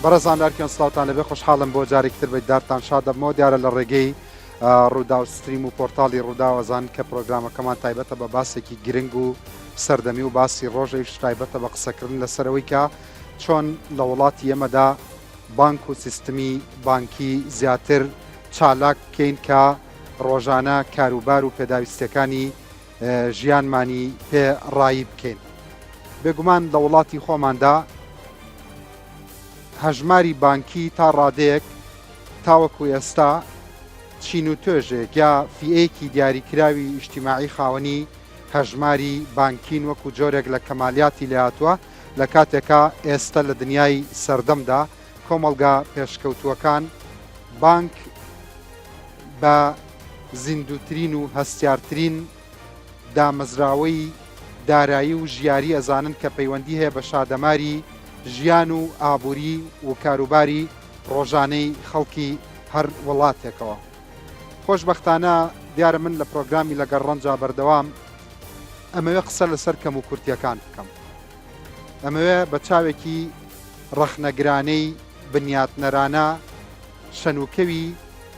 بەڕێزان لارکیان سڵاوتان لەبێ خۆشحاڵم بۆ جارێکی تر بەدارتان شاد دەبمەوە دیارە لە ڕێگەی ڕووداو ستریم و پۆرتاڵی ڕووداو ئەزان کە پرۆگرامەکەمان تایبەتە بە باسێکی گرنگ و سەردەمی و باسی ڕۆژەیش تایبەتە بە قسەکردن لەسەرەوەی کە چۆن لە وڵاتی ئێمەدا بانک و سیستمی بانکی زیاتر چالاک بکەین کە ڕۆژانە کاروبار و پێداویستیەکانی ژیانمانی پێ ڕایی بکەین. بێگومان لە وڵاتی خۆماندا هەژماری بانکی تا ڕادەیەک تاوەکو ئێستا چین و توێژێک یا فیئەیەکی دیاریکراوی ئیجتیماعی خاوەنی هەژماری بانکین وەکو جۆرێک لە کەمالیاتی لێهاتووە لە کاتێکا ئێستە لە دنیای سەردەمدا کۆمەڵگا پێشکەوتووەکان بانک بە زیندووترین و هەستیارترین دامەزراوەی دارایی و ژیاری ئەزانن کە پەیوەندی هەیە بە شادەماری ژیان و ئابووری و کاروباری ڕۆژانەی خەڵکی هەر وڵاتێکەوە. خۆشبەختانە دیارە من لە پرۆگرامی لەگەڵ ڕەنجا بەردەوام ئەمەوێ قسە لەسەر کەموکورتیەکان بکەم. ئەمەوێ بە چاوێکی ڕەخنەگرانەی بنیاتنەرانە شەنوکەوی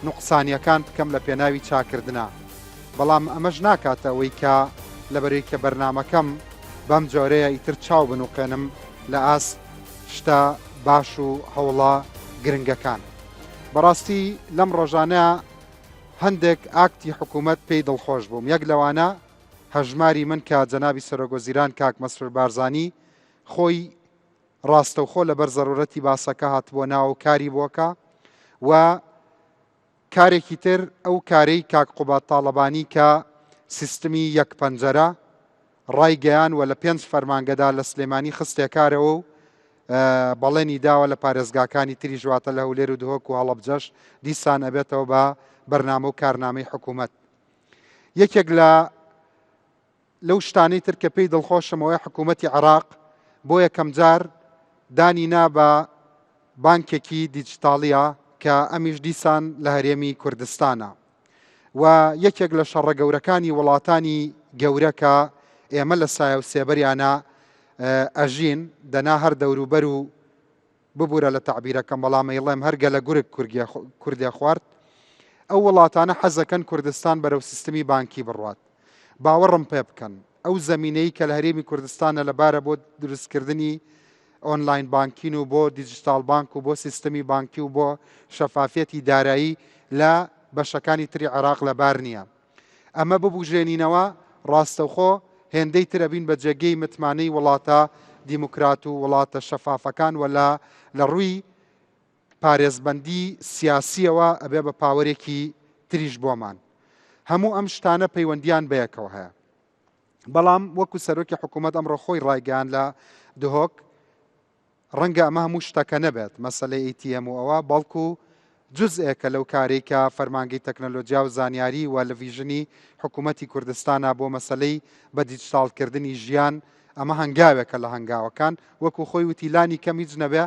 نوقسانیەکان بکەم لە پێناوی چاکردنا، بەڵام ئەمەش ناکاتە ئەوەی کە لەبەرەی کە بەرنامەکەم بەم جۆرەیە ئیتر چاو بنوقێنم لە ئاست شتە باش و هەوڵە گرنگەکان. بەڕاستی لەم ڕۆژانە هەندێک ئاکتی حکوومەت پێی دڵخۆش بووم، یەک لەوانە هەژماری من کە جەنابی سەرۆکوەزیران کاک مەسرور بارزانی خۆی ڕاستەوخۆ لەبەر زەرورەتی باسەکە هاتبووە ناو کاری بۆکە و کارێکی تر ئەو کارەی کاک قوباد تاڵەبانی کە سیستمی یەک پەنجەرە ڕایگەیان و لە پێنج فەرمانگەدا لە سلێمانی خستێکارەوە و بەڵێنی داوە لە پارێزگاکانی تریش واتە لە هەولێر و دهۆک و هەڵەبجەش دیسان ئەبێتەوە بە بەرنامە و کارنامەی حکوومەت. یەکێک لە لەو شتانەی تر کە پێی دڵخۆشم ئەوەیە حکوومەتی عێراق بۆ یەکەمجار دانی نا بە بانکێکی دیجیتاڵیە کە ئەمیش دیسان لە هەرێمی کوردستانە و یەکێک لە شەڕە گەورەکانی وڵاتانی گەورە کە ئێمە لە سایە و سێبەریانە ئەژین دەنا هەر دەوروبەر و ببورە لە تەعبیرەکەم بەڵام ئەیڵێم هەر گەلە گورگ کوردێ خوارد ئەو وڵاتانە حەزەکەن کوردستان بەرەو سیستمی بانکی بڕوات باوەڕم پێ بکەن ئەو زەمینەی کە لە هەرێمی کوردستانە لەبارە بۆ دروستکردنی online banking و بۆ دیجیتال بانک و بۆ سیستمی بانکی و بۆ شەفافیەتی دارایی لە بەشەکانی تری عێراق لەبار نییە. ئەمە ببوژێنینەوە ڕاستەوخۆ هێندەی تر ئەبین بە جێگەی متمانەی وڵاتە دیموکرات و وڵاتە شەفافەکان و لە لە ڕووی پارێزبەندی سیاسیەوە ئەبێ بە power ێکی تریش بۆمان. هەموو ئەم شتانە پەیوەندیان بەیەکەوە هەیە. بەڵام وەکو سەرۆکی حکوومەت ئەمڕۆ خۆی ڕایگەیان لە دهۆک ڕەنگە ئەمە هەموو شتەکە نەبێت، مەسەلەی ATM و ئەوە، بەڵکو جوزئێکە لەو کارەی کە فەرمانگەی تەکنەلۆجیا و زانیاری و لە vision ی حکوومەتی کوردستانە بۆ مەسەلەی بە دیجتاڵکردنی ژیان، ئەمە هەنگاوێکە لە هەنگاوەکان، وەکو خۆی وتی لانی کەم هیچ نەبێ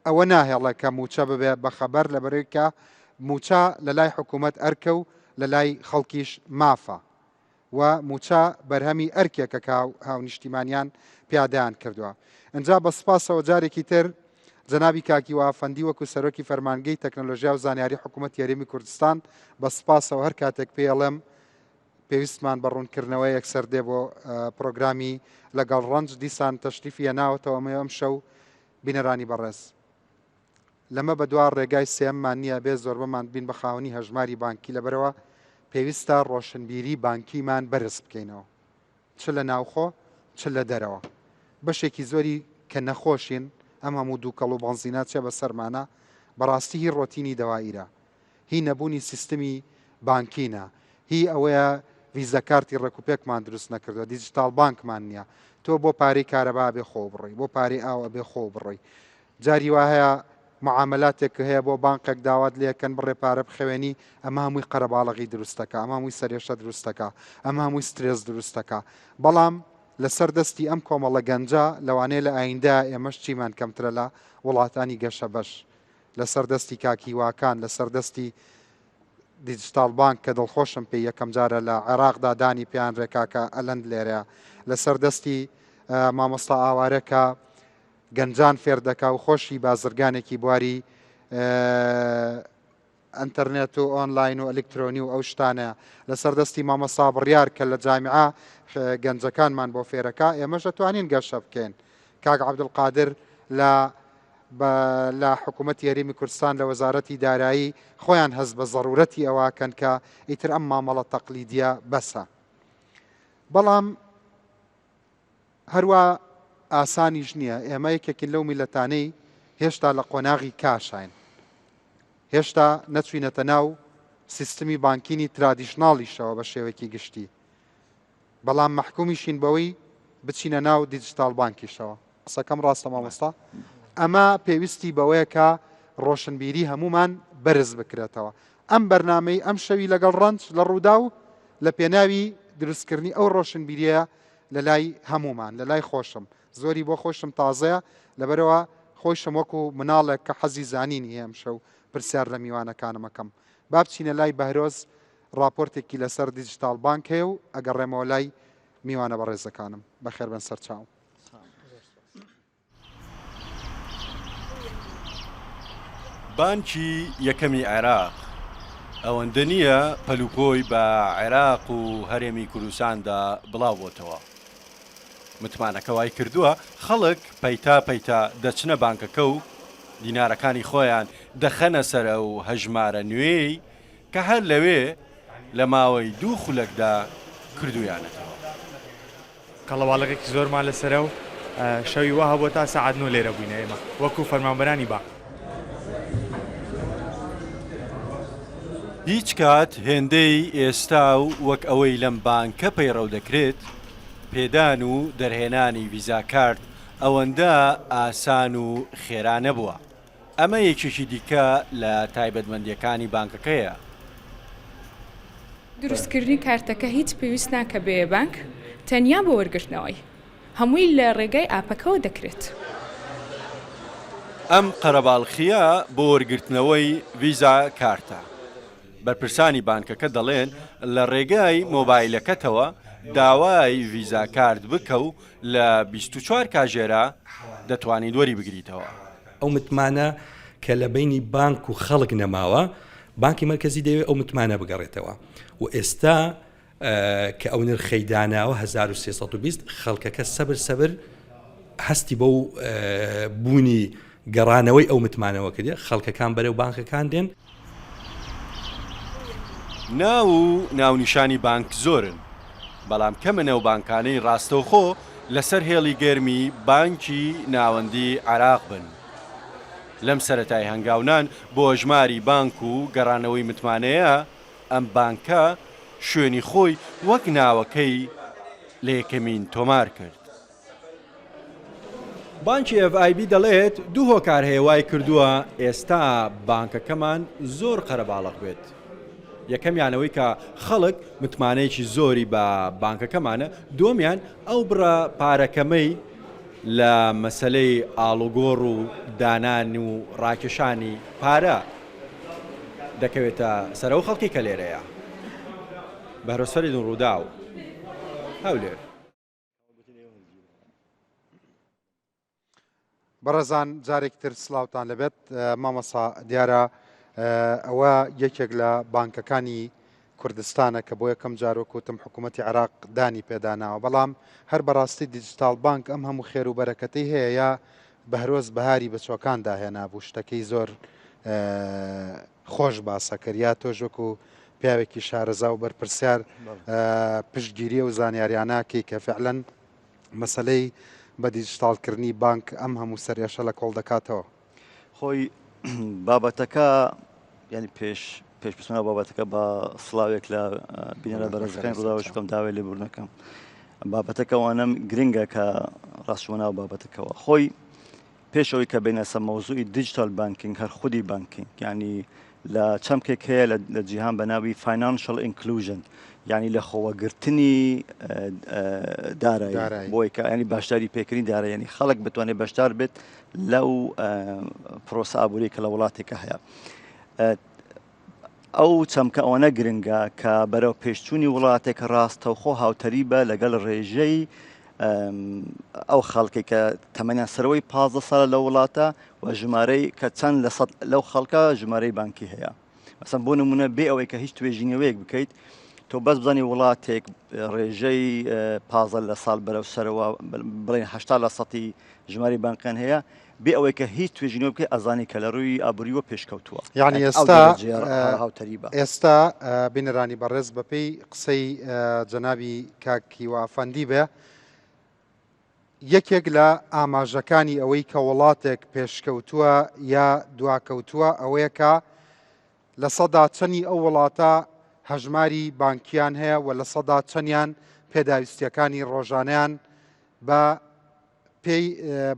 ئەوە ناهێڵێ کە مووچە ببێ بە خەبەر لەبەرئەوەی کە مووچە لەلای حکوومەت ئەرکە و لەلای خەڵکیش مافە. و مووچە بەرهەمی ئەرکێکە کە هاونیشتیمانیان پیادەیان کردووە. ئنجا بە سوپاسەوە جارێکی تر جەنابی کاک هیوا ئەفەندی وەکو سەرۆکی فەرمانگەی تەکنەلۆژیا و زانیاری حکوومەتی هەرێمی کوردستان بە سوپاسەوە هەر کاتێک پێی ئەڵێم پێویستمان بە ڕوونکردنەوە یەکسەر دێ بۆ پرۆگرامی لەگەڵ ڕەنج دیسان تەشریفی هێناوەتەوە ئەمەی ئەمشەو بینەرانی بەڕێز. لەمە بەدوا ڕێگای سێیەممان نییە بێ زۆربەمان بین بە خاوەنی هەژماری بانکی لەبەرئەوە پێویستە ڕۆشنبیری بانکیمان بەرز بکەینەوە چ لە ناوخۆ چ لە دەرەوە بەشێکی زۆری کە نەخۆشین ئەم هەموو دووکەڵ و بەنزینە چێ بەسەرمانە بەڕاستی هی ڕۆتینی دەوائیرە هی نەبوونی سیستمی بانکینە هی ئەوەیە ڤیزە کارتی ڕێکوپێکمان دروست نەکردووە دیجیتاڵ بانکمان نییە تۆ بۆ پارەی کارەبا ئەبێ خۆ بڕۆی بۆ پارەی ئاو ئەبێ خۆ بڕۆی جاری وا هەیە معامەلاتێک هەیە بۆ بانقێک داوات لێکەن بڕێ پارە بخەوێنی ئەمە هەمووی قەرەباڵغی دروستەکە ئەمە هەمووی سەرێشە دروستەکە ئەمە هەمووی سترێس دروستەکە بەڵام لەسەر دەستی ئەم کۆمەڵە گەنجە لەوانەیە لە ئایندە ئێمەش چیمان کەمترە لە وڵاتانی گەشە بەش لەسەر دەستی کاک هیواکان لەسەر دەستی دیجیتاڵ بانک کە دڵخۆشم پێی یەکەم جارە لە عێراقدا دانی پێیان رێکاکە ئەلەند لێرەیە لەسەر دەستی مامۆستا ئاوارە کە. گەنجان فێر دەکا و خۆشی بازرگانێکی بواری ئەنتەرنێت و ئۆنلاین و ئەلکترۆنی و ئەو شتانەیە لەسەر دەستی مامۆستا بڕیار کە لە جامیعە گەنجەکانمان بۆ فێرەکا ئێمەش ئەتوانین گەشە بکەین کاک عەبدولقادر لە لە حکوومەتی هەرێمی کوردستان لە وەزارەتی دارایی خۆیان هەست بە زەرورەتی ئەوەکەن کە ئیتر ئەم مامەڵە تەقلیدیە بەسە بەڵام هەروا ئاسانیش نییە، ئێمە یەکێکین لەو میللەتانەی هێشتا لە قۆناغی کاشاین، هێشتا نەچوینەتە ناو سیستمی بانکینی ترادیشناڵیشەوە بە شێوەیەکی گشتی، بەڵام مەحکومیشین بەوەی بچینە ناو دیجیتاڵ بانکیشەوە. قسەکەم ڕاستە مامۆستا؟ ئەمە پێویستی بەوەیە کە ڕۆشنبیری هەموومان بەرز بکرێتەوە. ئەم بەرنامەی ئەمشەوی لەگەڵ ڕەنج لە ڕووداو لە پێناوی دروستکردنی ئەو ڕۆشنبیرییە لە لای هەموومان، لە لای خۆشم، زۆری بۆ خۆشم تازەیە، لەبەرئەوە خۆیشم وەکو مناڵێک کە حەزی زانینی هەیە ئەمشەو پرسیار لە میوانەکانم ئەکەم. با بچینە لای بەهرۆز ڕاپۆرتێکی لەسەر دیجیتاڵ بانک هەیە و ئەگەڕێمەوە لای میوانە بەڕێزەکانم. بەخێربێن سەرچاوم. بانکی یەکەمی عێراق ئەوەندە نییە پەلوپۆی بە عێراق و هەرێمی کوردستاندا بڵاوبۆتەوە. متمانەکە وای کردووە خەڵک پەیتا پەیتا دەچنە بانکەکە و دینارەکانی خۆیان دەخەنە سەر ئەو هەژمارە نوێی کە هەر لەوێ لە ماوەی دوو خولەکدا کردوویانەتەوە. قەڵەباڵغێکی زۆرمان لەسەرە و شەوی وا هەبووە تا سەعات نۆ لێرە بووینە ئێمە وەکو فەرمانبەرانی بانک. هیچ کات هێندەی ئێستا و وەک ئەوەی لەم بانکە پەیڕەو دەکرێت، پێدان و دەرهێنانی ڤیزا کارت ئەوەندە ئاسان و خێرا نەبووە. ئەمە یەکێکی دیکە لە تایبەتمەندییەکانی بانکەکەیە. دروستکردنی کارتەکە هیچ پێویست ناکە بێیە بانک تەنیا بۆ وەرگرتنەوەی هەمووی لە ڕێگای ئاپەکەوە دەکرێت. ئەم قەرەباڵخییە بۆ وەرگرتنەوەی ڤیزا کارتە. بەرپرسانی بانکەکە دەڵێن لە ڕێگای مۆبایلەکەتەوە داوای ڤیزا کارت بکە و لە 24 کاژێرا دەتوانیت وەریبگریتەوە. ئەو متمانە کە لە بەینی بانک و خەڵک نەماوە، بانکی مەرکەزی دەیەوێت ئەو متمانە بگەڕێتەوە و ئێستا کە ئەو نرخەی داناوە 1320 خەڵکەکە سەبر سەبر هەستی بەو بوونی گەڕانەوەی ئەو متمانەوە کردێ خەڵکەکان بەرەو بانکەکان دێن. ناو و ناونیشانی بانک زۆرن، بەڵام کەمن ئەو بانکانەی ڕاستەوخۆ لەسەر هێڵی گەرمی بانکی ناوەندی عێراق بن. لەم سەرەتای هەنگاونان بۆ ئەژماری بانک و گەڕانەوەی متمانەیە، ئەم بانکە شوێنی خۆی وەک ناوەکەی لە یەکەمین تۆمار کرد. بانکی ئێف ئای بی دەڵێت، دوو هۆکار هەیە وای کردووە ئێستا بانکەکەمان زۆر قەرەباڵغ بێت، یەکەمیان ئەوەی کە خەڵک متمانەیەکی زۆری بە بانکەکەمانە، دووەمیان ئەو بڕە پارە کەمەی لە مەسەلەی ئاڵوگۆڕ و دانان و ڕاکێشانی پارە دەکەوێتە سەر ئەو خەڵکەی کە لێرەیە. بەهرۆز فەریدون، رووداو، هەولێر. بەڕێزان جارێکی تر سلااوان لەبێت مامەسا دیارە ئەوە یەکێک لە بانکەکانی کوردستانە کە بۆ یەکەم جارۆکوتم حکوومەتتی عراق دانی پێداناوە بەڵام هەر بەڕاستی دیجیتال بانک ئەم هەموو خێر و بەرەکەتی هەیە یا بەهرۆز بەهاری بە چۆکاندا هێنابوو شتەکەی زۆر خۆش باسە کرد یا تۆش وەکو پیاوێکی شارەزا و بەرپرسیار پشتگیری و زانیاریانەکەی کە فعلەن مەسەلەی بە دیجیتاڵکردنی بانک ئەم هەموو سەرئێشە لە کۆڵ دەکاتەوە. خۆی بابەتەکە یعنی پێش پێش بچمە بابەتەکە بە سڵاوێک لە بینەرە بەرزەکانی ڕووداوش بکەم داوای لێبوردنەکەم بابەتەکە وانەم گرنگە کە ڕاستچوومە ناو بابەتەکەوە خۆی پێش ئەوەی کە بێینە سەر مەوزوعی digital banking هەر خودی banking یعنی لە چەمکێک هەیە لە جیهان بە ناوی financial inclusion یعنی لە خۆوەگرتنی دارایی بۆی کە ینی بەشداری پێکردنی دارایی ینی خەڵک بتوانێت بەشدار بێت لەو پرۆسە ئابووری کە لە وڵاتێکە هەیە. ئەو چەمکە ئەوەنە گرنگە کە بەرەو پێشچوونی وڵاتێک ڕاستەوخۆ هاوتەریبە لەگەڵ ڕێژەی ئەو خەڵکەی کە تەمەنیان سەرەوەی 15 ساڵە لە وڵاتە و ژمارەی کە چەند لە سەد لەو خەڵکە ژمارەی بانکی هەیە مەسەن بۆ نمونە بێ ئەوەی کە هیچ توێژینەوەیەک بکەیت تۆ بەس بزانی وڵاتێک ڕێژەی پازە لە ساڵ بەرەو سەرەوە بڵێن هشتا لە سەتی ژماری بانقیان هەیە بێ ئەوەی کە هیچ توێژینەوە بکەیت ئەزانی کە لە ڕووی ئابووریوە پێشکەوتووە یعنی ئێستا هاوتەریبە ئێستا بینەرانی بەڕێز بەپێی قسەی جەنابی کاک هیوا ئەفەندی بێ یەکێک لە ئاماژەکانی ئەوەی کە وڵاتێک پێشکەوتووە یا دواکەوتووە ئەوەیە کە چەنی ئەو وڵاتە هەژماری بانکیان هەیە و چەنیان پێداویستیەکانی ڕۆژانەیان بە پێی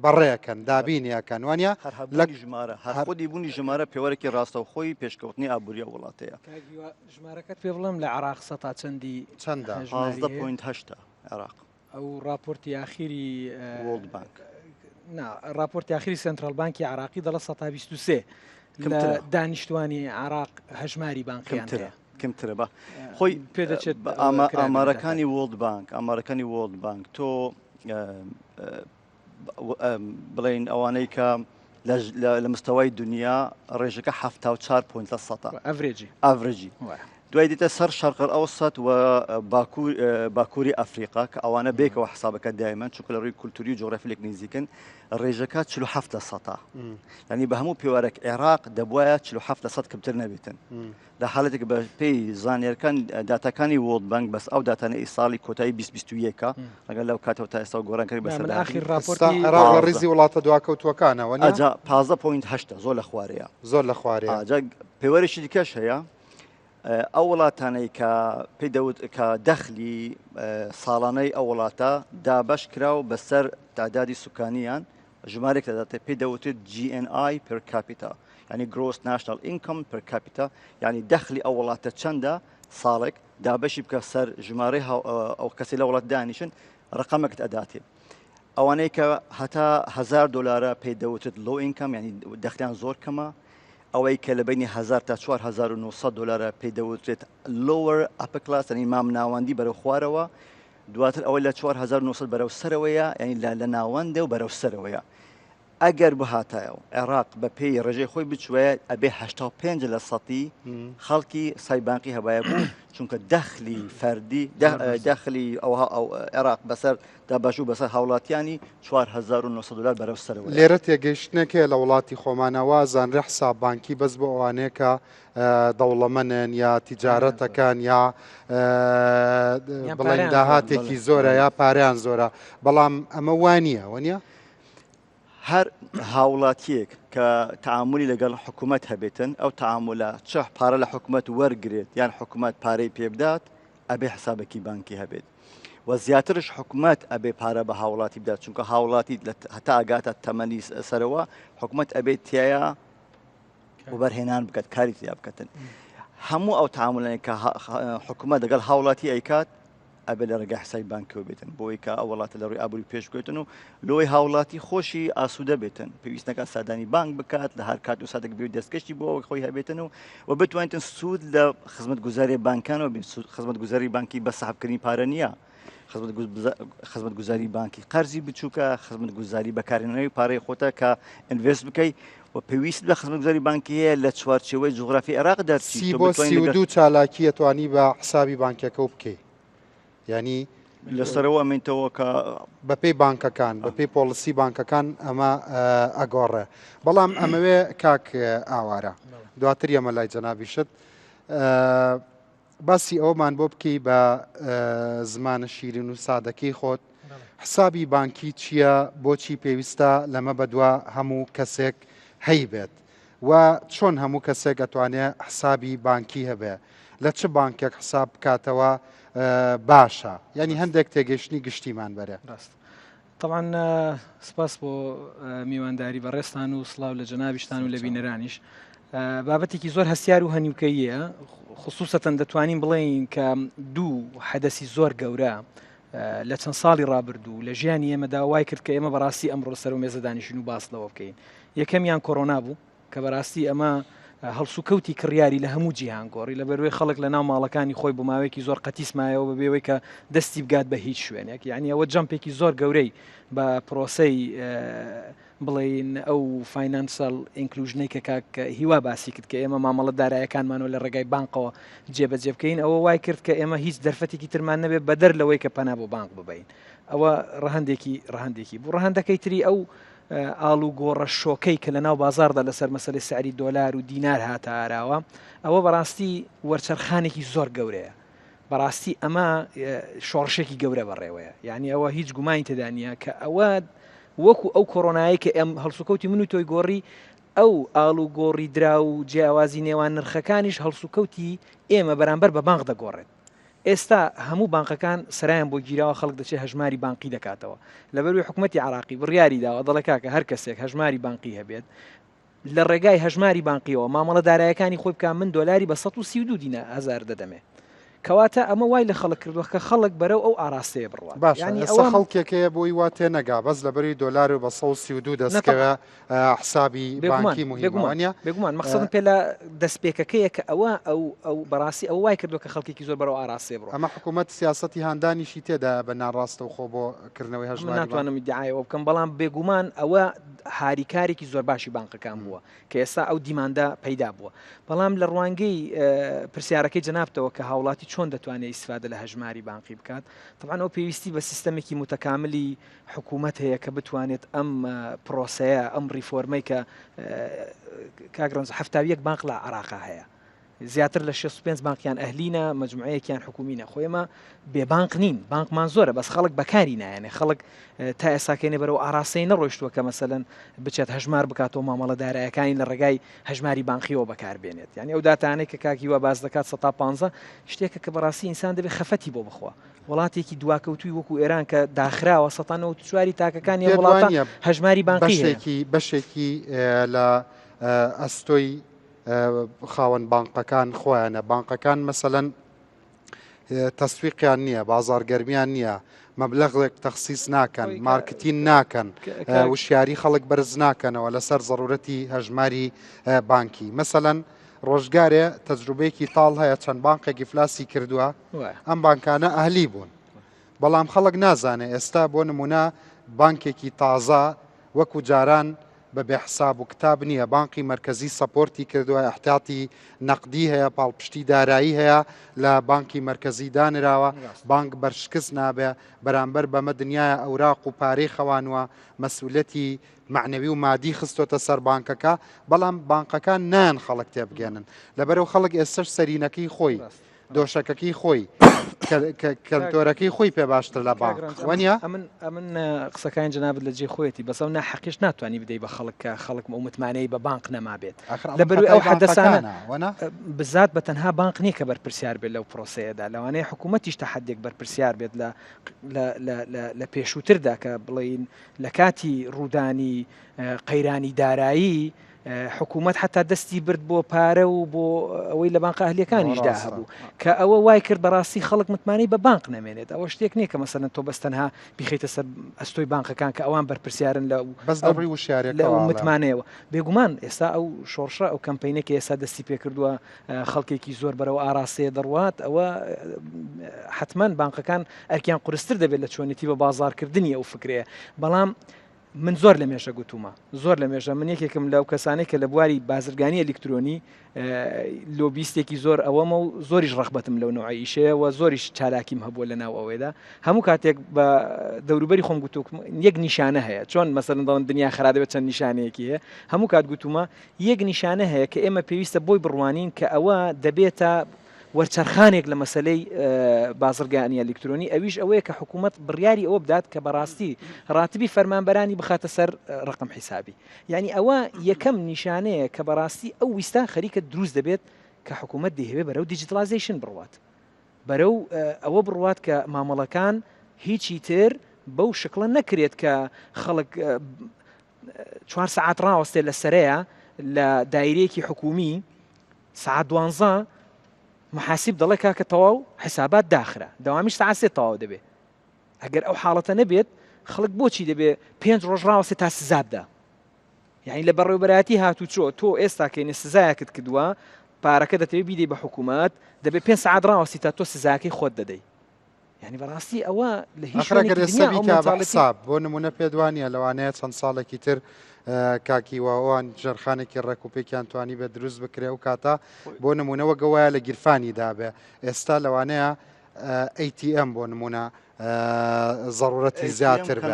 بەڕێکەن دابینی ئەکەن وانە هەر هەبوونی ژمارە هەر خودی بوونی ژمارە پێوەرێکی ڕاستەوخۆی پێشکەوتنی ئابووری ئەو وڵاتەیە. کاک هیوا ژمارەکەت پێ بڵێم لە عێراق سەتا چەندی چەندە؟ هەژماری هەیە؟ 15.8 عێراق. ئەو ڕاپۆرتی ئاخیری World Bank. نا ڕاپۆرتی ئاخیری central بانکی عراقی دەڵێ سەتا 23 لە کەمترە. دانیشتوانی عراق هەژماری بانقیان کەمترە هەیە. کەمترە بە خۆی پێدەچێت بە ئامارەکانی World Bank ئامارەکانی World Bank تۆ بڵێن ئەوانەی کە لە مستەوای دنیا ڕێژەکە 74 point لە سەتا average ی average ی دوای دیتە سەر شەرقل ئەوسەت و باکووری ئەفریقا کە ئەوانە بێکەوە حسابەکە دایمەن چونکە لە ڕووی کولتوری و جۆگرافی لێک نزیکن ڕێژەکە 47 لە سەتا ینی بە هەموو پێوارێک عێراق دەبواە 47 لە سەد کەمتر نەبێتن لە حالەتێک بە پێی زانیارەکان داتاکانی World Bank بەس ئەو داتانە ئی ساڵی کۆتایی 2021 ڕەنگە لەو کاتەوە تا ئێستا گۆڕانکاری نا، من بەسەردا ئاخیر هاتبێت. ئێستا ڕاپۆرتی عێراق لە 15 ڕیزی وڵاتە دواکەوتووەکانە وەنیە؟ ئەجا 15.8 زۆر لە خوارەیە زۆر لە خوارەیە. ئاجا پێوەرێکی دیکەش هەیە ئەو وڵاتانەی کە پێی دەوت کە دەخلی ساڵانەی ئەو وڵاتە دابەش کراو بەسەر تعدادی سوکانیان ژمارێک دەداتێ پێی دەوترێت GNI per capita یعنی Gross National Income per capita یعنی دەخلی ئەو وڵاتە چەندە ساڵێک دابەشی بکە سەر ژمارەی ئەو کەسی لە وڵات دانیشن ڕقەمەکت ئەداتێ ئەوانەی کە هەتا هزار دلارە پێی دەوترێت low income یعنی دەخلیان زۆر کەمە ئەوەی کە لە بینی 1000 تا 4900 دلارە پێی دەوترێت lower upper class یعنی مام ناوەندی بەرەو خوارەوە دواتر ئەوەی لە 4900 بەرەو سەرەوەیە یعنی لە ناوەندە و بەرەو سەرەوەیە ئەگەر بهاتایە و عێراق بە پێی ڕێژەی خۆی بچوایە ئەبێ 85 لە سەتی خەڵکی حسابی بانقی هەبایە بوو چونکە دەخلی فەردی دەخلی ئەوها ئەو عێراق بەسەر دابەش و بەسەر هاوڵاتیانی 4900 دلار بەرەو سەرەوە. لێرە تێگەیشتنێک هەیە لە وڵاتی خۆمانە وا ئەزانرێ حساب بانکی بەس بۆ ئەوانەیە کە دەوڵەمەنن یا تیجارەتەکان یا بڵێن داهاتێکی زۆرە یا پارەیان زۆرە بەڵام ئەمە وانە وەنیە؟ هەر هاوڵاتیەک کە تەعامولی لەگەڵ حکوومەت هەبێتن ئەو تەعامولە چ پارە لە حکوومەت وەرگێت یان حکوومەت پارەی پێبدات ئەبێ حسابێکی بانکی هەبێت و زیاترش حکوومەت ئەبێ پارە بە هاوڵاتی بدات چونکە هاوڵاتی هەتا ئاگاتە تەمەنی سەرەوە حکوومەت ئەبێت تایە وەبەرهێنان بکات کاری تیا بکەتن هەموو ئەو تەعامولانەی کە حکوومەت لەگەڵ هاوڵاتی ئەیکات ئەبێ لە ڕێگای حسابی بانکیەوە بێتن بۆی کە ئەو وڵاتە لە ڕووی ئابووری پێش بکەوێتن و لۆی هاوڵاتی خۆشی ئاسوودە بێتن پێویست نەکات سادانی بانک بکات لە هەر کات و ساتێک بێ دەستکەشتی بۆ ئەوەی خۆی هەبێتن و و بتوانیتن سوود لە خزمەتگوزاری بانکانەوە بین خزمەتگوزاری بانکی بە سەحبکردنی پارە نییە خزمەتگوزاری بانکی قەرزی بچووکە خزمەتگوزاری بەکارهێنانەوەی پارەی خۆتە کە invest بکەیت و پێویست بە خزمەتگوزاری بانکی هەیە لە چوارچێوەی جوغرافی عێراق دەرچی سی بۆ 32 چالاکی ئەتوانی بە حسابی بانکەکە و بکەی یعنی لەسەرەوە ئەمێنتەوە کە بەپێی بانکەکان بەپێی policy بانکەکان ئەمە ئەگۆڕێ بەڵام ئەمەوێ کاک ئاوارە دواتر ئەمە لای جەنابیشت باسی ئەوەمان بۆ بکەی بە زمانە شیرین و سادەکەی خۆت حسابی بانکی چییە بۆچی پێویستە لەمە بەدوا هەموو کەسێک هەیبێت و چۆن هەموو کەسێک ئەتوانێ حسابی بانکی هەبێ لە چ بانکێک حساب بکاتەوە باشە یعنی هەندێک تێگەشتنی گشتیمان بەرێ ڕاست تەبعەن سپاس بۆ میوانداری بەڕێزتان و سڵاو لە جەنابیشتان و لە بینەرانیش. بابەتێکی زۆر هەستیار و هەنیوکەییە خصوصەتەن دەتوانین بڵێین کە دوو حەدەسی زۆر گەورە لە چەند ساڵی ڕابردوو لە ژیانی ئێمەدا وای کرد کە ئێمە بەڕاستی ئەمڕۆ سەر و مێزە دانیشین و باس لەوە بکەین یەکەمیان کۆرۆنا بوو کە بەراستی ئەمە هەڵسوکەوتی کڕیاری لە هەموو جیهان گۆڕی لەبەروەی خەڵک لە ناو ماڵەکانی خۆی بۆ ماوەیەکی زۆر قەتیس مایەوە بە بێوەی کە دەستی بگات بە هیچ شوێنێک یعنی ئەوە jump ێکی زۆر گەورەی بە پرۆسەی بڵێین ئەو financial inclusion ەی کە کاک هیوا باسی کرد کە ئێمە مامەڵە دارایەکانمانەوە لە ڕێگای بانقەوە جێبەجێ بکەین ئەوە وای کرد کە ئێمە هیچ دەرفەتێکی ترمان نەبێت بەدەر لەوەی کە پەنا بۆ بانق ببین ئەوە ڕەهەندێکی ڕەهەندێکی بوو ڕەهەندەکەی تری ئەو ئاڵوگۆڕە شۆکەی کە لەناو بازاڕدا لەسەر مەسەلەی سعری دۆلار و دینار هاتە ئاراوە، ئەوە بەڕاستی وەرچەرخانێکی زۆر گەورەیە. بەڕاستی ئەمە شۆڕشێکی گەورە بەڕێوەیە. یعنی ئەوە هیچ گومانی تێدا نییە کە ئەوە وەکو ئەو کۆرۆنایەی کە ئێم هەڵسوکەوتی من و تۆی گۆڕی، ئەو ئاڵوگۆڕی دراو و جیاوازی نێوان نرخەکانیش هەڵسوکەوتی ئێمە بەرامبەر بە بانق دەگۆڕێت. ئێستا هەموو بانقەکان سەرایان بۆ گیراوە خەڵک دەچێت هەژماری بانقی دەکاتەوە لەبەروی حکومەتی عراقی بڕیاری داوە دەڵێ کاکە هەر کەسێک هەژماری بانقی هەبێت لە ڕێگای هەژماری بانقیەوە مامەڵە دارایەکانی خۆی بکە من دۆلاری بە 132 دینا هزار دەدەمێ کەواتە ئەمە وای لە خەڵک کردووە کە خەڵک بەرەو ئەو ئاراستەیە بڕوات باشە یانی ئێستا ئەوە خەڵکێک هەیە بۆی وا تێنەگا بەس لەبەری دۆلار و بە 132 دەستکەوە حسابی بانکی مهمە وانە؟ بێگومان مەقسەدم پێ لە دەستپێکەکەیە کە ئەوە ئەو ئەو بەڕاستی ئەوە وای کردووە کە خەڵکێکی زۆر بەرەو ئاراستەیە بڕوات. ئەمە حکوومەت سیاسەتی هاندانیشی تێدایە بە ناڕاستەوخۆ بۆ کردنەوەی من هەژماری بانک. ناتوانم ئیدعای ئەوە بکەم بەڵام بێگومان ئەوە هاریکارێکی زۆر باشی بانقەکان بووە کە ئێستا ئەو demand ە پەیدا بووە بەڵام لە ڕوانگەی پرسیارەکەی جەنابتەوە کە هاوڵاتی چۆن دەتوانێت ئیسفادە لە هەژماری بانقی بکات طبعا ئەو پێویستی بە سیستەمێکی متەکاملی حکوومەت هەیە کە بتوانێت ئەم پرۆسەیە، ئەم ڕیفۆرمەی کە کاک ڕەنج 71 بانق لە عراقا هەیە زیاتر لە 65 بانقیان ئەهلینە مجموعەیەکیان حکومینە خۆ ئێمە بێ بانق نین بانقمان زۆرە بەس خەڵک بەکاری نایەنێ خەڵک تا ئێساکەینێ بەرەو ئاراستەی نەڕۆیشتووە کە مەسەلەن بچێت هەژمار بکاتەوە مامەڵە دارایەکانی لە ڕێگای هەژماری بانقیەوە بەکاربێنێت یعنی ئەو داتانەی کە کاک هیوا باس دەکات سەتا 15 شتێکە کە بەڕاستی ئینسان دەبێت خەفەتی بۆ بخوا وڵاتێکی دواکەوتووی وەکو ئێران کە داخراوە 194 تاکەکانی ئەم پێت وڵاتە وانییە هەژماری بانقی هەیە. بەشێکی بەشێکی لە ئەستۆی خاوەن بانقەکان خۆیانە بانقەکان مەسەلەن تەسویقیان نییە بازاڕگەرمیان نییە مەبلەغێک تەخسیس ناکەن خۆی کە مارکتین ناکەن کە کاک وشیاری خەڵک بەرز ناکەنەوە لەسەر زەرورەتی هەژماری بانکی مەسەلەن ڕۆژگارێ تەجروبەیەکی تاڵ هەیە چەند بانقێک ئیفلاسی کردووە ئەم بانکانە ئەهلی بوون بەڵام خەڵک نازانێ ئێستا بۆ نمونە بانکێکی تازە وەکو جاران بە بێ حساب و کتاب نییە بانقی مەرکەزی support ی کردووە احتیاطی نەقدی هەیە پاڵپشتی دارایی هەیە لە بانکی مەرکەزی دانراوە بانک بەرشکست نابێ بەرامبەر بەمە دنیاە ئەوراق و پارەی خەوانوە مەسئولەتی مەعنەوی و مادی خستۆتە سەر بانکەکە بەڵام بانقەکان نایەن خەڵک تێبگەێنن لەبەرەو خەڵک ئێستش سەرینەکەی خۆی دۆشەکەکەی خۆی کەنتۆرەکەی خۆی پێ باشتر لە بانق وانە ئەمن ئەمن قسەکانی جەنابت لە جێ خۆیەتی بەس ئەو ناحەقیش ناتوانانی بدەی بە خەڵک کە خەڵک ئەو متمانەی بە بانق نەمابێت لەبەروی ئەو حەدەسانە بزات بە تەنها بانق نییە کە بەرپرسیار بێت لەو پرۆسەیەدا لەوانەیە حکوومەتیش تا حدێک بەرپرسیار بێت لە لە پێشووتردا کە بڵین لە کاتی ڕوودانی قەیرانی دارایی حکوومەت حتا دەستی برد بۆ پارە و بۆ ئەوەی لە بانقە ئەهلیەکانیشدا هەبوو کە ئەوە وای کرد بەڕاستی خەڵک متمانەی بە بانق نامێنێت ئەوە شتێک نییە کە مەسەلەن تۆ بەس تەنها بیخیتە سەر ئەستۆی بانقەکان کە ئەوان بەرپرسیارن لە بەس لە ڕووی وشیارێکەوە متمانەیەوە بێگومان ئێستا ئەو شۆڕشە ئەو کەمپینە کە ئێستا دەستی پێکردووە خەڵکێکی زۆر بەرەو ئاراستەیە دەڕوات ئەوە حتمما بانقەکان ئەرکیان قورستر دەبێت لە چۆنێتی بە بازارکردنی ئەو فکرەیە بەڵام من زۆر لە مێژە گوتومە زۆر لە مێژە من یەکێکم لەو کەسانەی کە لە بواری بازرگانی ئەلیکترۆنی لۆبیستێکی زۆر ئەوەمە و زۆریش ڕەغبەتم لەو نوعە ئیشەیە و زۆریش چالاکیم هەبووە لە ناو ئەوەیدا هەموو کاتێک بە دەوروبەری خۆم گوتوم یەک نیشانە هەیە چۆن مەسەلەن دەڵێن دنیا خرا دەبێت چەند نیشانەیەکی هەیە هەموو کات گوتومە یەک نیشانە هەیە کە ئێمە پێویستە بۆی بڕوانین کە ئەوە دەبێتە وەرچەرخانێک لە مەسەلەی بازرگانی ئەلیکترۆنی ئەویش ئەوەیە کە حکوومەت بڕیاری ئەوە بدات کە بەڕاستی ڕاتبی فەرمانبەرانی بخاتە سەر ڕقم حیسابی یعنی ئەوە یەکەم نیشانەیە کە بەڕاستی ئەو ویستە خەریکە دروست دەبێت کە حکوومەت دەیهەوێت بەرەو digitalization بڕوات بەرەو ئەوە بڕوات کە مامەڵەکان هیچی تر بەو شکڵە نەکرێت کە خەڵک چوار سەعات ڕاوەستێت لە سەرەیە لە دایرەیەکی حکومی سەعات دوانزە محاسیب دەڵێ کاکە تەواو حسابات داخرا دەوامیش سەعات سێ تەواو دەبێ ئەگەر ئەو حاڵەتە نەبێت خەڵک بۆچی دەبێ پێنج ڕۆژ ڕاوەستێ تا سزا بدا؟ یعنی لە بەڕێوبەرایەتی هاتوچۆ تۆ ئێستا کەینە سزایەکت کردووە پارەکە دەتەوێت بیدەی بە حکوومەت دەبێت پێ سعات ڕاوەستی تا تۆ سزاکەی خۆت دەدەی یعنی بەڕاستی ئەوە لە هیچ شوێنێکی دنیا ئەو mentality حساب بۆ نمونە پێت وانە لەوانەیە چەند ساڵێکی تر کاکی واوان ژێرخانێکی ڕێک و پێکیان توانی بێ دروست بکرێ و کاتە بۆ نمونە وەگەوایە لە گیرفانی دابێ ئێستا لەوانەیە ATM بۆ نمونە زەڕورەتی زیاتر بێ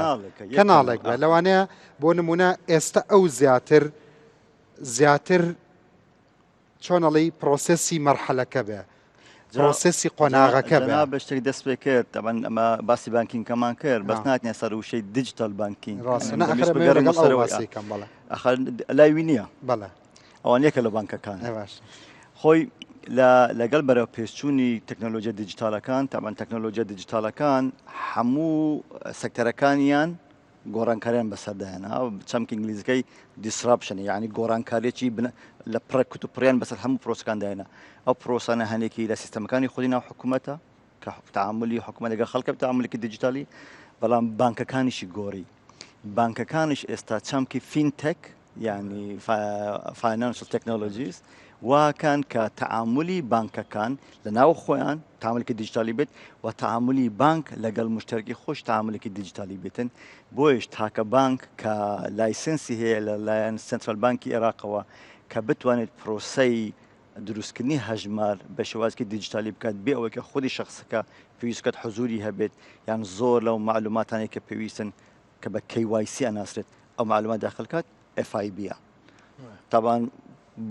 کەناڵێک بێ لەوانەیە بۆ نمونە ئێستا ئەو زیاتر زیاتر چۆن ئەڵێی پرۆسێسی مەرحەلەکە بێ پرۆسێسی قۆناغەکە بێ. جەناب شتێک دەست پێ کرد تەبعەن ئەمە باسی banking ەکەمان کرد بەس ناتنە سەر وشەی digital banking ڕاستە نا ئەخر ئەمەوێ لەگەڵ ئەو باسی کەم بەڵێ ئەخر لای وی نییە بەڵێ ئەوان یەکە لە بانکەکان ئێ باشە خۆی لە لەگەڵ بەرەو پێشچوونی تەکنەلۆژیە دیجیتالەکان تەبعەن تەکنەلۆژیە دیجیتالەکان هەموو سێکتەرەکانیان گۆڕانکاریان بەسەردا هێنا، چەمکی ئینگلیزیەکەی disruption یعنی گۆڕانکاریی لە پڕە کوتوپڕیان بەسەر هەموو پرۆسەکاندا هێنا. ئەو پرۆسانە هەنێکی لە سیستەمەکانی خودی ناو حکوومەتە کە تعاملی حکوومەت لەگەڵ خەڵکە تعاملێکی دیجیتالی، بەڵام بانکەکانیشی گۆڕی. بانکەکانیش ئێستا چەمکی fintech یعنی financial technologies واکان کە تەعامولی بانکەکان لە ناو خۆیان تاملکی دیجیتالی بێت و تەعامولی بانک لەگەڵ مشتەرکی خۆش تەعامولێکی دیجیتالی بێتن بۆیش تاکە بانک کە license ی هەیە لە لایەن سنترال بانکی عێراقەوە کە بتوانێت پرۆسەی دروستکردنی هەژمار بە شێوازێکی دیجیتالی بکات بێ ئەوەی کە خودی شخصەکە پێویست بکات حزوری هەبێت یان زۆر لەو معلوماتانەی کە پێویستن کە بە KYC ئەناسرێت ئەو معلومات داخل کات FIB ە تابان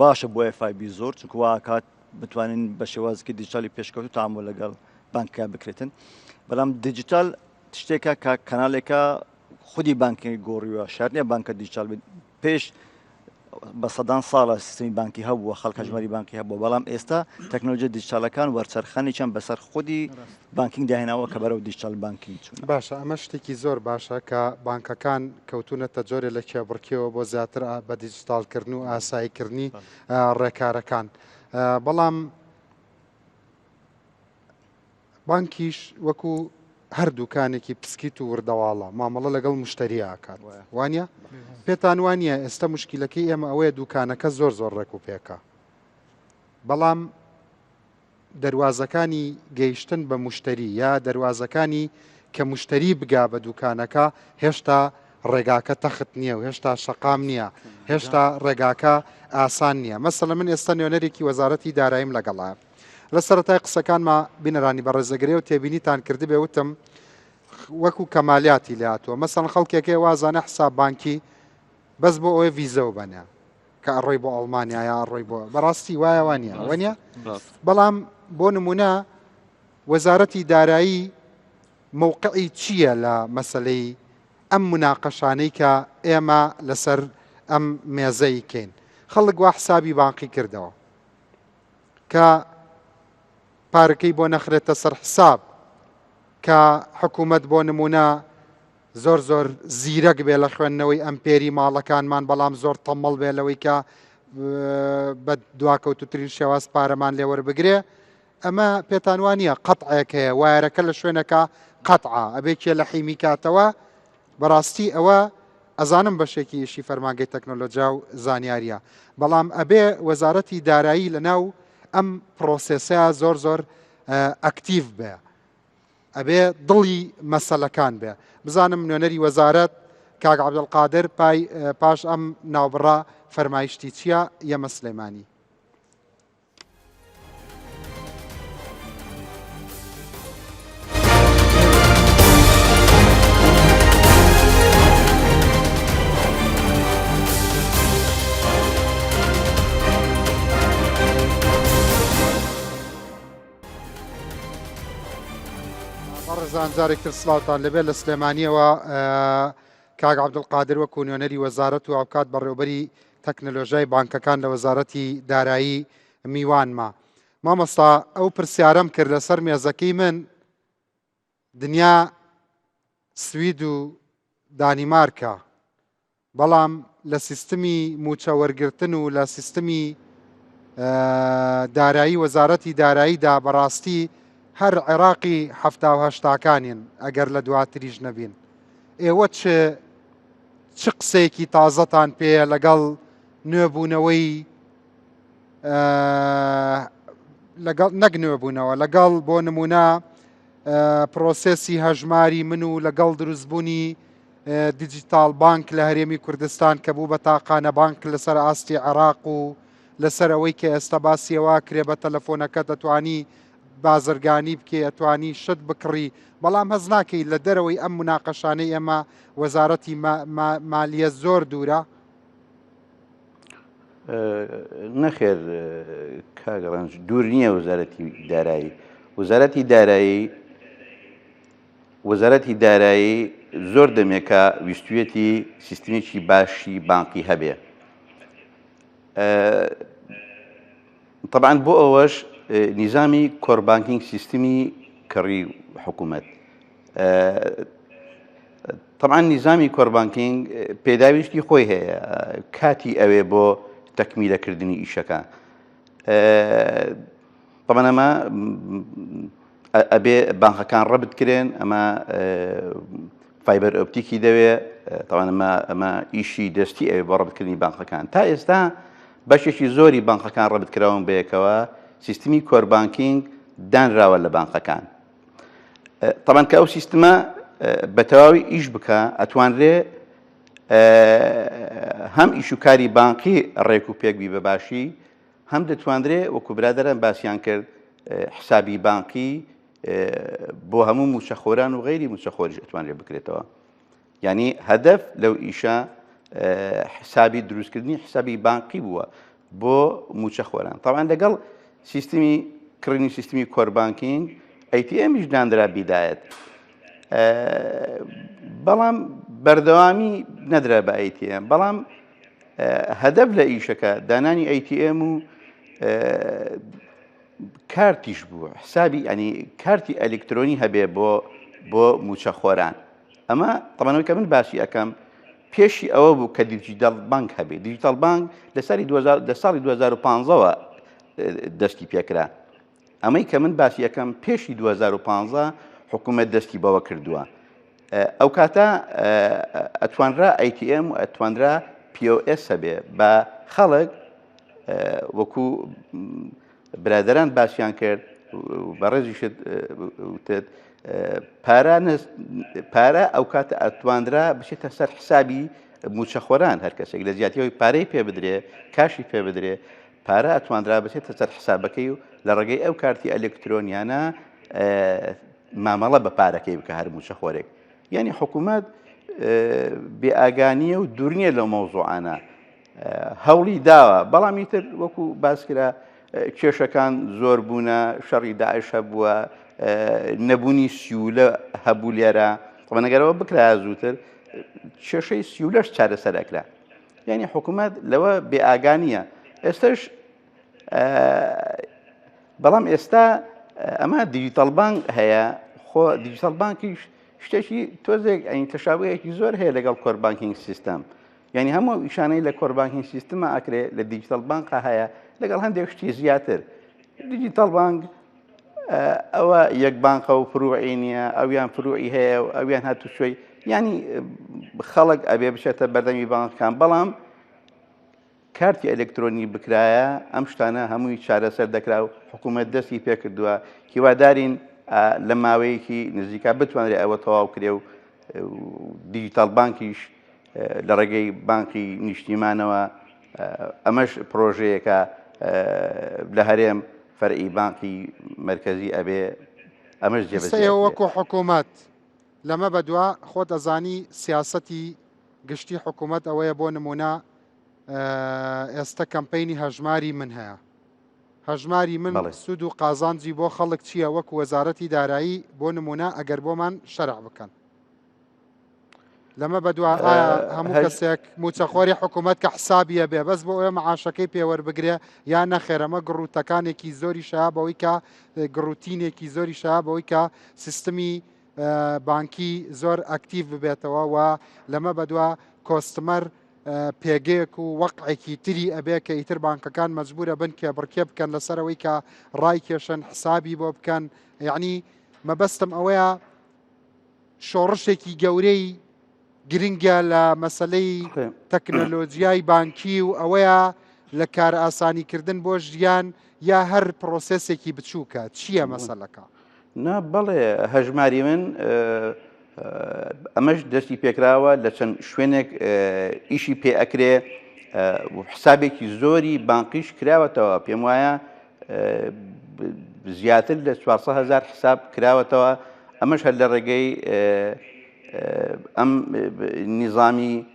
باشە بۆ FIB زۆر چونکە وا کات بتوانین بە شێوازێکی دیجیتالی پێشکەوت و تامۆ لەگەڵ بانکە بکرێتن بەڵام دیجیتال شتێکە کە کەنالێکە خودی بانکی گۆڕیوە شار نیە بانکە دیجیتال بێت پێش بە سەدان ساڵە سیستمی بانکی هەبووە خەڵک هەژماری بانکی هەبووە بەڵام ئێستا تەکنۆلۆژیە دیجیتالەکان وەرچەرخانێکیان بەسەر خودی banking داهێناوە کە بەرەو digital banking چوون. باشە ئەمە شتێکی زۆر باشە کە بانکەکان کەوتونەتە جۆرێ لە کێبڕکێوە بۆ زیاتر بە دیجیتاڵکردن و ئاساییکردنی ڕێکارەکان بەڵام بانکیش وەکو هەر دوکانێکی پسکیت و وردەواڵە مامەڵە لەگەڵ مشتری ئاکات وانە پێتان وانە ئێستا مشکلەکەی ئێمە ئەوەیە دوکانەکە زۆر زۆر ڕێک و پێکە بەڵام دەروازەکانی گەیشتن بە مشتری یا دەروازەکانی کە مشتری بگا بە دوکانەکە هێشتا ڕێگاکە تەخت نییە و هێشتا شەقام نییە هێشتا ڕێگاکە ئاسان نییە مەسەلە من ئێستا نوێنەرێکی وەزارەتی دارایم لەگەڵە لە سەرەتای قسەکانما بینەرانی بەڕێز ئەگەر ئێوە تێبینیتان کردبێ وتم وەکو کەمالیاتی لێ هاتووە مەسەڵەن خەڵکێک هەیە وازانە حساب بانکی بەس بۆ ئەوەی ڤیزە و بەنێ کە ئەڕۆی بۆ ئەڵمانیا یا ئەڕۆی بۆ بەڕاستی وایە وانە وەنیە بەڵام بۆ نمونە وەزارەتی دارایی موقعی چییە لە مەسلەی ئەم مناقەشانەی کە ئێمە لەسەر ئەم مێزەی کەین خەڵک وا حسابی بانقی کردەوە کە پارەکەی بۆ نەخرێتە سەر حساب کە حکوومەت بۆ نمونە زۆر زۆر زیرەک بێ لە خوێندنەوەی ئەمپێری ماڵەکانمان بەڵام زۆر تەمەڵ بێ لەوەی کە بە دواکەوتوترین شێواز پارەمان لێوەربگرێ ئەمە پێتان وانە قەتعێک هەیە وایەرەکە لە شوێنەکە قەتعە ئەبێ کێ لە حیمی کاتەوە بەڕاستی ئەوە ئەزانم بەشێکی ئیشی فەرمانگەی تەکنۆلۆجیا و زانیاریە بەڵام ئەبێ وەزارەتی دارایی لەناو ئەم پرۆسێسەیە زۆر زۆر ئەکتیڤ بێ ئەبێ دڵی مەسەلەکان بێ بزانم نوێنەری وەزارەت کاک عەبدولقادر پای پاش ئەم ناوبڕە فەرمایشتی چییە یەمە سلێمانی. بەڕێزان جارێکتر سلااوان لەبێت لە سلێمانیەوە کاک عبدولقادر وەکو نوێنەری وەزارەت و ئەوکات بەڕێوبەری تەکنەلۆژیای بانکەکان لە وەزارەتی دارایی میوانمە. مامۆستا ئەو پرسیارەم کرد لەسەر مێزەکەی من دنیا سوید و دانیمارکە بەڵام لە سیستمی موچە وەرگرتن و لە سیستمی دارایی وەزارەتی داراییدا بەڕاستی هەر عێراقی هەفتا و هەشتاکانین ئەگەر لە دواتریش نەبین ئێوە چ. چ قسەیەکی تازەتان پێیە لەگەڵ نوێبوونەوەی لەگەڵ نەک نوێبوونەوە لەگەڵ بۆ نمونە پرۆسێسی هەژماری من و لەگەڵ دروستبوونی دیجیتاڵ بانک لە هەرێمی کوردستان کە بوو بە تاقانە بانک لەسەر ئاستی عێراق و لەسەر ئەوەی کە ئێستا باسیەوە کرێ بە تەلەفۆنەکە دەتوانی بازرگانی بکەی ئەتوانی شت بکڕی بەڵام هەز ناکەی لە دەرەوەی ئەم مناقەشانەی ئێمە وەزارەتی مالیە زۆر دوورە؟ نەخێر کاک ڕەنج دوور نییە وەزارەتی دارایی وەزارەتی دارایی وەزارەتی دارایی زۆر دەمێکە ویستویەتی سیستمێکی باشی بانقی هەبێ تەبعەن بۆ ئەوەش نیزامی core banking سیستمی کڕی حکوومەت تەبعەن نیزامی core banking پێداویستی خۆی هەیە کاتی ئەوێ بۆ تەکمیلەکردنی ئیشەکە تەبعەن ئەمە ئەبێ بانقەکان ڕەبت کرێن ئەمە fiber optic ی دەوێ تەوان ئەمە ئەمە ئیشی دەستی ئەوێ بۆ ڕەبتکردنی بانقەکان تا ئێستا بەشێکی زۆری بانقەکان ڕەبت کراون بەیەکەوە سیستمی core banking دانراوە لە بانقەکان تەبعەن کە ئەو سیستمە بە تەواوی ئیش بکە ئەتوانرێ هەم ئیش و کاری بانقی ڕێک و پێک بی بە باشی هەم دەتواندرێ وەکو برادەران باسیان کرد حسابی بانقی بۆ هەموو موچەخۆران و غەیری موچەخۆریش ئەتوانرێت بکرێتەوە یعنی هەدەف لەو ئیشە حسابی دروستکردنی حسابی بانقی بووە بۆ موچەخۆران تاوان لەگەڵ سیستمی کڕینی سیستمی core banking ATM یش دانرا بیدایەت بەڵام بەردەوامی نەدرا بە ATM بەڵام هەدەف لە ئیشەکە دانانی ATM و کارتیش بوو حسابی ئەنی کارتی ئەلکترۆنی هەبێ بۆ بۆ موچەخۆران ئەمە تەمەنەوەی کە من باسی ئەەکەم پێشی ئەوە بوو کە digital bank هەبێ digital bank لە سالی لە ساڵی 2015ەوە دەستی پێکرا ئەمەی کە من باسی ئەەکەم پێشی 2015 حکوومەت دەستی بەوە کردووە ئەو کاتە ئەتوانرا ATM و ئەتوانرا POS هەبێ بە خەڵک وەکو برادران باسیان کرد بەڕێزیشت وتت پارە پارە ئەو کاتە ئەتوانرا بچێتە سەر حسابی موچەخۆران هەر کەسێک لە جیاتیەوەی پارەی پێ بدرێ کاشی پێ بدرێ پارە ئەتوانرا بچێتە سەر حسابەکەی و لە ڕێگەی ئەو کارتی ئەلکترۆنیانە مامەڵە بە پارەکەی بکە هەر موچەخۆرێک یعنی حکوومەت بێئاگانیە و دوور نییە لەو مەوزوعانە هەوڵی داوە بەڵام ئیتر وەکو باسکرا کێشەکان زۆر بوونە شەڕی داعش هەبووە نەبوونی سیولە هەبوو لێرە خۆنەگەرەوە بکرا زووتر کێشەی سیولەش چارەسەر ئەکرا یعنی حکوومەت لەوە بێئاگانیە ئێستش بەڵام ئێستا ئەمە digital bank هەیە خۆ digital bank یش شتێکی تۆزێک ئەین تەشابهێکی زۆر هەیە لەگەڵ core banking system یعنی هەموو ئەو ئیشانەی لە core banking system ە ئەکرێ لە digital bank ا هەیە لەگەڵ هەندێک شتی زیاتر digital bank ئەوە یەک بانقە و فروعی نییە ئەویان فروعی هەیە و ئەویان هاتوچۆی ینی خەڵک ئەبێ بچێتە بەردەمی بانکان بەڵام کارتی ئەلکترۆنی بکرایە ئەم شتانە هەمووی چارەسەر دەکرا و حکوومەت دەستی پێکردووە هیوادارین لە ماوەیەکی نزیکا بتوانرێت ئەوە تەواو کرێ و digital bank یش لە ڕێگەی بانقی نیشتیمانەوە ئەمەش پرۆژەیەکە لە هەرێم فەرعی بانقی مەرکەزی ئەبێ ئەمەش جێبەجێ وەکو حکوومەت لەمە بەدوا خۆت ئەزانی سیاسەتی گشتی حکوومەت ئەوەیە بۆ نمونە ئێستا کەمپینی هەژماری من هەیە هەژماری من سوود و قازانجی بۆ خەڵک چییە وەکو وەزارەتی دارایی بۆ نمونە ئەگەر بۆمان شەرع بکەن لەمە بەدوا ئایا هەموو کەسێک موچەخۆری حکوومەت کە حسابیە بێ بەس بۆ ئەوە معاشەکەی پێوەربگرێ یا نەخێرەمە گڕوتەکانێکی زۆری شا بەوەی کە گڕوتینێکی زۆری شا بەوەی کە سیستمی بانکی زۆر ئەکتیڤ ببێتەوە و لەمە بەدوا customer پێگەیەک و وەقعێکی تری ئەبێ کە ئیتر بانکەکان مەجبورە بن کێبڕکێ بکەن لەسەرەوەی کە ڕای کێشن حسابی بۆ بکەن یعنی مەبەستم ئەوەیە شۆڕشێکی گەورەی گرنگە لە مەسلەی تەکنەلۆجیای بانکی و ئەوەیە لە کارئاسانیکردن بۆ ژیان یا هەر process ێکی بچووکە چییە مەسەلەکە؟ نا بەڵێ هەژماری من ئەمەش دەستی پێکراوە لە چەند شوێنێک ئیشی پێ ئەکرێ حسابێکی زۆری بانقیش کراوەتەوە پێم وایە زیاتر لە 400 هزار حساب کراوەتەوە ئەمەش هەر لە ڕێگەی ئەم نیزامی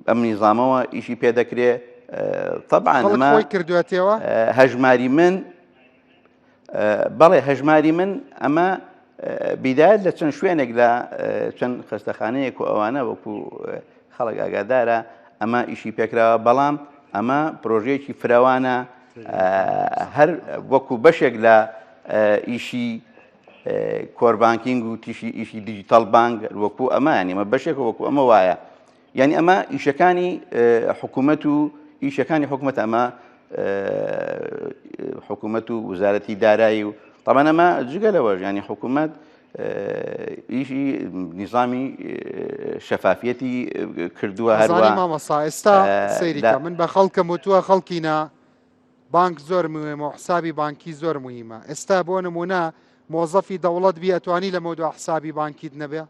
ئەم نیزامەوە ئیشی پێ دەکرێ طبعا ئەمە کردوێتەوە هەژماری من بەڵێ هەژماری من ئەمە بیدایەت لە چەند شوێنێک لە چەند خەستەخانەیەک و ئەوانە وەکو خەڵک ئاگادارە ئەمە ئیشی پێکراوە بەڵام ئەمە پرۆژەیەکی فرەوانە هەر وەکو بەشێک لە ئیشی core banking و تیشی ئیشی digital bank وەکو ئەمە ینی ئەمە بەشێک وەکو ئەمە وایە یعنی ئەمە ئیشەکانی حکوومەت و ئیشەکانی حکوومەت ئەمە حکوومەت و وزارەتی دارایی و طبعا ئەمە جگە لەوەش ینی حکوومەت ئیشی نیزامی شەفافیەتی کردووە هەروە مامۆستا ئێستا سەیریکە من بە خەڵکم وتووە خەڵکینە بانک زۆر مهمە و حسابی بانکی زۆر مهمە ئێستا بۆ نمونە مۆزەفی دەوڵەت بی ئەتوانی لە مەودوا حسابی بانکیت نەبێ؟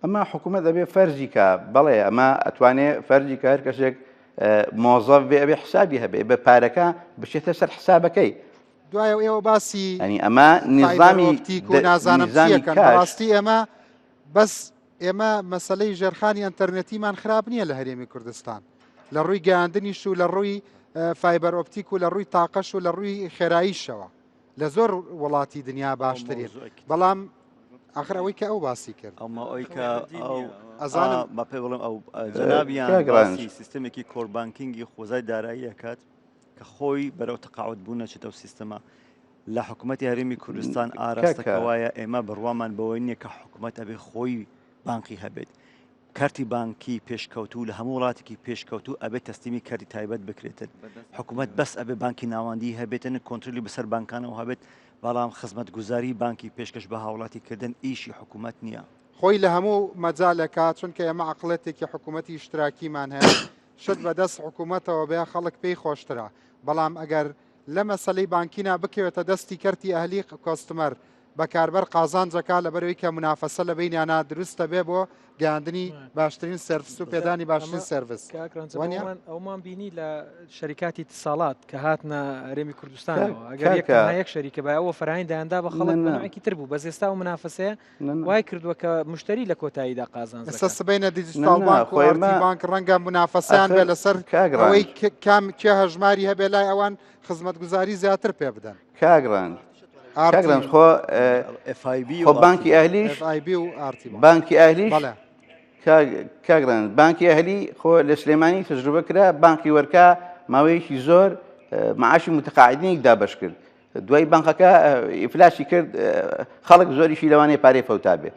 ئەمە حکوومەت ئەبێ فەرزی کە بەڵێ ئەمە ئەتوانێ فەرزی کە هەر کەسێک مۆزەف بێ ئەبێ حسابی هەبێ بە پارەکە بچێتە سەر حسابەکەی دوای ئێوە باسی ئەنی ئەمە نظامی ئۆپتیک و نازانم چیەکەن بەڕاستی ئێمە بەس ئێمە مەسلەی ژێرخانی ئەتەرنێتیمان خراپ نییە لە هەرێمی کوردستان لە ڕووی گەیاندنیش و لە ڕووی fiber optic و لە ڕووی تاقەش و لە ڕووی خێراییشەوە لە زۆر وڵاتی دنیا باشترین بەڵام ئاخر ئەوەی کە ئەو باسی کرد ئەمە ئەوی کە ئەو ئەزانم بە پێ بڵێم ئەو جەنابیان باسی سیستمێکی core banking ی خۆزای دارایی ئەکات کە خۆی بەرەو تەقاعد بوون نەچێتەوە سیستەمە لە حکوومەتی هەرێمی کوردستان ئاراستەکە وایە ئێمە بڕوامان بەوەی نییە کە حکوومەت ئەبێ خۆی بانقی هەبێت کەرتی بانکی پێشکەوتوو لە هەموو وڵاتێکی پێشکەوتوو ئەبێت تەسلیمی کەرتی تایبەت بکرێتن. حکوومەت بەس ئەبێ بانکی ناوەندی هەبێتن، کۆنترۆلی بەسەر بانکانەوە هەبێت، بەڵام خزمەتگوزاری بانکی پێشکەش بە هاوڵاتی کردن ئیشی حکوومەت نییە. خۆی لە هەموو مەجالێکا، چونکە ئێمە عەقڵێتێکی حکوومەتی ئیشتراکیمان هەیە، شت بە دەست حکوومەتەوە بێ خەڵک پێی خۆشترە، بەڵام ئەگەر لە مەسەلەی بانکینا بکەوێتە دەستی کەرتی ئەهلی customer بەکاربەر قازانج ئەکا لەبەرئەوەی کە مونافەسە لە بەینیانا دروست دەبێ بۆ گەیاندنی باشترین service و پێدانی باشترین service کاک ڕەنج وانیە؟ ئەومان ئەومان بینی لە شەریکاتی اتصالات کە هاتنە هەرێمی کوردستانەوە ئەگەر یەک کاکە تەنها یەک شەریکە بایە ئەوە فەرهەنگ دایاندا بە خەڵک نا بە نا نوعێکی تر بوو بەس ئێستا ئەو منافەسەیە نا نا وای کردووە کە مشتری لە کۆتاییدا قازانج ئێستا دەکات سبەینە نا دیجیتاڵ نا بانک و خۆ ئارتی ئێمە بانک ڕەنگە مونافەسەیان ئاخر بێ لەسەر کاک ئەوەی ڕەنج کە کام کێ هەژماری هەبێ لای ئەوان خزمەتگوزاری زیاتر پێ بدەن. کاک ڕەنج کاک ڕەنج خۆ خۆ بانکی ئەهلیش بانکی ئەهلیش کاک ڕەنج بانکی ئەهلی خۆ لە سلێمانی تەجروبە کرا بانکی وەرکا ماوەیەکی زۆر معاشی متقاعدینێک دابەش کرد دوای بانقەکە ئیفلاسی کرد خەڵک زۆریشی لەوانەیە پارەی فەوتا بێ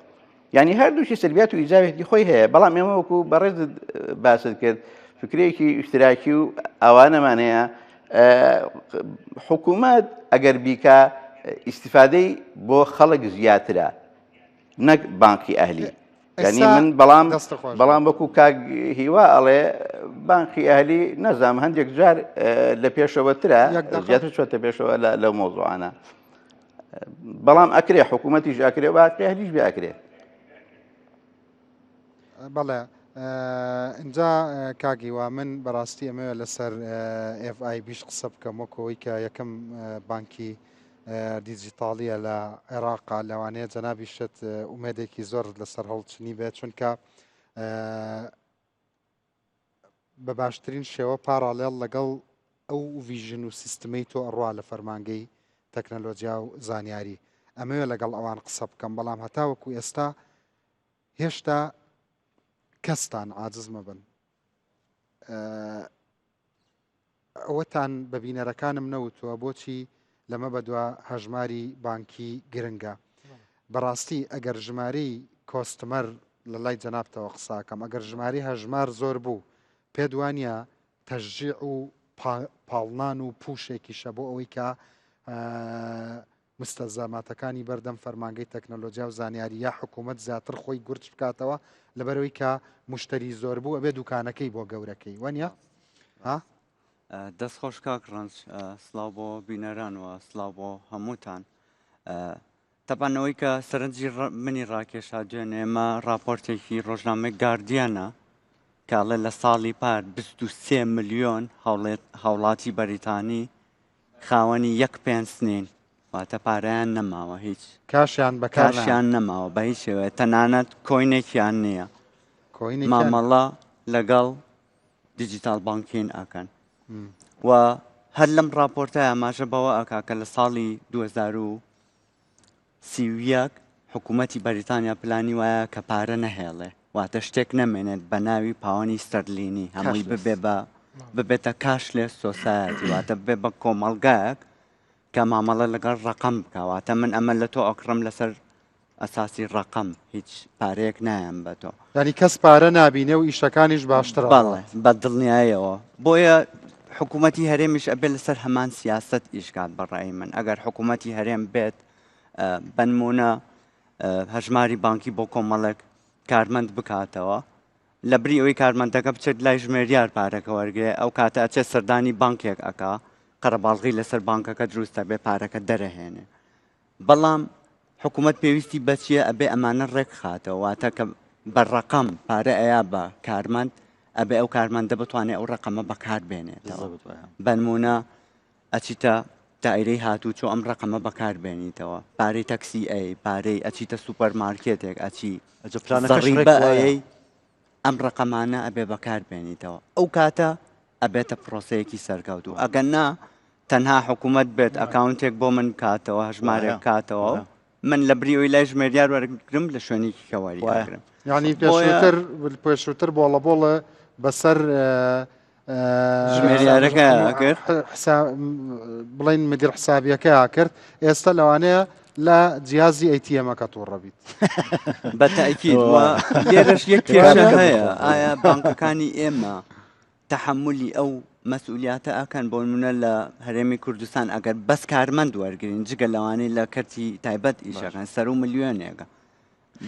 یانی هەردووکی سلبیات و ئیجابێتی خۆی هەیە بەڵام ئێمە وەکو بەڕێزت باست کرد فکرێکی ئیشتراکی و ئەوانەمان هەیە حکوومەت ئەگەر بیکا ئیسیفادەی بۆ خەڵک زیاترە نەک بانقی ئەهلی یعنی من بەڵام بەڵام وەکو کاک هیوا ئەڵێ بانقی ئەهلی نەزام هەندێک جار لە پێشەوەترە زیاتر چۆتە پێشەوە لەو مۆزوعانە بەڵام ئەکرێ حکوومەتیش ئەکرێ و ئەکرێ هەریش بێ ئەکرێ. بەڵێ ئینجا کاک هیوا من بەڕاستی ئەمەوێ لەسەر FIB ش قسە بکەم وەکەوەی کە یەکەم بانکی دیجیتاڵیە لە عێراقا لەوانەیە جەنابیشت ئومێدێکی زۆر لەسەر هەڵچنی بێت چونکە بە باشترین شێوە parallel لەگەڵ ئەو vision و سیستمەی تۆ ئەڕوا لە فەرمانگەی تەکنەلۆجیا و زانیاری ئەمەوێ لەگەڵ ئەوان قسە بکەم بەڵام هەتاوەکو ئێستا هێشتا کەستان عاجز مەبن ئەوەتان بە بینەرەکانم نەوتووە بۆچی لەمە بەدوا هەژماری بانکی گرنگە؟ بەڕاستی ئەگەر ژمارەی customer لە لای جەنابتەوە قساکەم ئەگەر ژماری هەژمار زۆر بوو پێت وانە تەشجیع و پاڵنان و push ێکیشە بۆ ئەوەی کە. مستەلزاماتەکانی بەردەم فەرمانگەی تەکنەلۆجیا و زانیاری یا حکوومەت زیاتر خۆی گورج بکاتەوە لەبەرەوەی کە مشتری زۆر بوو ئەبێ دوکانەکەی بۆ گەورەکەی وەنیە؟ ها؟ دەست خۆش کاک ڕەنج سڵاو بۆ بینەران و سڵاو بۆ هەمووتان تەبان ئەوەی کە سەرنجی منی ڕاکێشا دوێنێ ئێمە ڕاپۆرتێکی ڕۆژنامەی گاردیانە کە ئەڵێ لە ساڵی پار 23 ملیۆن هاوڵاتی بەریتانی خاوەنی یەک پێنس نین واتە پارەیان نەماوە هیچ کاشیان بەکارشیان نەماوە بە هیچ شێوەیە تەنانەت coin ێکیان نییە مامەڵە لەگەڵ digital banking ئەکەن و هەر لەم راپۆرتە ئاماژە بەوە ئەکا کە لە ساڵی 2031 حکوومەتی بەریتانیا پلانی وایە کە پارە نەهێڵێ واتە شتێک نەمێنێت بە ناوی پاوەنی ستەرلینی هەمووی ببێ بە ببێتە cashless society واتە ببێ بە کۆمەڵگایەک کە مامەڵە لەگەڵ ڕقم بکواتە من ئەمە لە تۆ ئەکڕم لەسەر ئەساسی ڕەقەم هیچ پارەیەک نایەم بە تۆ. یانی کەس پارە نابینێ و ئیشەکانیش باشتر بەڵێ بە دڵنیایەوە بۆیە حکوومەتی هەرێمیش ئەبێ لەسەر هەمان سیاست ئیشکات بەڕای من ئەگەر حکوومەتی هەرێم بێت بەنمونە هەژماری بانکی بۆ کۆمەڵێک کارمەند بکاتەوە لە بری ئەوەی کارمەندەکە بچێت لای ژمێریار پارەکە وەرگێ ئەو کاتە ئەچێت سەردانی بانکێک ئەکا قەرەباڵغی لەسەر بانکەکە دروستە بێ پارەکە دەرەهێنێ بەڵام حکومەت پێویستی بەچیە ئەبێ ئەمانە ڕێک خاتەوە واتە کە بە ڕەقەم پارە ئەیا بە کارمەند ئەبێ ئەو کارمەندە بتوانێت ئەو ڕەقەمە بەکار بێنێتەوە بەنمونە ئەچیتە دایرەی هاتوو چۆ ئەم ڕقەمە بەکار بێنیتەوە پارەی تەکسی ئەی پارەی ئەچیتە سوپەر مارکێتێک ئەچی ضریبە ئەیەی ئەم ڕقەمانە ئەبێ بەکار بێنیتەوە ئەو کاتە ئەبێتە پرۆسەیەکی سەرکەوتوو ئەگەر نا تەنها حکوومەت بێت account ێک بۆ من بکاتەوە هەژمارێک بکاتەوە من لە بری ئەوی لای ژمێریار وەرگرم لە شوێنێکی کەوەری ئەگرم یعنی پێشووتر پێشووتر بۆڵە بۆڵە بەسەر ژمێریارەکە کرد بڵین مدیر حسابیەکە کرد ئێستا لەوانەیە لە جیازی ATM ەکە تووڕە بیت بە تاکید لێرەش یەک کێشە هەیە ئایا بانکەکانی ئێمە تەحەمولی ئەو مەسئولیاتە ئەکەن بۆ نمونە لە هەرێمی کوردستان ئەگەر بەس کارمەند وەرگین جگە لەوانەی لە کەرتی تایبەت ئیشەکەن سەر و ملیۆنێکە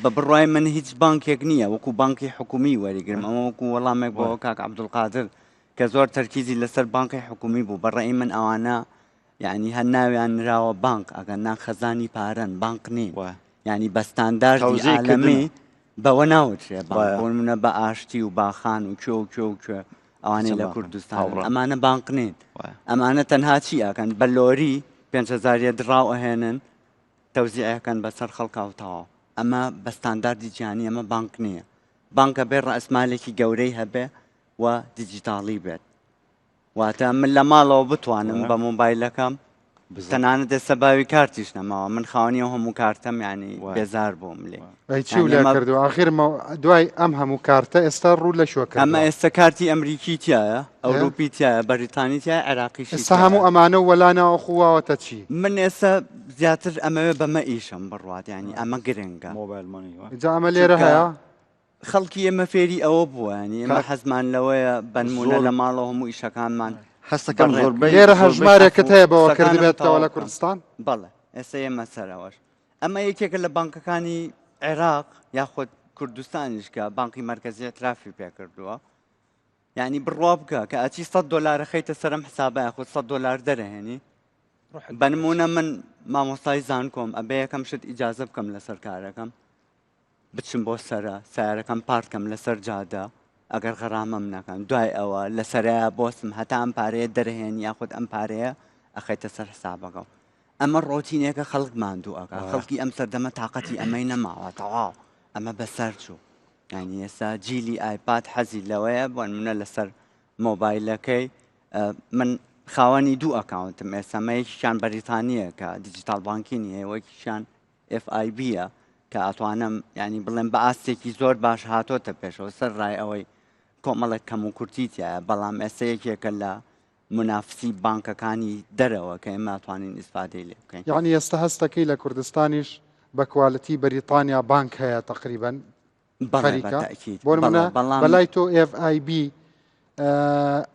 بە بڕای من هیچ بانکێک نییە وەکو بانکی حکومی وەریگرم ئەمە وەکو وەڵامێک بۆ کاک عەبدولقادر کە زۆر تەرکیزی لەسەر بانکی حکومی بوو بەڕێی من ئەوانە یعنی هەر ناویان نراوە بانک ئەگەر نا خەزانی پارەن بانک نین یعنی بە ستانداردی عالەمی بەوە ناوترێ بانک بۆ نمونە بە ئاشتی و باخان و کوێ و کوێ و کوێ ئەوانەی لە کوردستان ئەمانە بانق نین ئەمانە تەنها چی ئەکەن بە لۆری 5هزاریە دراو ئەهێنن تەوزیعەکەن بەسەر خەڵکا و تەواو ئەمە بە ستانداردی جیهانی ئەمە بانک نییە بانکە بێ ڕەئسمالێکی گەورەی هەبێ و دیجیتاڵی بێت واتە من لە ماڵەوە بتوانم بە مۆبایلەکەم تەنانەت ئێستا باوی کارتیش نەماوە من خاوەنی ئەو هەموو کارتەم ینی بێزار بووم لێ ئەی چی لێ کردو ئاخر دوای ئەم هەموو کارتە ئێستا ڕوو لە شوێ ئەمە ئێستا کارتی ئەمریکی تایە ئەوروپی تایە بەریتانی تایە عێراقیش ئێستا هەموو ئەمانە وەلا ناوە خواوەتە چی من ئێستا زیاتر ئەمەوێ بەمە ئیشم بڕوات ینی ئەمە گرنگە mobile money جا ئەمە لێرە هەیە خەڵکی ئێمە فێری ئەوە بووە ینی ئێمە حەزمان لەوەیە بەنمونە لە ماڵەوە هەموو ئیشەکانمان هەستەکەم زۆربەی لێرە هەژمارێکت هەیە بەوە کردبێتەوە لە کوردستان بەڵێ ئێستا ئێمە سەرەوەش ئەمە یەکێکە لە بانکەکانی عێراق یاخود کوردستانیش کە بانکی مەرکەزی اعترافی پێکردووە یعنی بڕوا بکە کە ئەچی 100 دلار خەیتە سەرم حسابە یاخود 100 دلار دەرەهێنی بەنمونە من مامۆستای زانکۆم ئەبێ یەکەم شت ئیجازە بکەم لەسەر کارەکەم بچم بۆ سەرە سیارەکەم پارک کەم لەسەر جادە ئەگەر غەرامەم نەکەن دوای ئەوە لە سەرەیە بۆسم هەتا ئەم پارەیە دەرهێنی یاخود ئەم پارەیە ئەخەیتە سەر حسابەکەم ئەمە ڕۆتینێکە خەڵک ماندوو ئەکا خەڵکی ئەم سەردەمە تااقەتی ئەمەی نەماوە تەواو ئەمە بەسەر چوو ینی ئێستا جیلی ئایپاد حەزی لەوەیە بۆ منە لەسەر مۆبایلەکەی من خاوەنی دوو account م ئێستا مە یەکیان بەریتانیە کە digital banking هەیە وەکیشان FIB ە کە ئەتوانم یانی بڵێم بە ئاستێکی زۆر باش هاتۆتە پێشەوە سەر ڕای ئەوەی کۆمەڵێک کەم و کورتی تایە بەڵام ئێستا یەکێکە لە منافسی بانکەکانی دەرەوە کە ئێمە توانین ئیسفادەی لێ بکەین یعنی ئێستا هەستەکەی لە کوردستانیش بە quality بەریتانیا بانک هەیە تقریبا خەریکە بۆ نمونە بەلای تۆ FIB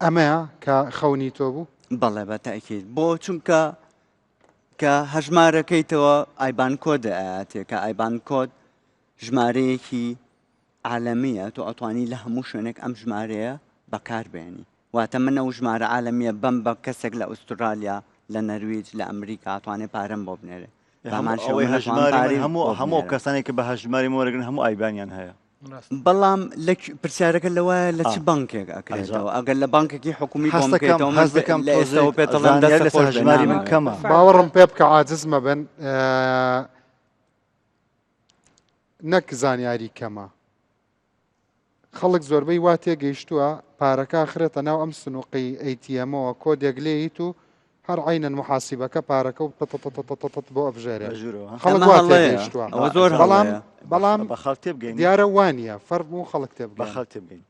ئەمەیە کە خەونی تۆ بوو بەڵێ بە تاکیید بۆ چونکە. کە هەژمارەکەیتەوە IBAN code ئەیاتێ کە IBAN code ژمارەیەکی عالەمیە تۆ ئەتوانی لە هەموو شوێنێک ئەم ژمارەیە بەکار بێنی واتە من ئەو ژمارە عالەمیە بەم بە کەسێک لە ئوسترالیا لە نەرویج لە ئەمریکا ئەتوانێ پارەم بۆ بنێرێ بەمان شێوە هەژماری هەموو هەموو کەسانێک کە بە هەژماری مۆرەگرن هەموو IBAN یان هەیە بەڵام لە پرسیارەکە لەوایە لە چ بانکێک ئەکرێتەوە ئەگەر لە بانکێکی حکومی هەستەکەم هەستەکەم لە ئێستەوە پێتەڵێم دەست خۆش هەژماری من کەمە باوەڕم پێ بکە عاجز مەبن نەک زانیاری کەمە خەڵک زۆربەی وا تێگەیشتووە پارەکە ئەخرێتە ناو ئەم سنوقی ATM ەوە کۆدێک لێیت و هەر عەینەن موحاسیبەکە پارەکە و تتتتتتت بۆ ئەبژێرێ بەژوورەوە خەڵک ئەمە وا هەڵەیە تێگەیشتووە ئەوە زۆر بەڵام هەڵەیە بەڵام بە خەڵک تێبگەین دیارە وانە فەرموو خەڵک بە تێبگەن خەڵک تێبگەین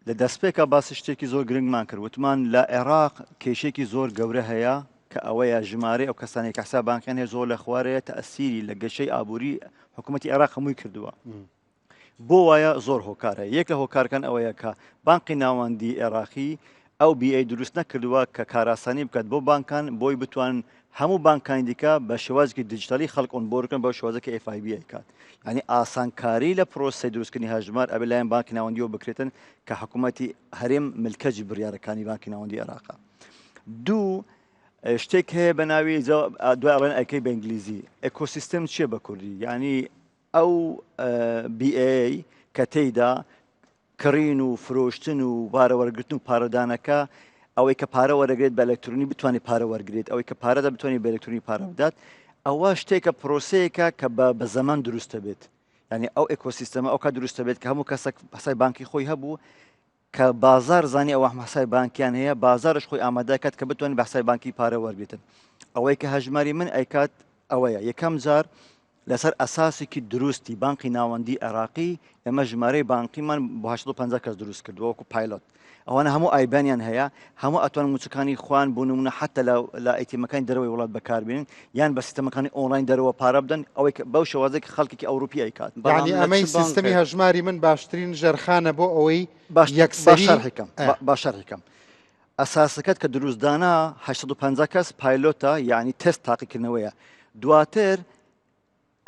لە دەستپێکا باسی شتێکی زۆر گرنگمان کرد وتمان لە عێراق کێشێکی زۆر گەورە هەیە کە ئەوەیە ژمارەی ئەو کەسانی کە حساب بانقیان هەیە زۆر لە خوارەیە تەئسیری لە گەشەی ئابووری حکوومەتی عێراق هەمووی کردووە بۆ وایە زۆر هۆکار هەیە یەک لە هۆکارەکان ئەوەیە کە بانقی ناوەندی عێراقی ئەو بیئەی دروست نەکردووە کە کاراسانی بکات بۆ بانکان بۆی بتوانن هەموو بانکانی دیکە بە شێوازێکی دیجیتالی خەڵک onboard بکەن بەو شێوازە کە FIB ئەیکات یعنی ئاسانکاری لە پرۆسەی دروستکردنی هەژمار ئەبێ لایەن بانکی ناوەندیەوە بکرێتن کە حکوومەتی هەرێم ملکەجی بڕیارەکانی بانکی ناوەندی عێراقە دوو شتێک هەیە بە ناوی دوای ئەڵێن ئەیکەی بە ئینگلیزی ecosystem چییە بە کوردی یعنی ئەو بیئەیەی کە تێیدا کڕین و فرۆشتن و پارە وەرگرتن و پارەدانەکە ئەوەی کە پارە وەرەگرێت بە ئەلکترۆنی بتوانێت پارە وەرگێت ئەوەی کە پارەدا بتوانێت بە ئەلکترۆنی پارە بدات ئەوە شتێکە پرۆسەیەکە کە بە بە زەمان دروستە بێت یعنی ئەو ecosystem ە ئەو کات دروستە بێت کە هەموو کەسێک حسای بانکی خۆی هەبوو کە بازار زانی ئەوە حسای بانکیان هەیە بازارش خۆی ئامادە کات کە بتوانێت بە حسای بانکی پارە وەرگێتن ئەوەی کە هەژماری من ئەیکات ئەوەیە یەکەم جار لەسەر ئەساسێکی دروستی بانقی ناوەندی عێراقی ئێمە ژمارەی بانقیمان بۆ 850 کەس دروست کردووە وەکو pilot ئەوانە هەموو IBAN یان هەیە هەموو ئەتوان موچەکانی خوان بۆ نمونە حتا لە ATM ەکانی دەرەوەی وڵات بەکاربێنن یان بە سیستەمەکانی ئۆنلاین دەرەوە پارە بدەن ئەوەی بەو شێوازێک خەڵکێکی ئەوروپی ئەیکات یعنی ئەمەی سیستەمی هەژماری من باشترین ژێرخانە بۆ ئەوەی باش یەکسەری شەرحیکەم با شەرحیکەم ئەساسەکەت کە دروست دانا 850 کەس pilot ە یعنی تست تاقیکردنەوەیە دواتر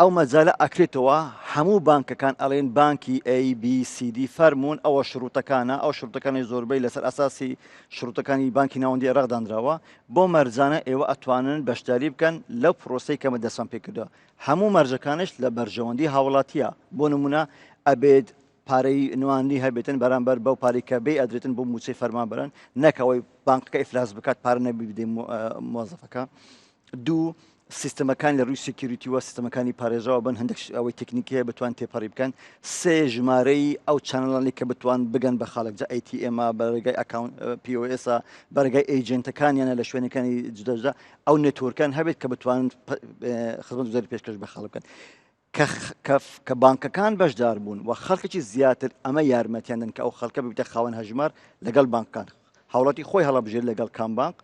ئەو مەجالە ئەکرێتەوە هەموو بانکەکان ئەڵێن بانکی A B C D فەرموون ئەوە شروتەکانە ئەو شروتەکانی زۆربەی لەسەر ئەساسی شروتەکانی بانکی ناوەندی عێراق دانراوە بۆ مەرجانە ئێوە ئەتوانن بەشداری بکەن لەو پرۆسەی کەمە دەستمان پێکردووە هەموو مەرجەکانش لە بەرژەوەندی هاوڵاتیە بۆ نمونە ئەبێت پارەی نواندنی هەبێتن بەرامبەر بەو پارەی کە بێ ئەدرێتن بۆ موچەی فەرمانبەران نەک ئەوەی بانکەکە ئیفلاس بکات پارە نەبی بدەی مۆزەفەکە دوو سیستەمەکان لە ڕووی security وە سیستەمەکانی پارێزەوە بن هەندێک ئەوەی تەکنیکی هەیە بتوان تێپەڕی بکەن سێ ژمارەی ئەو channel انی کە بتوان بگەن بە خەڵک جا ATM بە ڕێگای account POS بە ڕێگای agent ەکانیانە لە شوێنەکانی جوداجودا ئەو network ان هەبێت کە بتوان خزمەتگوزاری پێشکەش بە خەڵک بکەن کە بانکەکان بەشدار بوون و خەڵکێکی زیاتر ئەمە یارمەتیان دەن کە ئەو خەڵکە ببیتە خاوەن هەژمار لەگەڵ بانکەکان هاوڵاتی خۆی هەڵەبژێر لەگەڵ کام بانک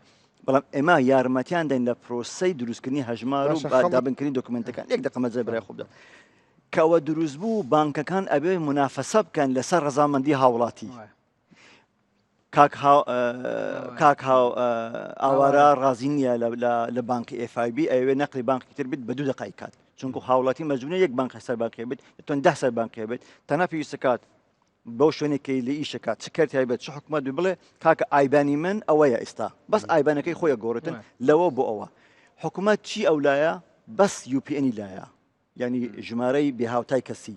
بەڵام ئێمە یارمەتیان دەین لە پرۆسەی دروستکردنی هەژمار و دابینکردنی دۆکمنتەکان یەک دقە مەجای برای خۆ بدە کەەوە دروست بوو بانکەکان ئەبێ منافەسە بکەن لەسەر ڕەزامەندی هاوڵاتی کاک کاک ئاوارە ڕازی نییە لە بانکی FIB ئەوێ نەقلی بانکی تر بێت بە دوو دقای کات چونکو هاوڵاتی مەجبورە یەک بانک سەر بانکی بێت دەتوان ده سەر بانکی بێت تەنها پێویستە کات بەو شوێنێکی لە ئیشەکات چ کەرتی بێت چ حکومەت بڵێ کاکە IBAN ی من ئەوەیە ئێستا بەس IBAN ەکەی خۆی گۆڕێتن لەوە بۆ ئەوە حکومەت چی ئەولایە بەس UPN ی لایە یانی ژمارەی بێهاوتای کەسی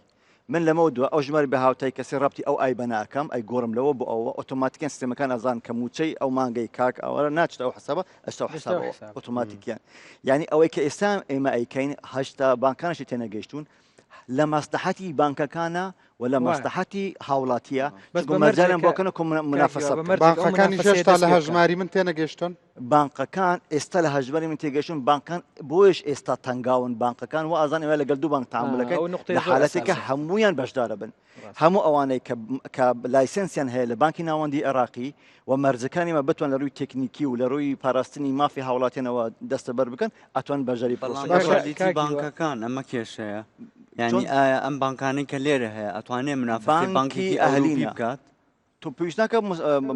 من لەمەوە دو ئەو ژمارە بێهاوتای کەسی ڕەبتی ئەو IBAN ە ئەکەم ئەی گۆڕم لەوە بۆ ئەوە ئۆتۆماتیکیان سیستەمەکان ئەزان کە موچەی ئەو مانگەی کاک ئەوە ناچێتە ئەو حسابە ئەچتە ئەو حسابەوە ئۆتۆماتیکیان یعنی ئەوەی کە ئێستا ئێمە ئەیکەین هەشتا بانکانشی تێنەگەیشتون لە مەسلحەتی بانکەکانە و لە مەسلحەتی هاوڵاتیە بەس بە مەرجانیان بۆکەن و منافەسە بکەن. بانقەکانیش هێشتا لە هەژماری من تێنەگەیشتون؟ بانقەکان ئێستا لە هەژماری من تێگەشتون بانقان بۆیش ئێستا تەنگاون بانقەکان و ئازان ئێمە لەگەل دوو بانق تەعامولەکەن لە حالەتێکە هەمویان بەشدارە بن هەموو ئەوانەی کە کە license یان هەیە لە بانکی ناوەندی عێراقی و مەرجەکانی مە بتوان لە ڕووی تەکنیکی و لە ڕووی پاراستنی مافی هاوڵاتیانەوە دەستەبەر بکەن ئەتوان بەشداری بەڵام پرۆسەکە بکەن. quality بانکەکان ئەمە کێشەیە یعنی ئایا ئەم بانکانەی کە لێرە هەیە ئەتوانێ منافەسەی بانکی بانکێکی ئەهلی ئەوروپی نا. بکات؟ تۆ پێویست ناکە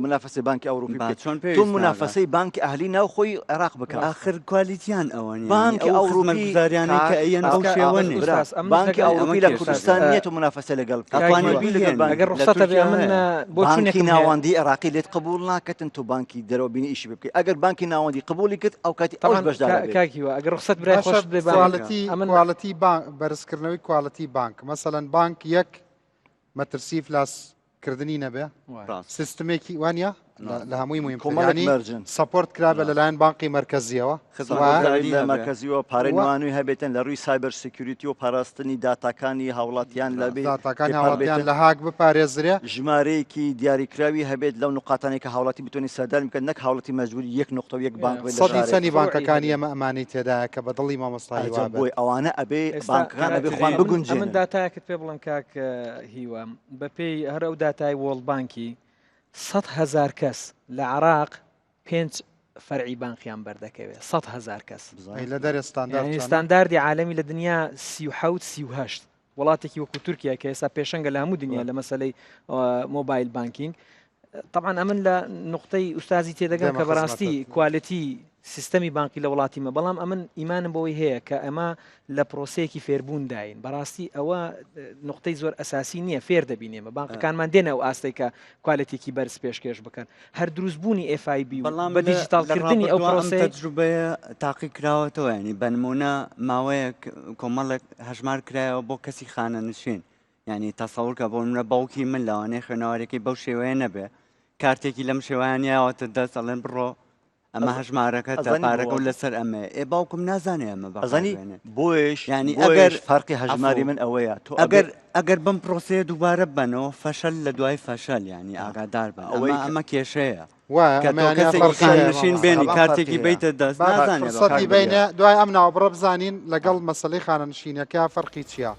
منافەسەی بانکی ئەوروپی با بکەیت چۆن تۆ پێویست ناکە؟ منافەسەی بانکی ئەهلی ناو خۆی عێراق بکە ئاخر کوالیتیان ئەوە نیە بانکی ئەو ئەوروپی خزمەتگوزاریانەی کە کاک ئەیەن بەو ئاکا شێوە ئاخر نین برا ئوستاز ئەمن بانکی لەگەڵ ئەمە ئەوروپی لە کێشەیە. کوردستان نییە تۆ منافەسە لەگەڵ بکەیت ئەتوانی تۆ لەگەڵ بیهێنی بانکی ئەگەر لە ڕوخسەتە بێ تورکیا ئەمن هەیە بۆ بانکی چونێکم هەیە ناوەندی عێراقی لێت قبول ناکەتن تۆ بانکی دەرەوە بینی ئیشی پێ بکەیت ئەگەر بانکی ناوەندی قبولی کرد ئەو کاتی ئەوش طبعا بەشدار ئەبێت کاک هیوا ئەگەر ڕوخسەت برای باشە خۆشت بێ با من کوالیتی ئەمن کوالیتی بانک بەرزکردنەوەی کوالیتی بانک مەسەلەن بانک یەک مەترسی ئیفلاس کردنی نەبێ ڕاست. سیستمێکی وانە لە هەمووی مهمتر کۆمەڵێک یانی مەرجن. support کرابێ لەلایەن بانقی مەرکەزیەوە خزمەتگوزاری لە هەبێ. مەرکەزیەوە پارەی وە- نوانوی هەبێتن لە ڕووی cyber security و پاراستنی داتاکانی هاوڵاتیان لە بێ داتاکانی تێپەڕ هاوڵاتیان بێتن. لە هاک بپارێزرێ ژمارەیەکی دیاریکراوی هەبێت لەو نقاتانەی کە هاوڵاتی بتوانێت سەردانی بکات نەک هاوڵاتی مەجبوری یەک نقطە و یەک بانک بێت لە سەدی شارێک. چەنی بانکەکانی ئێمە ئەمانەی تێدایە کە بە دڵی مامۆستا هیوا ئەجە بێت بۆی ئەوانە ئەبێ ئێستا بانکەکان ئەبێ کاک خۆیان ئەمن ئەمن بگونجێنن. داتایەکت پێ بڵێم کاک هیوا بەپێی هەر ئەو داتای World Bank ی 100 هەزار کەس لە عراق پێنج فەرعی بانقیان بەردەکەوێت 100 هەزار کەس. ئەی لە دەرێ ستاندارد یعنی چۆنە؟ ستانداردی عالەمی لە دنیا 37 38 وڵاتێکی وەکو تورکیا کە ئێستا پێشەنگە لە هەموو دنیا لە مەسەلەی mobile banking طبعا ئەمن لە نقطەی ئوستازی تێدەگەم دێمە کە بەڕاستی خزمەتت. quality سیستەمی بانقی لە وڵاتی مە بەڵام ئەمن ئیمانم بەوەی هەیە کە ئەمە لە پرۆسەیەکی فێربوونداین بەڕاستی ئەوە نقطەی زۆر ئەساسی نییە فێر دەبین ئێمە بانقەکانمان دێنە ئەو ئاستێک کە quality ێکی بەرز پێشکێش بکەن هەر دروستبوونی FIB و بەڵام بە لە دیجیتاڵکردنی ئەو ڕابردووە ئەم پرۆسەیە تەجروبەیە تاقی کراوەتەوە ینی بە نمونە ماوەیەک کۆمەڵێک هەژمار کرایەوە بۆ کەسی خانەنشین یعنی تەسەور کە بۆ نمونە باوکی من لەوانەیە خوێنەوارێکی بەو شێوەیە نەبێ کارتێکی لەم شێوەیان یاوەتە دەست ئەڵێن بڕۆ ئەمە هەژمارەکەتە ئەزانی بۆ؟ پارەکە و لەسەر ئەمەیە ئێ باوکم نازانێ ئەمە ئەزانی بەکاربێنێ بۆیش یعنی بۆیش ئەگەر فەرقی هەژماری عەفو من ئەوەیە تۆ ئەگەر ئەبێ ئەگەر بەم پرۆسەیە دووبارە ببەنەوە فەشەل لە دوای فەشەل یعنی ئاگادار بن ئەوەی ئەمە کە ئەمە کێشەیە وایە کە تۆ ئەمەیان کەسێکی فەرقی هەیە خانەنشین مامۆستا. بێنی تەبعەن کارتێکی فەرقی هەیە. بەیتە دەست با نازانێ فرسەتی بەکار بینە دوای ئەم ناوبڕە بزانین لەگەڵ مەسەلەی خانەنشینەکە فەرقی چییە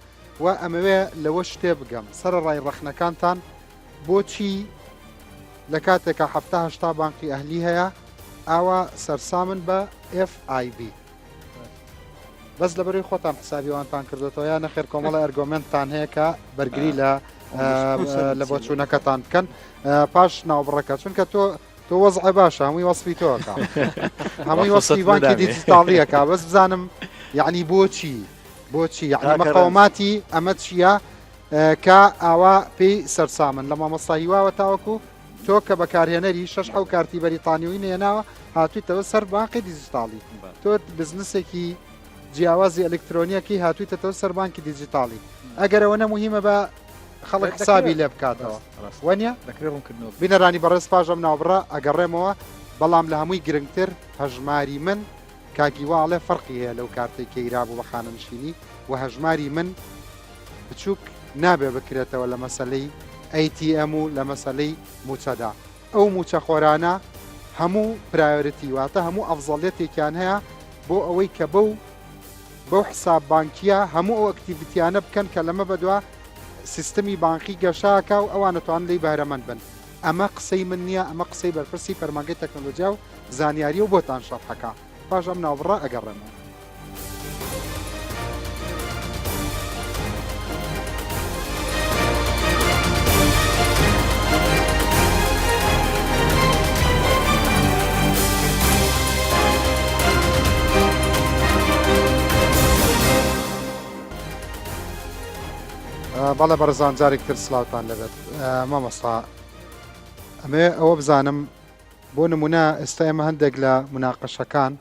و ئەمەوێ لەوە شتێ بگەم سەرەڕای ڕەخنەکانتان بۆچی لە کاتێکا 70 80 بانقی ئەهلی هەیە ئاوا سەرسامن بە FIB بەس لەبەرەی خۆتان حسابی وانتان کردوێتەوە یا نەخێر کۆمەڵە argument تان هەیە کە بەرگری لە لە بۆچوونەکەتان بکەن پاش ناوبڕەکە چونکە تۆ تۆ وەزع باشە هەمووی وەسفی تۆکە هەمووی وەسفی بانکی دیجیتاڵیەکە بەس بزانم یعنی بۆچی بۆچی یعنی مقاوماتی ئەمە چییە کە ئاوا پێی سەرسامن لە مامۆستا هیواوە تاوەکو تۆ کە بەکارهێنەری شەش ئەو کارتی بەریتانیوی نێناوە هاتوویتەوە سەر بانقی دیجیتاڵی تۆ بزنسێکی جیاوازی ئەلکترۆنیەکی هاتوویتەوە سەر بانکی دیجیتاڵی ئەگەر ئەوە نەموهیمە بە خەڵک حسابی لێ بکاتەوە وەنیە دەکرێت ڕوونکردنەوە بینەرانی بەڕێز پاش ئەم ناوبڕە ئەگەڕێمەوە بەڵام لە هەمووی گرنگتر هەژماری من کاکی واڵێ فەرقی هەیە لەو کارتەی کە ئیرابوو بە خانەنشینی و هەژماری من بچووک نابێ بکرێتەوە لە مەسەلەی ATM و لە مەسەلەی مووچەدا. ئەو مووچەخۆرانە هەموو priority واتە هەموو ئەفزەڵیەتێکیان هەیە بۆ ئەوەی کە بەو بەو حساب بانکیە هەموو ئەو activity یانە بکەن کە لەمە بەدوا سیستمی بانقی گەشاکا و ئەوان ئەتوانن لێی بەهرەمەند بن. ئەمە قسەی من نییە ئەمە قسەی بەرپرسی فەرمانگەی تەکنەلۆجیا و زانیاریە و بۆتان شەرحەکا. پاش ئەم ناوبڕە ئەگەڕێمەوە. بەڵێ بەڕێزان جارێک تر سلااوان لەبێت مامۆستا ئەمێ ئەوە بزانم بۆ نمونە ئێستا ئێمە هەندێک لە مناقەشەکان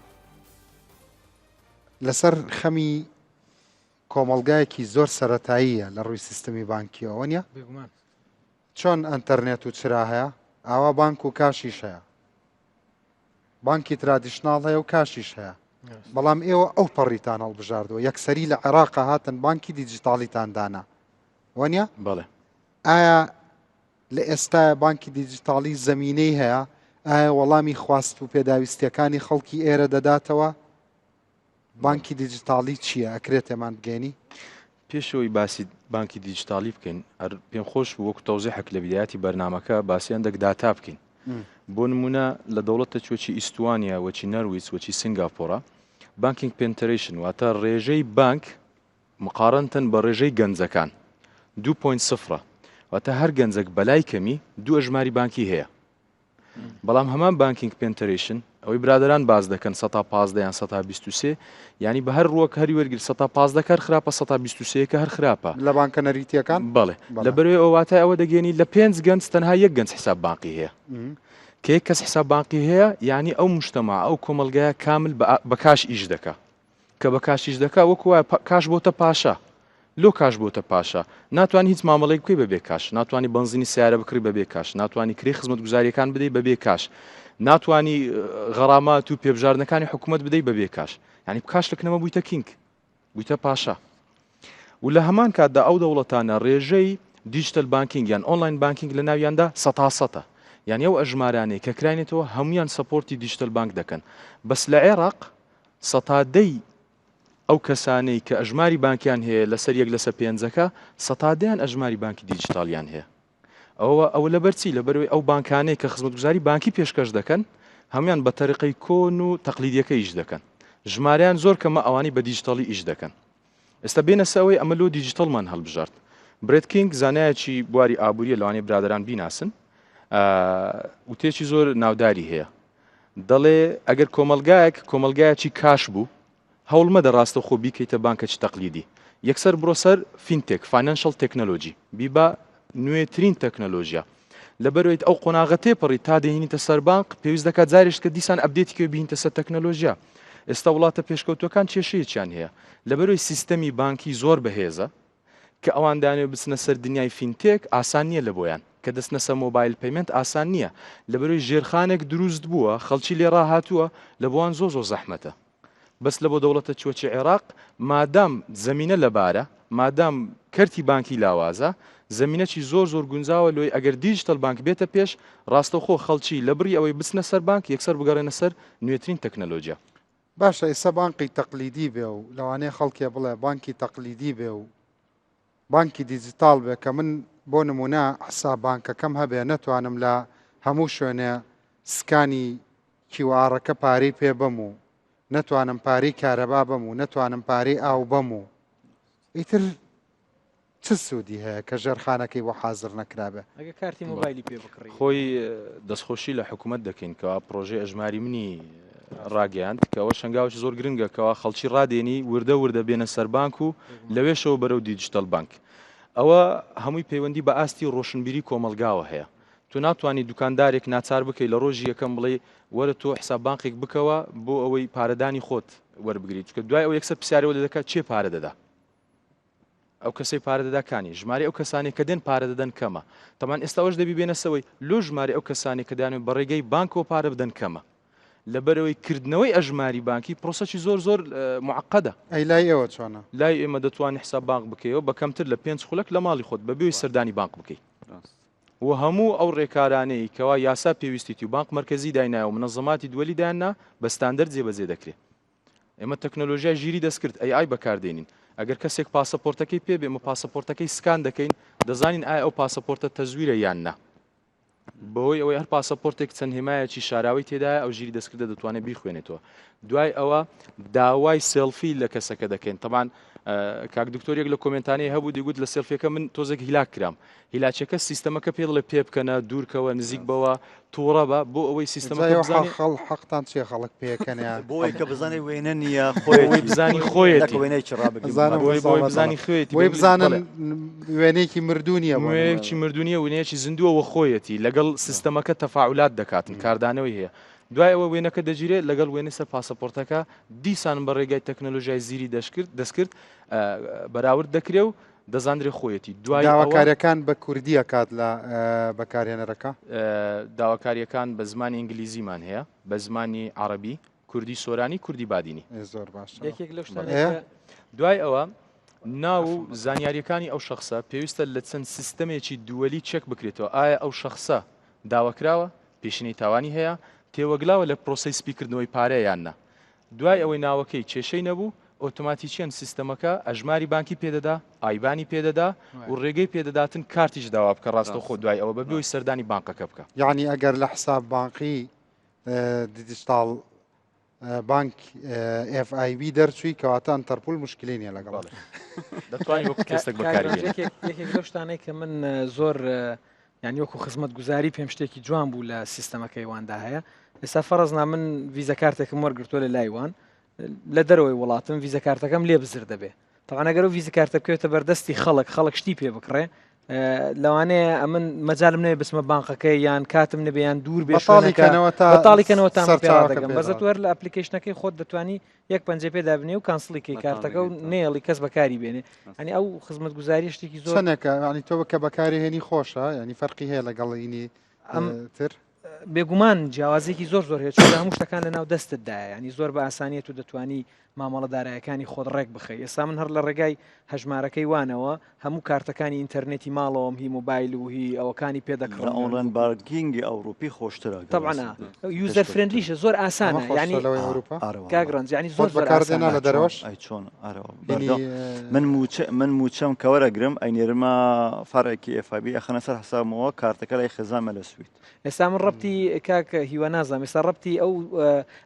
لەسەر خەمی کۆمەڵگایەکی زۆر سەتاییە لە ڕووی سیستمی بانکیەوە نیە چۆن ئەتەرنێت و چرا هەیە ئاوا بانک و کاشیش هەیە بانکی traditional هەیە و کاشیش هەیە بەڵام ئێوە ئەو پەڕیتان هەڵبژاردەوە یەکسەری لە عێراق هاتن بانکی دیجیتاڵیتان دانا وانە بەڵێ ئایا لە ئێستایا بانکی دیجیتاڵی زەمینەی هەیە؟ ئایا وەڵامی خواست و پێداویستییەکانی خەڵکی ئێرە دەداتەوە؟ بانکی دیجیتاڵی چییە؟ ئەکرێت تێمان بگەیەنی؟ پێش ئەوەی باسی بانکی دیجیتاڵی بکەین، هەر پێم خۆش بوو وەکو تەوزیحێک لە بیدایەتی بەرنامەکە باسی هەندێک داتا بکەین. بۆ نموونە لە دەوڵەتە چ وەکی ئیستوانیا، وەکی نەرویج، وەکی سنگاپۆرە banking penetration واتە ڕێژەی بانک مقارنتەن بە ڕێژەی گەنجەکان دوو point سفرە. واتە هەر گەنجێک بەلای کەمی دوو ئەژماری بانکی هەیە. بەڵام هەمان banking penetration ئەوەی برادەران باس دەکەن سەتا 15 یان سەتا 23 یانی بە هەر ڕووەک هەری وەرگر سەتا 15 کار خراپە سەتا 23 کە هەر خراپە لە بانکە نەریتیەکان بەڵێ لە بەروێ ئەو واتای ئەوە دەگەێنی لە پێنج گەنج تەنها یەک گەنج حساب بانقی هەیە کە یەک کەس حساب بانقی هەیە یعنی ئەو مجتەما ئەو کۆمەلگایە کامل بە کاش ئیش دەکا کە بە کاش ئیش دەکا وەکو وایە کاش بۆتە پاشا لۆ کاش بۆتە پاشا ناتوانی هیچ مامەڵەیەک بکەی بەبێ کاش ناتوانی بەنزینی سیارە بکڕی بەبێ کاش ناتوانی کرێی خزمەتگوزاریەکان بدەی بەبێ کاش ناتوانی غەرامات و پێبژاردنەکانی حکوومەت بدەی بەبێ کاش یعنی کاش لە کنەمە بوویتە king بوویتە پاشا و لە هەمان کاتدا ئەو دەوڵەتانە ڕێژەی digital banking یان online banking لە ناویاندا سەتا سەتە یعنی ئەو ئەژمارانەی کە کراینێتەوە هەمویان support ی digital bank دەکەن بەس لە عێراق سەتا دەی ئەو کەسانەی کە ئەژماری بانکیان هەیە لەسەر یەک لەسەر پێنجەکە سەتا دەیان ئەژماری بانکی دیجیتاڵیان هەیە. ئەوە ئەوە لەبەر چی؟ لەبەرئەوەی ئەو بانکانەی کە خزمەتگوزاری بانکی پێشکەش دەکەن هەموویان بە تەریقەی کۆن و تەقلیدیەکە ئیش دەکەن. ژمارەیان زۆر کەمە ئەوانەی بە دیجیتاڵی ئیش دەکەن. ئێستا بێنە سەر ئەوەی ئەمە لۆ دیجیتاڵمان هەڵبژارد. برێت کینگ زانایەکی بواری ئابووریە لەوانەیە برادەران بیناسن. وتەیەکی زۆر ناوداری هەیە. دەڵێ ئەگەر کۆمەڵگایەک کۆمەڵگایەکی کاش بوو هەوڵ مەدە ڕاستەوخۆ بیکەیتە بانکەکی تەقلیدی یەکسەر بڕۆ سەر fintech financial technology بیبە نوێترین تەکنەلۆژیا لەبەرەوەیت ئەو قۆناغە تێپەڕی تا دەهێنیتە سەر بانق پێویست دەکات جارێک کە دیسان update ی کە بهینتە سەر تەکنەلۆژیا ئێستا وڵاتە پێشکەوتوەکان کێشەیەکیان هەیە لەبەرەوەی سیستەمی بانکی زۆر بەهێزە کە ئەوان دانەوێت بچنە سەر دنیای فینتێک ئاسان نییە لە بۆیان، کە دەچنە سەر mobile payment ئاسان نییە، لەبەرئەوەی ژێرخانێک دروست بووە خەڵکی لێ ڕاهاتووە لە بۆوان زۆر زۆر زەحمەتە. بەس لە بۆ دەوڵەتە چوەکی عێراق مادام زەمینە لەبارە، مادام کەرتی بانکی لاوازە، زەمینەکی زۆر زۆر گونجاوە لۆی ئەگەر digital bank بێتە پێش، ڕاستەوخۆ خەڵکی لە بڕی ئەوەی بچنە سەر بانک یەکسەر بگەڕێنە سەر نوێترین تەکنەلۆجیا. باشە ئیستا بانقی تەقلیدی بێ و لەوانەیە خەڵکێ بڵێ بانکی تەقلیدی بێ و بانکی دیجیتاڵ بێ کە من بۆ نمونە حساب بانکەکەم هەبێ نەتوانم لە هەموو شوێنێ سکانی QR ەکە پارەی پێ بەم و نەتوانم پارەی کارەبا بەم و نەتوانم پارەی ئاو بەم و ئیتر چ سوودی هەیە کە ژێرخانەکەی بۆ حازر نەکرابێ؟ ئەگەر کارتی مۆبایلی پێ بکڕی. خۆی دەستخۆشی لە حکوومەت دەکەین کەوا پڕۆژەی ئەژماری منی ڕاگەیاند کە ئەوە شەنگاوێکی زۆر گرنگە کەوا خەڵکی ڕادێنی وردە وردە بێنە سەر بانک و لەوێشەوە بەرەو digital bank ئەوە هەمووی پەیوەندی بە ئاستی ڕۆشنبیری کۆمەڵگاوە هەیە تۆ ناتوانانی دوکاندارێک ناچار بکەیت لە ڕۆژی یەکەم بڵێ وەرە تۆ حساب بانقێک بکەوە بۆ ئەوەی پارەدانی خۆت وەربگریت چونکە دوای ئەو یەکسەر پرسیارەوە لێ دەکات چێ پارە دەدا ئەو کەسەی پارە دەدا کانی ژمارەی ئەو کەسانەی کە دێن پارە دەدەن کەمە تەمان ئێستا ئەوەش دەبی بێنە سەوەی لۆ ژمارەی ئەو کەسانەی کە دەیانەوێت بە ڕێگەی بانکەوە پارە بدەن کەمە لەبەرەوەی کردنەوەی ئەژماری بانکی پرۆسەکی زۆر زۆر معقدە ئەی لای ئێوە چۆنە؟ لای ئێمە دەتوانی حساب بانق بکەیەوە بە کەمتر لە پێنج خولەک لە ماڵی خۆت بەبێ ئەوەی سەردانی بانق بکەی و هەموو ئەو ڕێکارانەی کەوا یاسا پێویستیتی و بانق مەرکەزی داینایە و منەزەماتی دوەلی دایاننا بە ستاندەر جێبەجێ دەکرێ. ئێمە تەکنەلۆژیای ژیری دەستکرد AI بەکاردێنین. ئەگەر کەسێک پاسەپۆرتەکەی پێ بێ، ئێمە پاسەپۆرتەکەی سکان دەکەین، دەزانین ئایا ئەو پاسەپۆرتە تەزویرە یان نا. بەهۆی ئەوەی هەر پاسەپۆرتێک چەند هێمایەکی شاراوەی تێدایە، ئەو ژیری دەستکردە دەتوانێت بیخوێنێتەوە. دوای ئەوە داوای سێڵفی لە کەسەکە دەکەین. تەبعەن کاک دکتۆر یەک لە کۆمێنتانەی هەبوو دەیگوت لە سێڵفیەکە من تۆزێک هیلاک کرام. هیلاکیەکە سیستەمەکە پێ دەڵێ پێ بکەنە، دوورکەوە، نزیک بەوە، تووڕە بە، بۆ ئەوەی سیستەمەکە بزانێ. خەڵ حەقتان چیە خەڵک پێکەنێ؟ بۆ ئەوەی کە بزانێ وێنە نییە خۆیەتی. بۆی بزانی خۆیەتی. نەک وێنەیەکی ڕابگری. بزانم بۆی بۆی بزانی خۆیەتی. بۆی بزانن وێنەیەکی مردوو نییە. وێنەیەکی مردوو نییە، وێنەیەکی زیندووە و خۆیەتی. لەگەڵ سیستەمەکە تەفاعولات دەکاتن، کاردانەوەی هەیە. دوای ئەوە وێنەکە دەگیرێ لەگەڵ وێنەی سەر پاسەپۆرتەکە دیسان بە ڕێگای تەکنەلۆژیای زیری دەشکرد دەستکرد بەراورد دەکرێ و دەزاندرێ خۆیەتی دوای ئەوە. داواکاریەکان بە کوردی ئەکات لە بەکارهێنەرەکە؟ داواکاریەکان بە زمانی ئینگلیزیمان هەیە، بە زمانی عەڕەبی، کوردی سۆرانی، کوردی بادینی. زۆر باشە. یەکێک لەو شتانەی کە. دوای ئەوە ناو و زانیاریەکانی ئەو شەخسە پێویستە لە چەند سیستەمێکی دووەلی چێک بکرێتەوە ئایا ئەو شەخسە داواکراوە، پێشینەی تاوانی هەیە، تێوەگلاوە لە پرۆسەی سپیکردنەوەی پارە یان نا. دوای ئەوەی ناوەکەی کێشەی نەبوو، ئۆتۆماتیکیەن سیستەمەکە ئەژماری بانکی پێدەدا، IBAN ی پێدەدا و ڕێگەی پێدەداتن کارتیش داوا بکە ڕاستەوخۆ دوای ئەوە بەبێ ئەوەی سەردانی بانقەکە بکە. یەعنی ئەگەر لە حساب بانقی دیجیتاڵ. بانک FIB دەرچووی کەواتە ئەنتەرپول مشکلی نییە لەگەڵ دەتوانین وەکو تێستێک بەکاری بێنین. یەکێک لەو شتانەی کە من زۆر یعنی وەکو خزمەت گوزاری پێم شتێکی جوان بوو لە سیستەمەکەی واندا هەیە ئێستا فەرەزنا من ڤیزە کارتێکم وەرگرتووە لە لای وان لە دەرەوەی وڵاتم ڤیزە کارتەکەم لێ بزر دەبێ تەوان ئەگەر و ڤیزە کارتە بکەوێتە بەردەستی خەڵک خەڵک شتی پێ بکڕێ لەوانەیە ئەمن مەجالم نەبێ بچمە بانقەکەی یان کاتم نەبێ یان دوور بێ بەتاڵیکەنەوە تا بەتاڵیکەنەوە تا سەرچاوەکە دەگەم پێ بەزە دەڕات. تو هەر لە ئەپلیکەیشنەکەی خۆت دەتوانی یەک پەنجە پێ دابنێ و cancel ی کەی کارتەکە و نێڵی کەس بەکاری بێنێ ئەنی ئەو خزمەتگوزاری شتێکی زۆر چەندێکە ینی تۆ کە بەکاری هێنی خۆشە ینی فەرقی هەیە لەگەڵ ینی ئەم تر بێگومان جیاوازێکی زۆر زۆر هەیە چونکە هەموو شتەکان لە ناو دەستتدایە ینی زۆر بە ئاسانیەت و دەتوانی مامەڵە دارایەکانی خۆت ڕێک بخەی ئێستا من هەر لە ڕێگای هەژمارەکەی وانەوە هەموو کارتەکانی ئینتەرنێتی ماڵەوەم هی مۆبایل و هی ئەوەکانی پێ لە دەکڕم online banking ی ئەوروپی خۆشترە گەر طبعا ڕاستت بێت. user پێشکەوتووتر. friendly شە زۆر ئەمە ئاسانە خۆشترە ینی لەوەی ئەوروپا ئارەوە کاک ڕەنج ینی زۆر خۆت زۆر بەکار دێنا ئاسانە لە دەرەوەش ئەی چۆن ئارەوە هینی بەردەوام من موچە من موچەم کە وەرەگرم ئەینێرمە فەرعێکی FIB ئەخەنە سەر حسابمەوە کارتەکە لای خێزانمە لە سوید. ئێستا من ڕەبتی کاک هیوا نازانم ئێستا ڕەبتی ئەو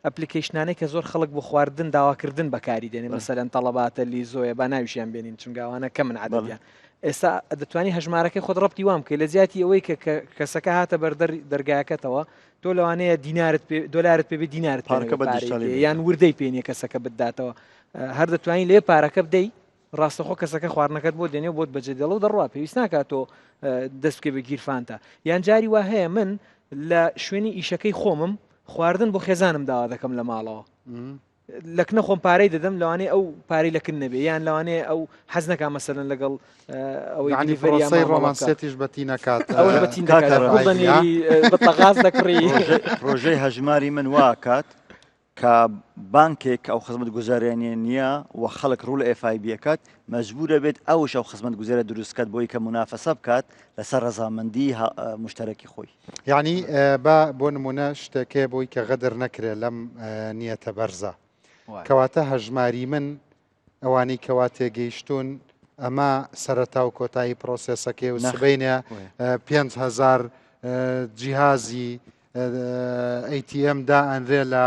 ئەپلیکەیشنانەی کە زۆر خەڵک بۆ خواردن داواکردن بەکاری دێنێ مەسەلەن تەڵەباتە لیزۆیە با ناویشیان بێنین چونکە ئەوانە کەمن عەدەدیان ئێستا دەتوانی هەژمارەکەی خۆت ڕەبتی وام بکەی لە جیاتی ئەوەی کە کەسەکە هاتە بەر دەرگاکەتەوە تۆ لەوانەیە دینارت پێ دۆلارت پێ بێ دینارت پێ پارەکە نەبێ بە پارەی دیجیتاڵی پێ بێت. یان وردەی پێ نییە کەسەکە بتداتەوە هەر دەتوانی لێ پارەکە بدەی ڕاستەخۆ کەسەکە خواردنەکەت بۆ دێنێ و بۆت بەجێ دێڵێ و دەڕوا پێویست ناکات تۆ دەست بکەی بە گیرفانتا یان جاری وا هەیە من لە شوێنی ئیشەکەی خۆمم خواردن بۆ خێزانم داوا دەکەم لە ماڵەوە لەکنە خۆم پارەی دەدەم لەوانەیە ئەو پارەی لەکن نەبێ یان لەوانەیە ئەو حەز نەکا مەسەلەن لەگەڵ ئەوەی یعنی delivery یان پرۆسەی مامەڵە بکا. ڕۆمانسێتیش بەتی نەکات ئەوەش بەتین دەکات کاکە گوڵ ڕەنج، دەنێری بەتەغاز دەکڕی پرۆژەی هەژماری من واکات کە بانکێک کە ئەو خزمەتگوزاریانە نییە و خەڵک ڕوو لە FIB ئەکات مەجبورە بێت ئەوش ئەو خزمەتگوزارە دروست کات بۆی کە مونافەسە بکات لەسەر ڕەزامەندی مشتەرەکی خۆی. یەعنی با بۆ نمونە شتێک هەیە بۆی کە غەدر نەکرێت لەم نیەتە بەرزە کەواتە هەژماری من ئەوانەی کەوا تێگەیشتوون ئەمە سەرەتا و کۆتایی پرۆسێسەکەی و سبینە 5هزار جیهازی ATM دا ئەنرێ لە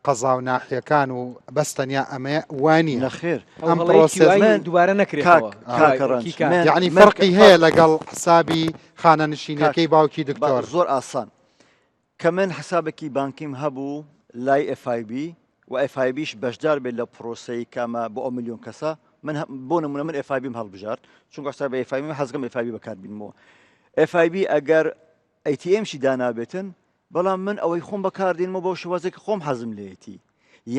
قەزا و ناحیەکان و بەس تەنیا ئەمەیە وانە نەخێر ئەم پرۆسێس دووبارە نەکرێتەوە یعنی فەرقی هەیە لەگەڵ حسابی خانەنشینەکەی باوکی دکتۆر زۆر ئاسان کە من حسابێکی بانکیم هەبوو لای FIB و FIB ش بەشدار بێت لە پرۆسەی کە ئەمە بۆ ئەو ملیۆن کەسە من بۆ نمونە من FIB م هەڵبژارد چونکە حسابی FIB حەزگەم FIB بەکاربینمەوە FIB ئەگەر ATM شی دانابێتن بەڵام من ئەوەی خۆم بەکاردێنمەوە بەو شێوازێک خۆم حەزم لێیەتی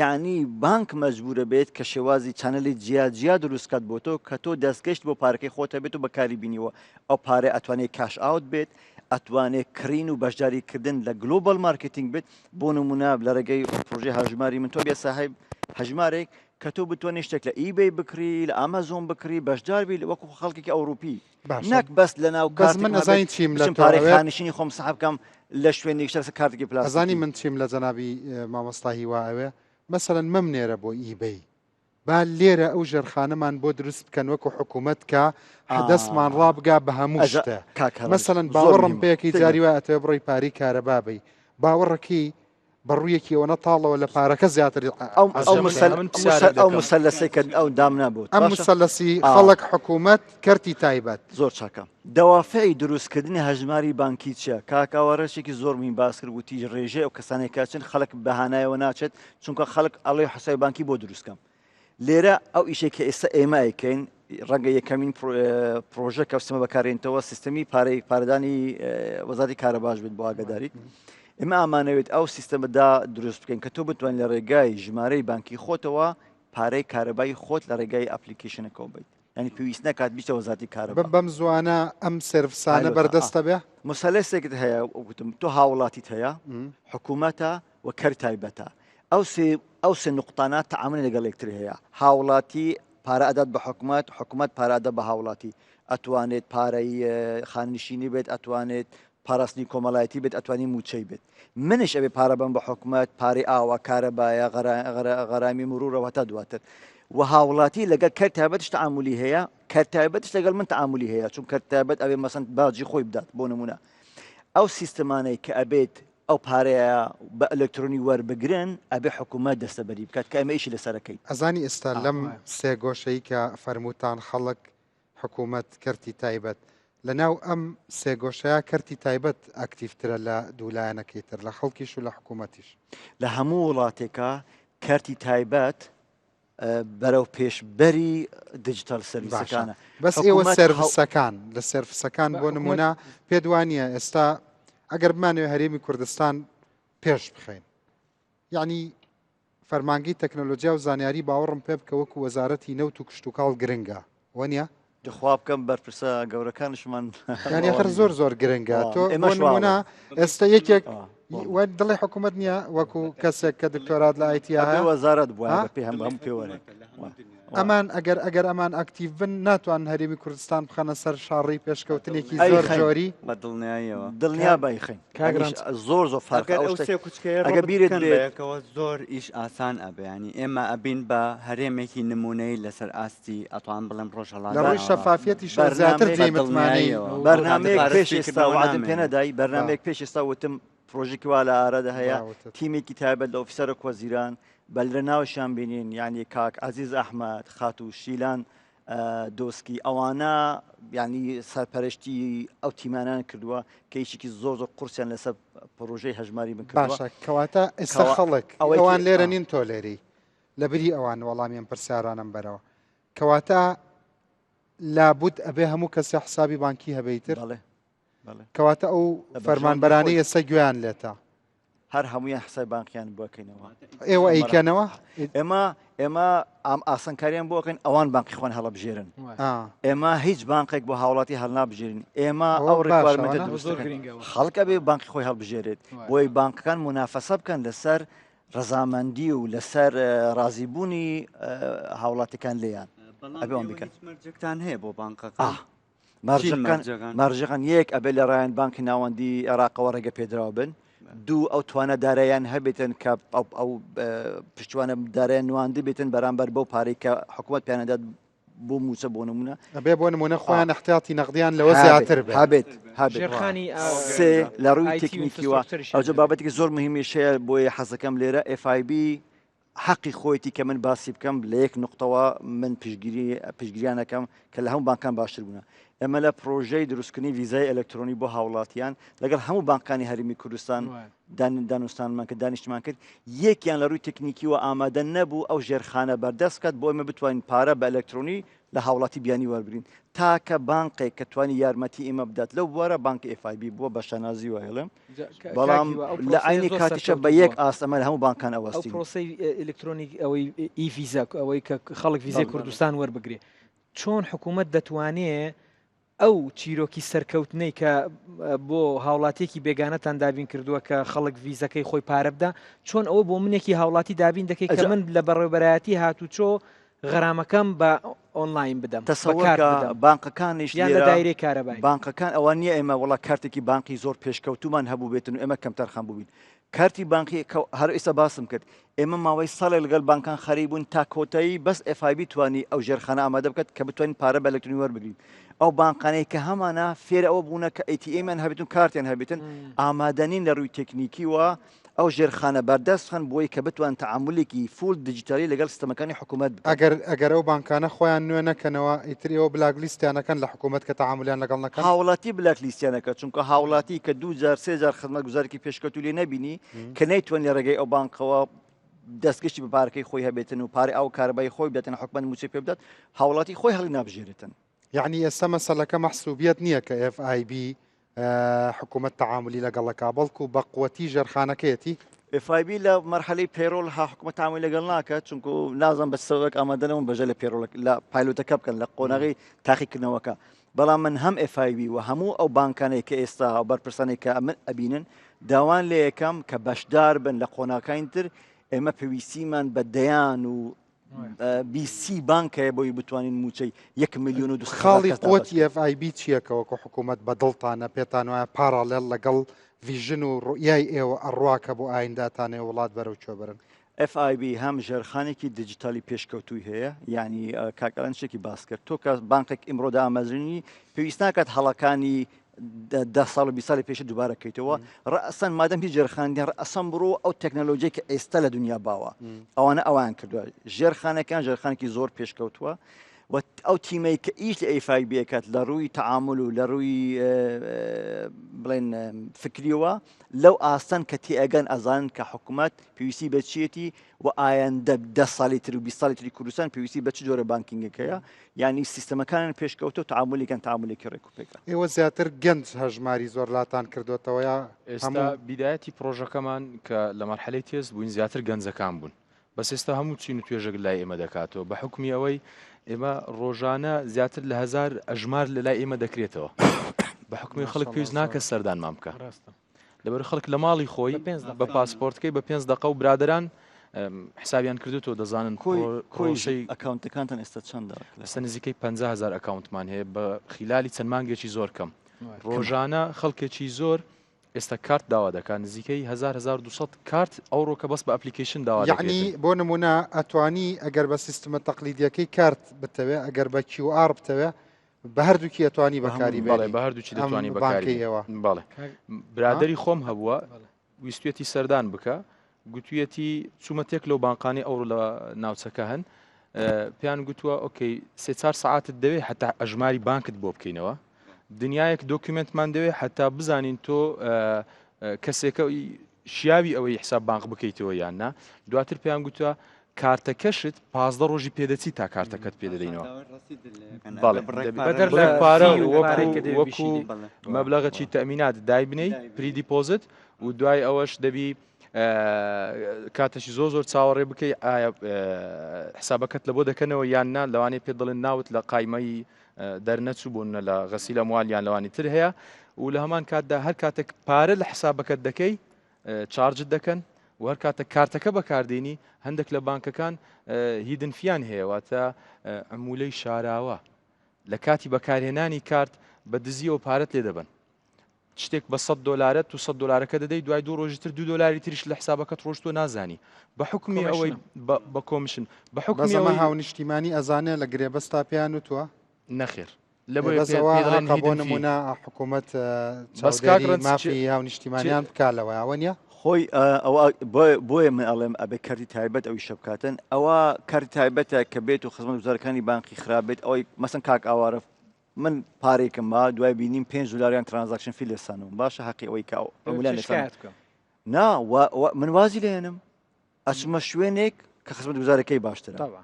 یعنی بانک مەجبورە بێت کە شێوازی channel ی جیا جیا دروست کات بۆ تۆ کە تۆ دەستگەشت بۆ پارەکەی خۆت هەبێت و بەکاری بینیوە ئەو پارە ئەتوانێت cash out بێت ئەتوانێت کڕین و بەشداریکردن لە global marketing بێت بۆ نمونە لە ڕێگەی پرۆژەی هەژماری من تۆ بێ ساحب هەژمارێک کە تۆ بتوانێت شتێک لە eBay بکڕی لە ئەمازۆن بکڕی بەشداربی وەکو خەڵکێکی ئەوروپی باشە نەک بەس لە ناو بەس کارتێکم من هەبێت ئەزانی چیم لە بچم تۆ پارەی ئەوێت خانشینی خۆم سەحب کەم لە شوێنێک شتە کارتێکی ئەزانی پلاستیکی من چیم لە جەنابی مامۆستا هیوا ئەوێ مەسەلەن مەمنێرە بۆ eBay با لێرە ئەو ژێرخانەمان بۆ دروست بکەن وەکو حکوومەت کە دەستمان ڕابگا بە هەموو ئەجا شتێ کاک هەرەنج مەسەلەن زۆر باوەڕم مهمە پێیەکەی تێگەم جاری وایە ئەتەوێ بڕۆی پارەی کارەبا بەی باوەڕەکەی بە ڕوویەکی ئەوەنە تاڵەوە لە پارەکە زیاتر ئەو ئەو عەزیەت مسەل دەکەن. من پرسیارێک ئەو دەکەم. مسەلەسەی کە ئەو دامنا بۆت ئەم باشە مسەلەسی ئا خەڵک حکوومەت کەرتی تایبەت. زۆر چاکە دەوافعی دروستکردنی هەژماری بانکی چیە کاک ئاوارە شتێکی زۆر مهم باس کرد وتی ڕێژەی ئەو کەسانەی کە ئەچن خەڵک بە هانایەوە ناچێت چونکە خەڵک ئەڵێ حسابی بانکی بۆ دروست کەم لێرە ئەو ئیشەی کە ئێستا ئێمە ئەیکەین ڕەنگە یەکەمین پرۆژە کە سیستەمە بەکارێنتەوە سیستەمی پارەی پارەدانی وەزارەتی کارەباش بێت بۆ ئاگاداریت ئێمە ئامانەوێت ئەو سیستەمەدا دروست بکەین کە تۆ بتوانین لە ڕێگای ژمارەی بانکی خۆتەوە پارەی کارەبای خۆت لە ڕێگای application ەکەوە بیت یعنی پێویست نەکات بیتە وەزارەتی کارەبا بەم زوانە ئەم service انە بەردەستە بێ؟ مسەلەسێکت هەیە وتم تۆ هاوڵاتیت هەیە حکوومەتە و کەر تایبەتە ئەو سێ ئەو سێ نوقتانە تەعامولی لەگەڵ یەکتری هەیە هاوڵاتی پارە ئەدات بە حکومەت حکومەت پارە ئەدات بە هاوڵاتی ئەتوانێت پارەی خاننشینی بێت ئەتوانێت پاراستنی کۆمەڵایەتی بێت ئەتوانی موچەی بێت منش ئەبێ پارە بەم بە حکومەت پارەی ئاوە کارەبایە غەرامی مرورەوە هەتا دواتر و هاوڵاتی لەگەڵ کەر تایبەتش تەعامولی هەیە کەر تایبەتش لەگەڵ من تەعامولی هەیە چون کەر تایبەت ئەوێ مەسەن باجی خۆی بدات بۆ نمونە ئەو سیستمانەی کە ئەبێت. ئەو پارەیە بە ئەلکترۆنی وەربگرن ئەبێ حکوومەت دەستەبەری بکات کە ئێمە ئیشی لەسەرەکەین. ئەزانی ئێستا لەم سێگۆشەی کە فەرمووتان خەڵک، حکوومەت، کەرتی تایبەت، لە ناو ئەم سێگۆشەیە کەرتی تایبەت ئەکتیڤترە لە دوو لایەنەکەی تر، لە خەڵکیش و لە حکوومەتیش. لە هەموو وڵاتێکا کەرتی تایبەت بەرەو پێشبەری digital service ەکانە. بەس ئێوە service ەکان لە service ەکان بۆ نمونە پێت وانە ئێستا ئەگەر بمانەوێ هەرێمی کوردستان پێش بخەین یعنی فەرمانگەی تەکنەلۆجیا و زانیاری باوەڕم پێ بکە وەکو وەزارەتی نەوت و کشتتوکاڵ گرنگە وەنیە؟ دخوا بکەم بەرپرسە گەورەکانشمان یانی خر زۆر زۆر گرنگە تۆ بۆ نمونە ئێستا یەکێک دڵی حکوومەت نییە وەکو کەسێک کە دکتۆرات لە IT وەزارەت بووە پێ هەم هەم پێوەرێک ئەمان ئەگەر ئەگەر ئەمان ئەکتیڤ بن ناتوان هەرێمی کوردستان بخەنە سەر شاڕی پێشکەوتنێکی زۆر جۆری بە دڵنیاییەوە دڵنیا بایخین زۆر زۆر فەرق ئەو سێ کوچکەیە ئەگە بیرت بێتەوە زۆر ئیش ئاسان ئەبێ ینی ئێمە ئەبین بە هەرێمێکی نمونەی لەسەر ئاستی ئەتوان بڵێم ڕۆژهەڵات لە ڕووی شەفافیەتیشەوە زیاتر جێی متمانەی بەرنامەیەک پێش ئێستا وعدم پێ نەدای بەرنامەیەک پێش ئێستا وتم پرۆژێکی وا لە ئارادا هەیە تیمێکی تایبەت لە ئۆفیسەرە وەزیران بەلرە ناوشیان بینین یعنی کاک عزیز ئەحمد خاتوو شیلان دۆسکی ئەوانە ینی سەرپەرشتی ئەو تیمانان کردووە کە یشێکی زۆر زۆر قورسیان لەسەر پرۆژەی هەژماری من باشە کەواتە ئێستا خەڵک ئەوان لێرە نین تۆ لێری لەبری ئەوان وەڵامی ئەم پرسیارانەم بەرەوە. کەواتە لابد ئەبێ هەموو کەسێ حسابی بانکی هەبێ ئیتر؟ بەڵێ بەڵێ. کەواتە ئەو لە بەرژەوەندی فەرمانبەرانەی خۆی. ئێستا گوێیان لێتە. هەر هەموویان حسابی بانقیان بۆ ئەکەینەوە. ئێوە ئەیکەنەوە؟ ئێمە ئێمە ئام ئاسانکاریان بۆ ئەکەین ئەوان بانقی خۆیان هەڵەبژێرن. ئا. ئێمە هیچ بانقێک بۆ هاوڵاتی هەڵنابژێرین. ئێمە ئەوە ئەو باشە، requirement ە وانە؟ دروست زۆر دەکەین. گرنگە ئەوە. خەڵک ئەبێ بانقی خۆی هەڵبژێرێت. بۆی بانقەکان مونافەسە بکەن لەسەر ڕەزامەندی و لەسەر ڕازیبوونی هاوڵاتیەکان لێیان ئەبێ وان بیکەن. هیچ مەرجێکتان هەیە بۆ بانقەکان؟ مەرجەکان مەرجەکان یەک ئەبێ لە ڕایەن بانکی ناوەندی عێراقەوە ڕێگە پێدراو بن دوو ئەو توانە دارایان هەبێتن کە ئەو پشتوانە دارایان نواند بێتن بەرامبەر بەو پارەی کە حکوومەت پیانەدات بۆ مووچە بۆ نمونە ئەبێ بۆ نمونە خۆیان احتیاطی نەقدیان لەوە زیاتر بێت هەبێت هەبێت ژێرخانی سێ لە ڕووی IT و تەکنیکیوە infrastructure یشیان ئەوجا هەبێت. بابەتێکی زۆر مهمیش هەیە بۆیە حەزەکەم لێرە FIB حەقی خۆیەتی کە من باسی بکەم لە یەک نقطەوە من پشگیری پشگیریان ئەکەم کە لە هەموو بانکان باشتر بوونە ئێمە لە پرۆژەی دروستکردنی ڤیزای ئەلکترۆنی بۆ هاوڵاتیان لەگەڵ هەموو بانکانی هەرێمی کوردستان دانوستانمان کرد دانیشتمان کرد یەکیان لە ڕووی تەکنیکیوە ئامادە نەبوو ئەو ژێرخانە بەردەست بکات بۆ ئێمە بتوانین پارە بە ئەلکترۆنی لە هاوڵاتی بیانی وەربگرین تاکە بانقێک کە توانی یارمەتی ئێمە بدات لەو بوارە بانک FIB بووە بە شانازیوە هێڵم بەڵام لە عینی کاتیشە بە یەک ئاست ئەمە لە هەموو بانکان ئەو ئەوەستین. پرۆسەی ئەلکترۆنیک ئەوەی ئی ڤیزا ئەوەی کە خەڵک ڤیزای کوردستان وەربگرێ چۆن حکوومەت دەتوانێ ئەو چیرۆکی سەرکەوتنەی کە بۆ هاوڵاتیەکی بێگانەتان دابین کردووە کە خەڵک ڤیزەکەی خۆی پارە بدا چۆن ئەوە بۆ منێکی هاوڵاتی دابین دەکەی کە من لە بەڕێوبەرایەتی هاتوچۆ غەرامەکەم بە ئۆنلاین بدەم تەسەوەر کە بانقەکانیش یان لە دایرەی کارەبای بانقەکان ئەوە نییە ئێمە وڵا کارتێکی بانقی زۆر پێشکەوتومان هەبوو بێتن و ئێمە کەمتەرخەم بووبین کارتی بانقی کە هەر ئێستا باسم کرد ئێمە ماوەی ساڵێک لەگەڵ بانکان خەریک بوون تا کۆتایی بەس FIB توانی ئەو ژێرخانە ئامادە بکات کە بتوانین پارە بە ئەلکترۆنی وەربگرین ئەو بانقانەی کە هەمانە فێرە ئەوە بوونە کە ATM یان هەبێتن کارتیان هەبێتن ئامادە نین لە ڕووی تەکنیکیوە ئەو ژێرخانە بەردەست بخەن بۆی کە بتوان تەعامولێکی full دیجیتالی لەگەڵ سیستەمەکانی حکوومەت بکەن. ئەگەر ئەگەر ئەو بانکانە خۆیان نوێ نەکەنەوە ئیتر ئێوە black list یان ئەکەن لە حکوومەت کە تەعامولیان لەگەڵ نەکەن؟ هاوڵاتی black list یان ئەکات چونکە هاوڵاتی کە دوو جار سێ جار خزمەتگوزارێکی پێشکەوتوو لێ نەبینی کە نەیتوانی لە ڕێگەی ئەو بانقەوە دەستگەشتی بە پارەکەی خۆی هەبێتن و پارەی ئاو و کارەبای خۆی بداتن حکومەت مووچەی پێ بدات هاوڵاتی خۆی هەڵی نابژێرێتن. یەعنی ئێستا مەسەلەکە مەحسوبیەت نییە کە FIB حکوومەت تەعامولی لەگەڵ ئەکا بەڵکو بە قوتی ژێرخانەکەیەتی. FIB لە مەرحەلەی payroll ها حکومەت تەعامولی لەگەڵ ناکات چونکو نازانم بە چ سەبەبێک ئامادە نەبوون بەشداری لە payroll لە pilot ەکە بکەن لە قۆناغی تاقیکردنەوەکە بەڵام من هەم FIB و هەموو ئەو بانکانەی کە ئێستا و بەرپرسانەی کە من ئەبینن داوان لێ یەکەم کە بەشدار بن لە قۆناغەکانی تر ئێمە پێویستیمان بە دەیان و بیسی بانک هەیە بۆی بتوانین موچەی یەک میلیۆن و خاڵی قوتی FIB چییە کە وەکو حکوومەت بە دڵتانە پێتان وایە parallel لەگەڵ vision و ڕوئیای ئێوە ئەڕوا کە بۆ ئاینداتانەیە وڵات بەرەو کوێ بەرن؟ FIB هەم ژێرخانێکی دیجیتالی پێشکەوتووی هەیە یعنی کاک ئەلەند شتێکی باس کرد تۆ کە بانقێک ئیمڕۆ دامەزرێنی پێویست ناکات هەڵەکانی ده ساڵ و 20 ساڵی پێش دووبارە کەیتەوە ڕەسەن مادەم هیچ ژێرخاندیان ڕەسەن بڕۆ ئەو تەکنەلۆژیای کە ئێستا لە دنیا باوە ئەوانە ئەوان کردووە ژێرخانەکان ژێرخانێکی زۆر پێشکەوتووە و ئەو تیمەی کە ئیش لە ئەیفای بێکات لە ڕووی تەعامل و لە ڕووی بڵێن فکریەوە لەو ئاستەن کە تێئەگەن ئەزانن کە حکوومەت پێویستی بە چیەتی و ئایندە دە ساڵی تر و 20 ساڵی تری کوردستان پێویستی بە چ جۆرە banking ەکەیە یانی سیستەمەکانیان پێشکەوتە و تەعامولێکیان تەعامولێکی ڕێک و پێکە. ئێوە زیاتر گەنج هەژماری زۆر لاتان کردۆتەوە یا ئێستا هەموو؟ بیدایەتی پڕۆژەکەمان کە لە مەرحەلەی تێست بووین زیاتر گەنجەکان بوون بەس ئێستا هەموو چین و توێژێک لای ئێمە دەکاتەوە بە حوکمی ئەوەی ئێمە ڕۆژانە زیاتر لە هەزار ئەژمار لە لای ئێمە دەکرێتەوە بە حوکمی خەڵک ماشاءاللە پێویست ناکە زۆر سەردانمان بکا ڕاستە. لەبەر خەڵک لە ماڵی خۆی بە پێنج بە دەقە. پاسپۆرتەکەی بە پێنج دەقە و برادەران حسابیان کردوتەوە دەزانن کۆی کۆی پرۆسەی ئەکاونتەکانتان ئێستا چەندە؟ ئێستا نزیکەی 50 هەزار ئەکاونتمان هەیە بە خیلالی چەند مانگێکی زۆر کەم ڕۆژانە خەڵکێکی زۆر ئێستا کارت داوا دەکات نزیکەی 1000 1200 کارت ئەوڕۆکە بەس بە application داوا یعنی دەکرێتن. بۆ نمونە ئەتوانی ئەگەر بە سیستمە تەقلیدیەکەی کارت بتەوێ ئەگەر بە QR بتەوێ بە هەردووکی ئەتوانی بەکاری بەڵێ بێنی بە هەردووکی ئەم دەتوانی بەکاری بانکەی بێنی. ئێوە بەڵێ کاک برادەری خۆم هەبووە بەڵێ. ویستویەتی سەردان بکە گوتویەتی چوومە تێک لەو بانقانی ئەوڕۆ لە ناوچەکە هەن پێیان گوتووە okay سێ چار سەعاتت دەوێ حتا ئەژماری بانکت بۆ بکەینەوە دنیایەک document مان دەوێ حتا بزانین تۆ کەسێکە شیاوی ئەوەی حساب بانق بکەیتەوە یان نا دواتر پێیان گوتووە کارتەکەشت 15 ڕۆژی پێدەچی تا کارتەکەت پێدەدەینەوە بەڵێ بڕێک پارە وەکو مەبلەغەکی تەمینات دایبنەی pre-deposit و دوای ئەوەش دەبی کاتەشی زۆر زۆر چاوەڕێ بکەی ئایا حسابەکەت لە بۆ دەکەنەوە یان نا لەوانەیە پێ دەڵێن ناوت لە قایمەی دەرنەچوو بوون لە غەسیل ئەموال یان لەوانی تر هەیە و لە هەمان کاتدا هەر کاتێک پارە لە حسابەکەت دەکەی charge ت دەکەن و هەر کاتێک کارتەکە بەکاردێنی هەندێک لە بانکەکان hidden fee یان هەیە واتە عمولەی شاراوە لە کاتی بەکارهێنانی کارت بە دزیەوە پارەت لێ دەبەن شتێک بە 100 دلارە تو 100 دلارەکە دەدەی دوای دوو ڕۆژی تر دو دلاری تریش لە حسابەکەت ڕۆشتوە نازانی بە حکومی ئەوەی بە commission بە حکومی بەس ئەمە هاونیشتیمانی ئەزانێ لە گرێبەستا پێیان وتووە؟ نەخێر لەبۆ بەس ئەوە هەقە بۆ نمونە حکوومەت چاودێری مافی هاونیشتیمانیان بکا لەوە ئەوە نییە؟ خۆی ئەوە بۆیە من ئەڵێم ئەبێ کەرتی تایبەت ئەو ئیشە بکاتن ئەوە کەرتی تایبەتە کە بێت و خزمەت گوزارەکانی بانقی خراپ بێت ئەوەی مەسەن کاک ئاوارە من پارێکم ما دوای بینیم 5 دلاریان transaction fee لێسانم باشە حەقی ئەوەی کە ئەو شکایەت بکەم نا من وازی لێنم ئەچمە شوێنێک کە خزمەتگوزارەکەی باشترە. طبعا.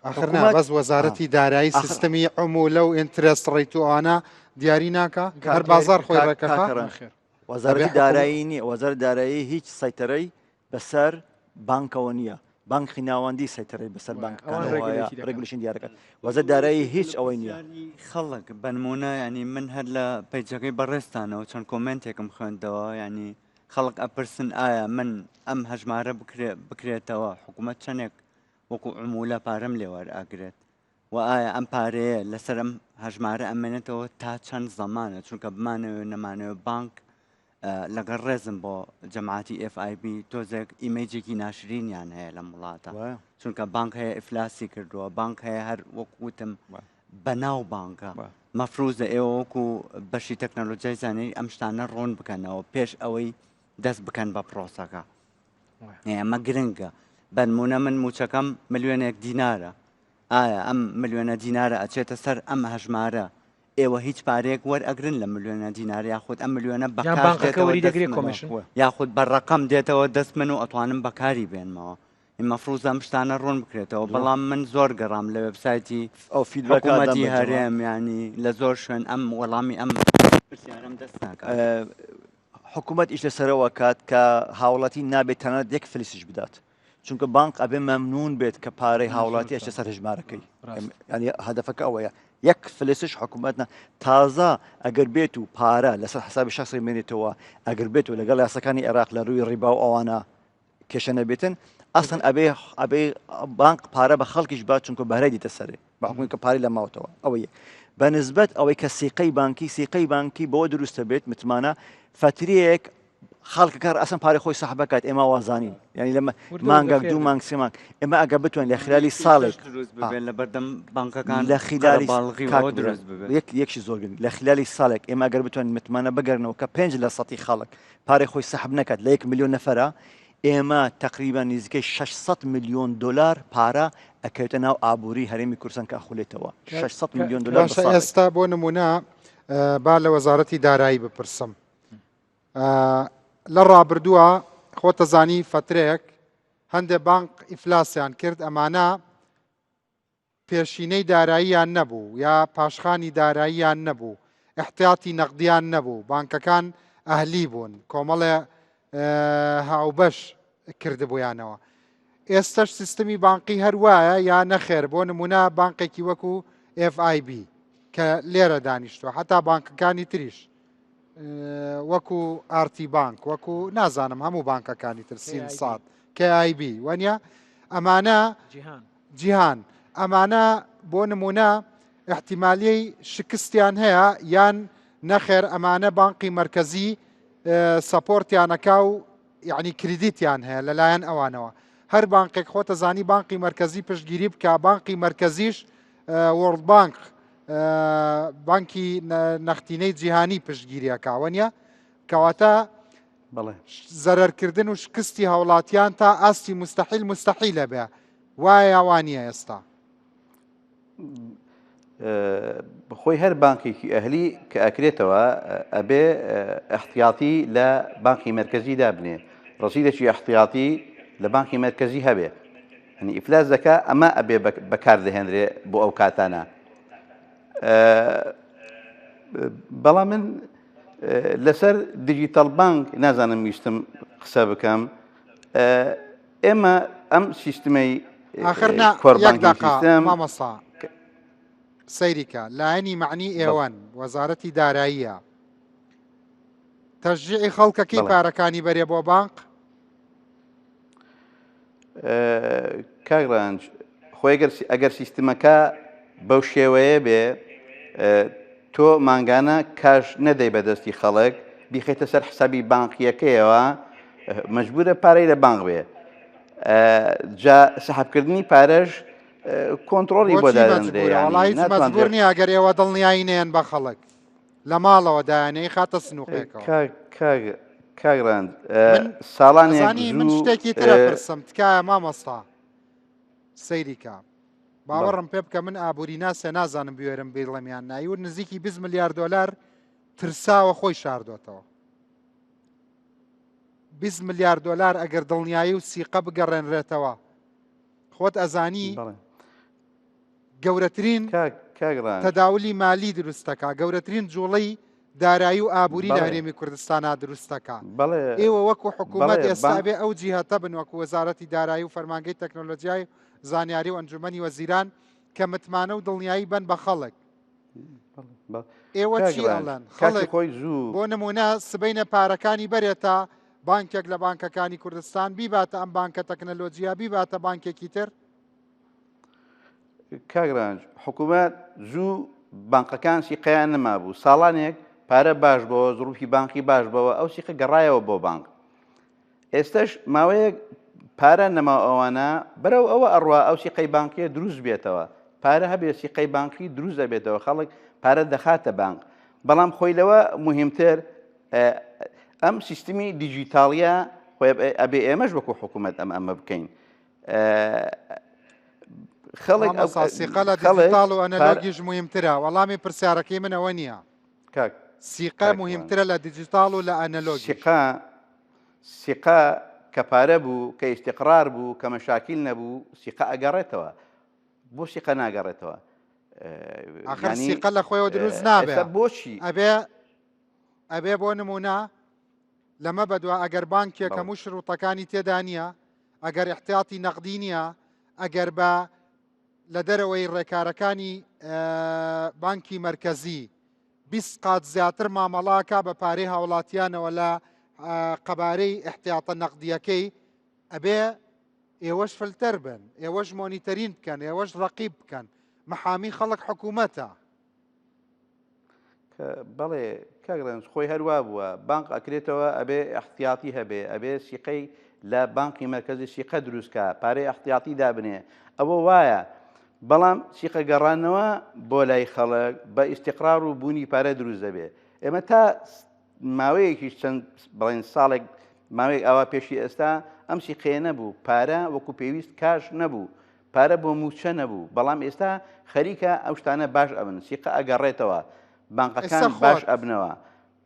ئاخر نا بەس وەزارەتی دارایی سیستەمی عمولە و interest rate و ئەوانە دیاری ناکا هەر بازار خۆی ڕێکەخا وەزارەتی دارایی نییە وەزارەت دارایی هیچ سەیتەرەی بەسەر بانکەوە نییە بانکی ناوەندی سەیتەرەی بەسەر بانکەکانەوە regulation دیارەکە وەزارەت دارایی هیچ ئەوەی نییە خەڵک بەنمونە ینی من هەر لە page ەکەی بەڕێزتانەوە چەند comment ێکم خوێندەوە ینی خەڵک ئەپرسن ئایا من ئەم هەژمارە بکرێتەوە حکوومەت چەندێک وەکو عمولە پارەم لێ وەرئەگرێت و ئایا ئەم پارەیە لەسەر ئەم هەژمارە ئەمێنێتەوە تا چەند زەمانە چونکە بمانەوێ نەمانەوێ بانک لەگەڵ ڕێزم بۆ جەماعەتی FIB تۆزێک image ێکی ناشرینیان هەیە لەم وڵاتە چونکە بانک هەیە ئیفلاسی کردووە بانک هەیە هەر وەک وتم بەناو بانکە مەفروزە ئێوە وەکو بەشی تەکنەلۆجیای زانیاری ئەم شتانە ڕوون بکەنەوە پێش ئەوەی دەست بکەن بە پرۆسەکە ئەمە گرنگە بەنمونە من موچەکەم ملیۆنێک دینارە ئایا ئەم ملیۆنە دینارە ئەچێتە سەر ئەم هەژمارە ئێوە هیچ پارەیەک وەرئەگرن لە ملیۆنە دینار یاخود ئەم ملیۆنە بە بانکەکە وەری دەگرێت commission یاخود بە ڕقم دێتەوە دەست من و ئەتوانم بەکاری بێنمەوە مەفروزە ئەم شتانە ڕوون بکرێتەوە بەڵام من زۆر گەڕام لە وێبسایتی ئەو feedback حکوومەتی هەرێم ینی لە زۆر شوێن ئەم وەڵامی ئەم پرسیارم دەست ناکات. حکوومەت ئیش لەسەرەوە کات کە هاوڵاتی نابێت تەنانەت یەک فلسیش بدات چونکە بانق ئەبێ مەمنون بێت کە پارەی هاوڵاتی ئەچێ سەر هەژمارەکەی ینی هەدەفەکە ئەوەیە یەک فلسش حکوومەت نە تازە ئەگەر بێت و پارە لەسەر حسابی شخصی مێنێتەوە ئەگەر بێت و لەگەڵ یاسەکانی عێراق لە ڕووی ڕیبا و ئەوانە کێشە نەبێتن ئەسڵەن ئەبێ ئەبێ بانق پارە بە خەڵکیش با چونکە بەهرەی دیتە سەرێ بە حکومی کە پارەی لە ماوتەوە ئەوە یەک بە نسبەت ئەوەی کە سیقەی بانکی سیقەی بانکی بەوە دروستە بێت متمانە فترەیەک خەڵکەکە ئەسن پارەی خۆی سەحب بکات ئێمە وازانین یعنی لە مانگەک دوو مانگ سێ مانگ ئێمە ئەگە بتوانین لە خلالی ساڵێک دروست ببێت لە بەردەم بانکەکان لە خلالی دروست ببێت یەک یەکشی زۆر گرنگ لە خلالی ساڵێک ئێمە ئەگەر بتوانین متمانە بگەرنەوە کە پێنج لە سەتی خەڵک پارەی خۆی سەحب نەکات لە یەک ملیۆن نەفەرە ئێمە تقریبا نزیکەی 600 میلیۆن دلار پارە ئەکەوێتە ناو ئابووری هەرێمی کوردستان کە ئەخولێتەوە 600 میلیۆن دلار باشە ئێستا بۆ نمونە با لە وەزارەتی دارایی بپرسم لە ڕابردووە خۆتەزانی فەترەیەک هەندێک بانق ئیفلاسیان کرد ئەمانە پێشینەی داراییان نەبوو یا پاشخانی داراییان نەبوو احتیاطی نەقدیان نەبوو بانکەکان ئەهلی بوون کۆمەڵێ هاوبەش کردبوویانەوە ئێستش سیستمی بانقی هەر وایە یا نەخێر بۆ نمونە بانقێکی وەکو FIB کە لێرە دانیشتوە حتا بانکەکانی تریش وەکو ئارتی بانک وەکو نازانم هەموو بانکەکانی تر سین سات KIB وەنیە ئەمانە جیهان ئەمانە بۆ نمونە احتیمالیەی شکستیان هەیە یان نەخێر ئەمانە بانقی مرکزی سەپۆرتیانەکە و یعنی کریدیتیان هەیە لەلایەن ئەوانەوە هەر بانقێک خۆتە زانی بانقی مرکزی پشتگیری بکە بانقی مرکزیش وۆرڵد بانک بانکی نەختینەی جیهانی پشتگیریەکە وەنیە کەواتە زەرەرکردن و شکستی هاوڵاتیان تا ئاستی مستحیل مستحیلە بێ وایە وانە ئێستا خۆی هەر بانکێکی ئەهلی کە ئەکرێتەوە ئەبێ احتیاطی لە بانکی مرکزی دابنێ ڕسیدێکی احتیاطی لە بانکی مرکزی هەبێ یانی ئیفلاس دەکا ئەمە ئەبێ بەکار دەهێنرێ بۆ ئەو کاتانە بەڵام من لەسەر دیجیتەڵ بانک نازانم ویستم قسە بکەم ئێمە ئەم سیستمەی آخر نا یەک دقیقە مامۆستا سەیریکە لایەنی معنی ئێوەن وەزارەتی داراییە تەشجیعی خەڵکەکەی پارەکانی بەرێ بۆ بانق کاک ڕەنج خۆی ئەگەر سیستمەکە بەو شێوەیە بێ تۆ مانگانە کاش نەدەی بەدەستی خەڵک بیخێتە سەر حسابی بانقیەکەیەوە مجبورە پارەی لە بانق بێ جا سەحبکردنی پارەش کۆنتترۆلی بۆ دادەندرێ مەجبور نییە ئەگەر ئێوە دڵنیایی نێن بە خەڵک لە ماڵەوە دایانەی خاتە سنوقێکەوە. کاک کاک کاک ڕەند ساڵانێک ئەزانی من زوو شتێکی ترە پرسم تکایە مامۆستا سەیری کە باوەڕم پێ بکە من ئابووری ناسێ نازانم بوێرم بیڵێم یان نا ئیور نزیکی 20 ملیار دۆلار ترساوە خۆی شاردۆتەوە 20 ملیار دۆلار ئەگەر دڵنیایی و سیقە بگەڕێنرێتەوە خۆت ئەزانی بەڵێ گەورەترین تەداولی مالی دروستەکە گەورەترین جوڵەی دارایی و ئابووری لە هەرێمی کوردستانا دروستەکە ئێوە وەکو حکوومەت ئێستا بێ ئەو جیهەتە بن وەکو وەزارەتی دارایی و فەرمانگەی تەکنۆلۆژیای زانیاری و ئەنجومەنی وەزیران کە متمانە و دڵنیایی بن بە خەڵک ئێوە چی ئەڵەن خەڵک خۆی زوو بۆ نمونە سبینە پارەکانی بەرێتە بانکێک لە بانکەکانی کوردستان بیباتە ئەم بانکە تەکنەلۆجییا بیباتە بانکێکی تر کاک رەنج حکوومەت زوو بانقەکان سیقەیان نەمابوو ساڵانێک پارە باش بەوە زروفی بانقی باش بەوە ئەو سیقە گەڕایەوە بۆ بانق ئێستش ماوەیەک پارە نەما ئەوانە بەرەو ئەوە ئەڕوا ئەو سیقەی بانقیە دروست بێتەوە پارە هەبێ سیقەی بانقی دروست دەبێتەوە خەڵک پارە دەخاتە بانق بەڵام خۆی لەوە مهمتر ئەم سیستمی دیجیتاڵیە خۆی ئەبێ ئێمەش وەکو حکوومەت ئەم ئەمە بکەین خەڵک مامۆستا سیقە لە دیجیتاڵ و ئەنەلۆگیش مهمترە وەڵامی پرسیارەکەی من ئەوە نییە کاک سیقە مهمترە لە دیجیتاڵ و لە ئەنەلۆگی سیقە سیقە کە پارە بوو کە ئیستیقرار بوو کە مەشاکیل نەبوو سیقە ئەگەڕێتەوە بۆ سیقە ناگەڕێتەوە ئاخر سیقە لە خۆیەوە دروست نابێ بۆچی ئەبێ ئەبێ بۆ نمونە لەمە بەدوا ئەگەر بانکێک هەموو شروتەکانی تێدا نییە، ئەگەر ئیحتیاتی نەقدی نییە، ئەگەر بە لە دەرەوەی ڕێکارەکانی بانکی مەرکەزی 20 قات زیاتر مامەڵاکە بە پارەی هاوڵاتیانەوە لە قەبارەی احتیاطە نەقدیەکەی ئەبێ ئێوەش فلتەر بن ئێوەش مۆنیتەرین بکەن ئێوەش ڕقیب بکەن محامی خەڵک حکوومەتە بەڵێ. کاک ڕێنج خۆی هەر وا بووە بانق ئەکرێتەوە ئەبێ ئیحتیاتی هەبێ ئەبێ سیقەی لە بانقی مەرکەزی سیقە دروست کا پارەی ئیحتیاتی دابنێ ئەوە وایە بەڵام سیقە گەڕانەوە بۆ لای خەڵک بە ئیستیقرار و بوونی پارە دروست دەبێ ئێمە تا ماوەیەکیش چەند بڵێن ساڵێک ماوەیەک ئاوا پێشی ئێستا ئەم سیقەیە نەبوو پارە وەکو پێویست کاش نەبوو پارە بۆ مووچە نەبوو بەڵام ئێستا خەریکە ئەو شتانە باش ئەبن سیقە ئەگەڕێتەوە بانقەکان باش ئەبنەوە.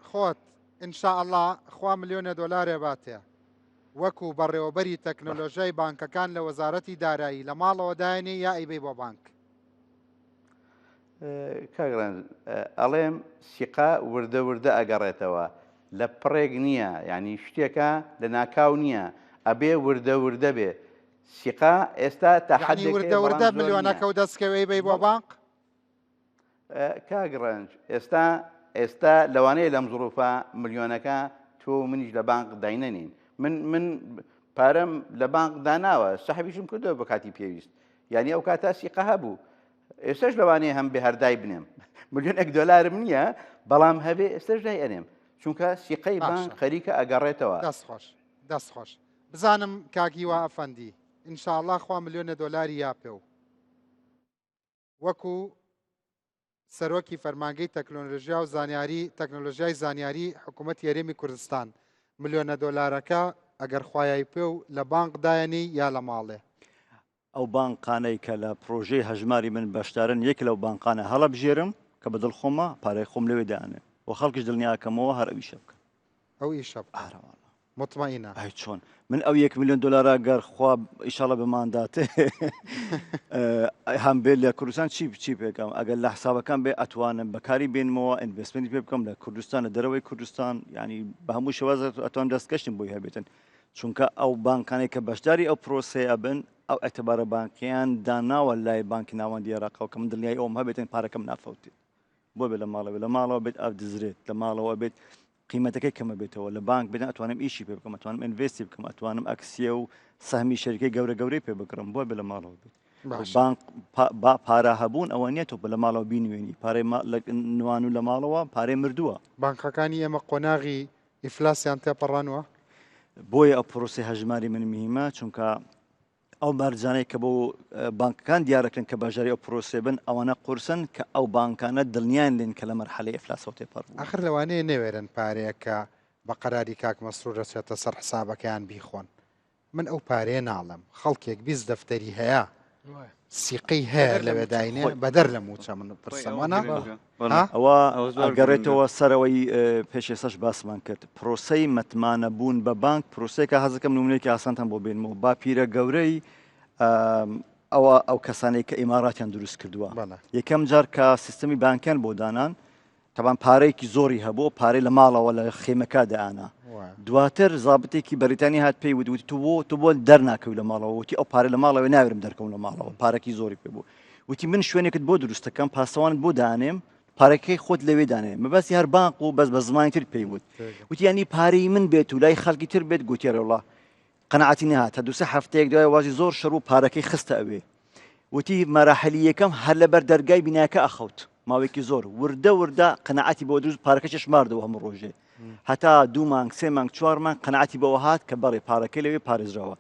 خۆت ان شاء اللە خوا ملیۆنێ دۆلارێ باتێ وەکو بەڕێوەبەری تەکنۆلۆژیای بانکەکان لە وەزارەتی دارایی لە ماڵەوە دایەنێی یا ئەیبەی بۆ بانک؟ کاک ڕەنج ئەڵێم سیقە وردە وردە ئەگەڕێتەوە لە پڕێک نییە یعنی شتێکە لە ناکاو نییە ئەبێ وردە وردە بێ سیقە ئێستا تا یعنی حدێک وردە هەیە بەڵام وردە زۆر نییە. ملیۆنەکە و دەستکەوێ ئەیبەی بۆ بانک؟ کاک ڕەنج ئێستا ئێستا لەوانەیە لەم زڕوفە ملیۆنەکە تۆ و منیش لە بانق داینەنین من من پارەم لە بانق داناوە سەحبیشم کردەوە بە کاتی پێویست یعنی ئەو کاتە سیقە هەبوو ئێستاش لەوانەیە هەم بێ هەردای بنێم ملیۆنێک دۆلارم نییە بەڵام هەبێ ئێستاش دای ئەنێم چونکە سیقەی بانق خەریکە ئەگەڕێتەوە. دەست خۆش دەست خۆش بزانم کاک هیوا ئەفەندی ئینشاءاللە خوا ملیۆنێ دۆلاری یا پێ و وەکو سەرۆکی فەرمانگەی تەکنۆلۆژیا و زانیاری تەکنۆلۆژیای زانیاری حکوومەتی هەرێمی کوردستان ملیۆنە دۆلارەکە ئەگەر خوایای پێ و لە بانق دایەنی یا لە ماڵێ؟ ئەو بانقانەی کە لە پرۆژەی هەژماری من بەشدارن یەک لەو بانقانە هەڵەبژێرم کە بە دڵ خۆمە پارەی خۆم لەوێ دانێم و خەڵکیش دڵنیاکەمەوە هەر ئەو ئیشە بکەن. ئەو ئیشە بکەن. ئارەواڵا. مطمئنە. ئەی چۆن من ئەو یەک ملیۆن دۆلارە گەر خوا ئیشاڵە بمانداتێ هەم بێت لە کوردستان چی چی پێکەم ئەگەر لە حسابەکان بێ ئەتوانم بەکاری بێنمەوە investment ی پێ بکەم لە کوردستان لە دەرەوەی کوردستان ینی بە هەموو شێواز ئەتوانم دەستکەشتم بۆی هەبێتن چونکە ئەو بانکانەی کە بەشداری ئەو پرۆسەیە بن ئەو ئەتەبارە بانکیان داناوە لای بانکی ناوەندی عێراقەوە کە من دڵنیای ئەوم هەبێتن پارەکەم نافەوتێت بۆ بێت لە ماڵەوە لە ماڵەوە بێت ئاو دزرێت لە ماڵەوە بێت قیمەتەکەی کەمە بێتەوە لە بانک بێت ئەتوانم ئیشی پێ بکەم ئەتوانم invest ی بکەم ئەتوانم ئەکسیە و سەهمی شەریکەی گەورە گەورەی پێ بکڕم بۆ بێ لە ماڵەوە بێت بانک با پارە هەبوون ئەوە نییە تۆ لە ماڵەوە بینوێنی پارەی نوان و لە ماڵەوە پارەی مردووە. بانقەکانی ئێمە قۆناغی ئیفلاسیان تێپەڕانوە؟ بۆیە ئەو پرۆسەی هەژماری من مهمە چونکە ئەو مەرجانەی کە بۆ بانکەکان دیارەکەن کە بەشداری ئەو پرۆسەیە بن ئەوانە قورسن کە ئەو بانکانە دڵنیان لێن کە لە مەرحەلەی ئیفلاسەوە تێپەڕ بوون. ئاخر لەوانەیە نەوێرن پارەیەک کە بە قەراری کاک مەسرور دەچێتە سەر حسابەکەیان بیخۆن. من ئەو پارەیە ناڵێم. خەڵکێک 20 دەفتەری هەیە سیقەی هەیە لەوێ داینێ بەدەر لە مووچە من پرسم وەنا؟ ئەوە ئەگەڕێتەوە سەرەوەی پێش ئێستاش باسمان کرد پرۆسەی متمانە بوون بە بانک پرۆسەیەکە حەزەکەم نمونەیەکی ئاسانتان بۆ بێنمەوە باپیرە گەورەی ئەوە ئەو کەسانەی کە ئیماراتیان دروست کردووە یەکەم جار کە سیستمی بانکیان بۆ دانان تەبان پارەیەکی زۆری هەبوو پارەی لە ماڵەوە لە خێمەکە دەئانا دواتر زابتێکی بەریتانی هات پێی وت وتی تۆ بۆ تۆ بۆ دەرناکەوی لە ماڵەوە وتی ئەو پارە لە ماڵەوە ناوێرم دەرکەوم لە ماڵەوە پارەکی زۆری پێ بوو وتی من شوێنێکت بۆ دروستەکەم پاسەوانت بۆ دانێم پارەکەی خۆت لەوێ دانێ مەبەستی هەر بانق و بەس بە زمانی تر پێی وت وتی ینی پارەی من بێت و لای خەڵکی تر بێت گوتیێرەوڵا قەناعەتی نەهات تا دوسێ هەفتەیەک دوای وازی زۆر شەڕ و پارەکەی خستە ئەوێ وتی مەراحلی یەکەم هەر لەبەر دەرگای بیناکە ئەخەوت ماوەیەکی زۆر وردە وردە قەناعەتی بۆ دروست پارەکەشی شماردەوە هەموو ڕۆژێ هەتا دوو مانگ سێ مانگ چوار مانگ قەناعەتی بەوە هات کە بەڵێ پارەکەی لەوێ پارێزراوە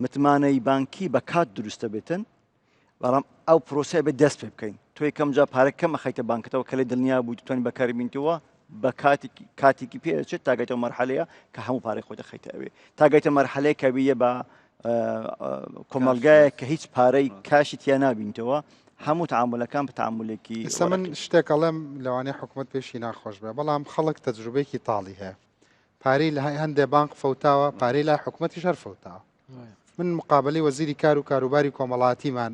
متمانەی بانکی بە کات دروستە بێتن بەڵام ئەو پرۆسەیە بێت دەست پێ بکەین تۆ یەکەم جار پارە کەم ئەخەیتە بانکەتەوە کە لێ دڵنیا بووی توانی بەکاری بینتەوە بە کاتێکی کاتێکی پێ ئەچێت تا گەیتەوە مەرحەلەیە کە هەموو پارەی خۆی دەخەیتە ئەوێ تا گەیتە مەرحەلەیە کە بیە بە کۆمەڵگایەک کە هیچ پارەی کاشی تیا نابینتەوە هەموو تعاملەکان بە تعاملێکی ئێستا من شتێک ئەڵێم لەوانەیە حکوومەت پێشی ناخۆش بێ بەڵام خەڵک تەجروبەیەکی تاڵی هەیە پارەی لە هەندێ بانق فەوتاوە پارەی لای حکوومەتیش هەر فەوتاوە من مقابلەی وەزیری کار و کاروباری کۆمەڵاتیمان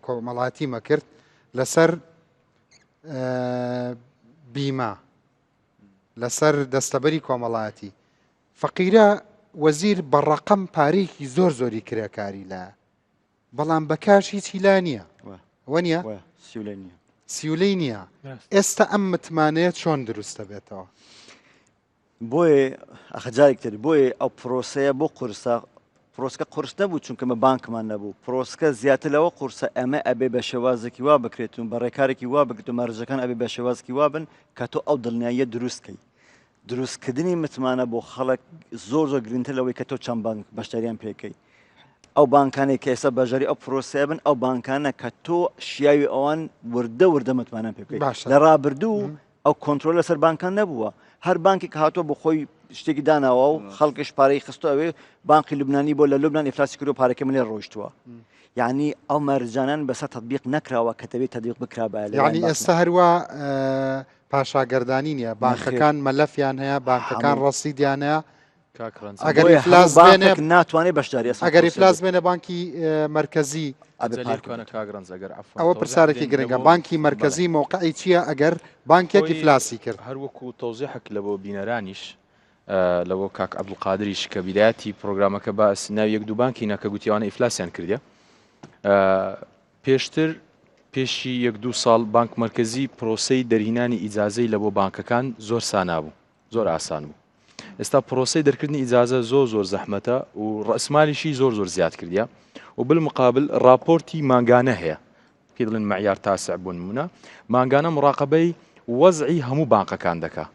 کۆمەڵاتیمە کرد لەسەر بیمە لەسەر دەستەبەری کۆمەڵایەتی فەقیرە وەزیر بە ڕقم پارێکی زۆر زۆری کرێکاری لە بەڵام بە کاش هیچی لا نییە وە نییە سیولەی نییە ئێستا ئەم متمانەیە چۆن دروستە بێتەوە بۆیە ئەخە جارێک تر بۆیە ئەو پرۆسەیە بۆ قورسە پرۆسکە قورس نەبوو چونکە مە بانکمان نەبوو پرۆسکە زیاتر لەوە قورسە ئەمە ئەبێ بە شێوازێکی وا بکرێت و بە ڕێکارێکی وا بکرێت و مەرجەکان ئەبێ بە شێوازێکی وا بن کە تۆ ئەو دڵنیاییە دروست کەی. دروستکردنی متمانە بۆ خەڵک زۆر زۆر گرنگتر لەوەی کە تۆ چەند بانک بەشداریان پێکەی ئەو بانکانەی کە ئێستا بەشداری ئەو پرۆسەیە بن ئەو بانکانە کە تۆ شیاوی ئەوان وردە وردە متمانە پێ بکەیت باشە. لە ڕابردوو ئەو کۆنترۆل لەسەر بانکان نەبووە هەر بانکێک هاتووە بۆ خۆی شتێکی داناوە و خەڵکش پارەی خستو ئەوێ بانقی لوبنانی بۆ لە لوبنان ئیفلاسی کردو پارەکە منێ ڕۆیشتووە یعنی ئەو مەرجانان بەسەر تطبیق نەکراوە کە دەبێت تطبیق بکرابایە لەلایەن یعنی بانک ئێستا هەروە پاشاگەردانی نییە بانکەکان مەلەفیان هەیە بانکەکان ڕەسیدیان هەیە کاک ڕەنج ئەگەر بۆیە ئیفلاس هەموو بێنێ بانقێک ناتوانێت بەشداری ئەسڵ ئەگەر پرۆسەی ئیفلاس بێت. بێنە بانکی مەرکەزی ئەبێ جەلیل پارک کۆنە بێت. کاک ڕەنج ئەگەر عەفوەن ئەوە تەوزیح پرسیارێکی بدەین گرنگە لەبۆ بانکی بەڵێ مەرکەزی مەوقعی چییە ئەگەر بانکێک خۆی ئیفلاسی کرد؟ هەر وەکو تەوزیحەک لە بۆ بینەرانیش لە بۆ کاک عەبدولقادریش کە بیدایەتی پرۆگرامەکە باس ناوی یەک دوو بانکی نا کە گوتی ئەوانە ئیفلاسیان کردیە پێشتر پێشی یەک دوو ساڵ بانک مەرکەزی پرۆسەی دەرهینانی ئیجازەی لە بۆ بانکەکان زۆر سانا بوو زۆر ئاسان بوو ئێستا پرۆسەی دەرکردنی ئیجازە زۆر زۆر زەحمەتە و ڕەسمالیشی زۆر زۆر زیاد کردیە و بالمقابل راپۆرتی مانگانە هەیە پێی دەڵێن معیار تاسع بۆ نمونە مانگانە مراقبەی وەزعی هەموو بانقەکان دەکا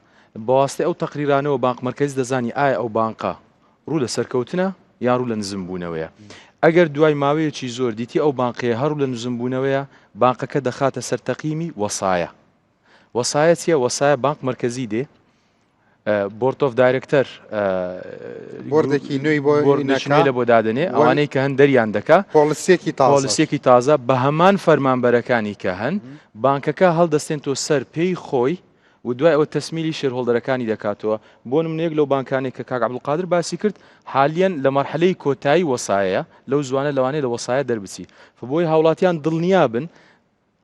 بەواستەی ئەو تەقریرانەوە بانق مەرکەزی دەزانی ئایا ئەو بانقە ڕوو لە سەرکەوتنە یان ڕوو لە نزم بوونەوەیە ئەگەر دوای ماوەیەکی زۆر دیتی ئەو بانقەیە هەر ڕوو لە نزم بوونەوەیە بانقەکە دەخاتە سەر تەقیمی وەسایە وەسایە چیە؟ وەسایە بانق مەرکەزی دێ board of director بۆردێکی نوێی بۆ بۆردێکی نوێی لە بۆ دادەنێ ئەوانەی کە هەن دەریان دەکا policy ێکی تازە policy ێکی تازە بە هەمان فەرمانبەرەکانی کە هەن بانکەکە هەڵدەستێن تۆ سەر پێی خۆی و دوای ئەوە تەسمیلی shareholder ەکانی دەکاتەوە بۆ نمونەیەک لەو بانکانێک کە کاک عەبدولقادر باسی کرد حالیەن لە مەرحەلەی کۆتایی وەسایەیە لەو زوانە لەوانەیە لە وەسایە دەربچی فبۆی هاوڵاتیان دڵنیا بن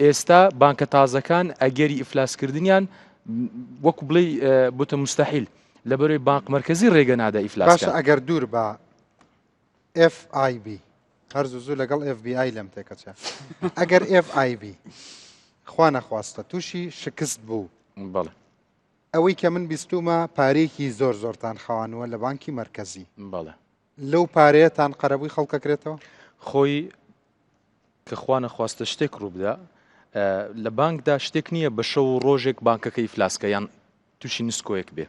ئێستا بانکە تازەکان ئەگەری ئیفلاسکردنیان وەکو بڵێی بۆتە مستحیل لەبەرەوەی بانق مەرکەزی ڕێگە نادا ئیفلاس باشە ئەگەر دوور بە FIB هەر زوو زوو لەگەڵ FBI لەم تێکەچە ئەگەر FIB خوا نەخواستە تووشی شکست بوو بەڵێ ئەوەی کە من بیستومە پارێکی زۆر زۆرتان خەوانووە لە بانکی مەرکەزی بەڵێ لەو پارەیەتان قەرەبووی خەڵکەکرێتەوە؟ خۆی کە خوا نەخواستە شتێک ڕووبدا لە بانکدا شتێک نییە بە شەو و ڕۆژێک بانکەکە ئیفلاسکە یان تووشی نسکۆیەک بێ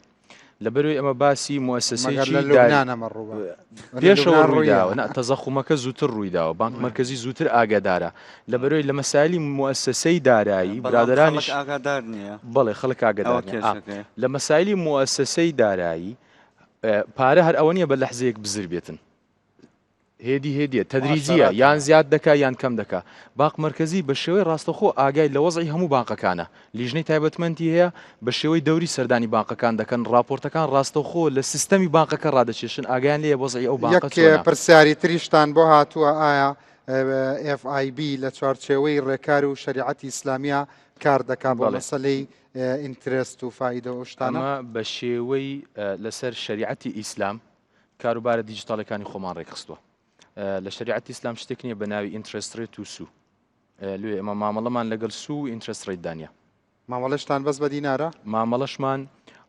لەبەرەوەی ئەمە باسی مەگەر لە موسسەیەکی لوبنان ئەمە ڕووبا لە پێشەوە لوبنان ڕوویداوە ڕوویەوە نا تەزەخومەکە زووتر ڕوویداوە بانک مەرکەزی زووتر ئاگادارە لەبەرەوەی لە مەسایلی موسسەی دارایی بەڵام خەڵک برادەرانیش ئاگادار نییە بەڵێ خەڵک ئەوە ئاگادار نییە ئا کێشەکەیە. لە مەسایلی موسسەی دارایی پارە هەر ئەوە نییە بە لەحزەیەک بزر بێتن هێدی هێدیە تەدریجیە یان زیاد دەکا یان کەم دەکا باق مەرکەزی بە شێوەی ڕاستەخۆ ئاگای لە وەزعی هەموو بانقەکانە لیژنەی تایبەتمەندی هەیە بە شێوەی دەوری سەردانی بانقەکان دەکەن ڕاپۆرتەکان ڕاستەوخۆ لە سیستەمی بانقەکە ڕادەکێشن ئاگایان لێیە وەزعی ئەو بانقە یەک چۆنە. پرسیاری تریشتان بۆ هاتووە ئایا FIB لە چوارچێوەی ڕێکار و شەریعەتی ئیسلامیە کار دەکا بۆ بەڵێ. مەسەلەی interest و فائیدە و ئەو شتانە؟ ئەمە بە شێوەی لەسەر شەریعەتی ئیسلام کاروبارە دیجیتاڵەکانی خۆمان ڕێکخستووە لە شەریعەتی ئیسلام شتێک نییە بە ناوی interest rate و سوو لێ ئێمە مامەڵەمان لەگەڵ سوو و interest rate دانە مامەڵەشتان بەس بە دینارە؟ مامەڵەشمان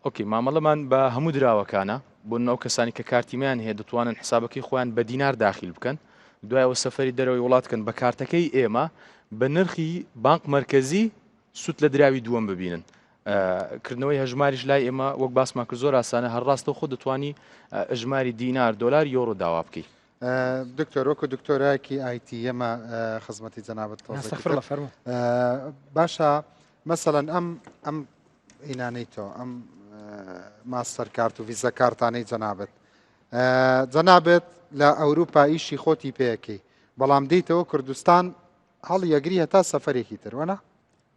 okay مامەڵەمان بە هەموو دراوەکانە بۆ ئەو کەسانی کە کارتیمیان هەیە دەتوانن حسابەکەی خۆیان بە دینار داخیل بکەن دوای ئەوە سەفەری دەرەوەی وڵات کەن بە کارتەکەی ئێمە بە نرخی بانک مەرکەزی سوود لە دراوی دووەم ببینن. کردنەوەی هەژماریش لای ئێمە وەک باسمان کرد زۆر ئاسانە هەر ڕاستەوخۆ دەتوانی ئەژماری دینار دۆلار یۆرۆ داوا بکەی. دکتۆر وەکو دکتۆرایەکی IT ئێمە خزمەتی جەنابت تۆزێکی باشە مەسەلەن ئەم ئەم ئینانەی تۆ ئەم ماستەر کارت و ڤیزە کارتانەی جەنابت جەنابت لە ئەوروپا ئیشی خۆتی پێەکەی بەڵام دیتەوە کوردستان هەڵی ئەگری هەتا سەفەرێکی تر وەنا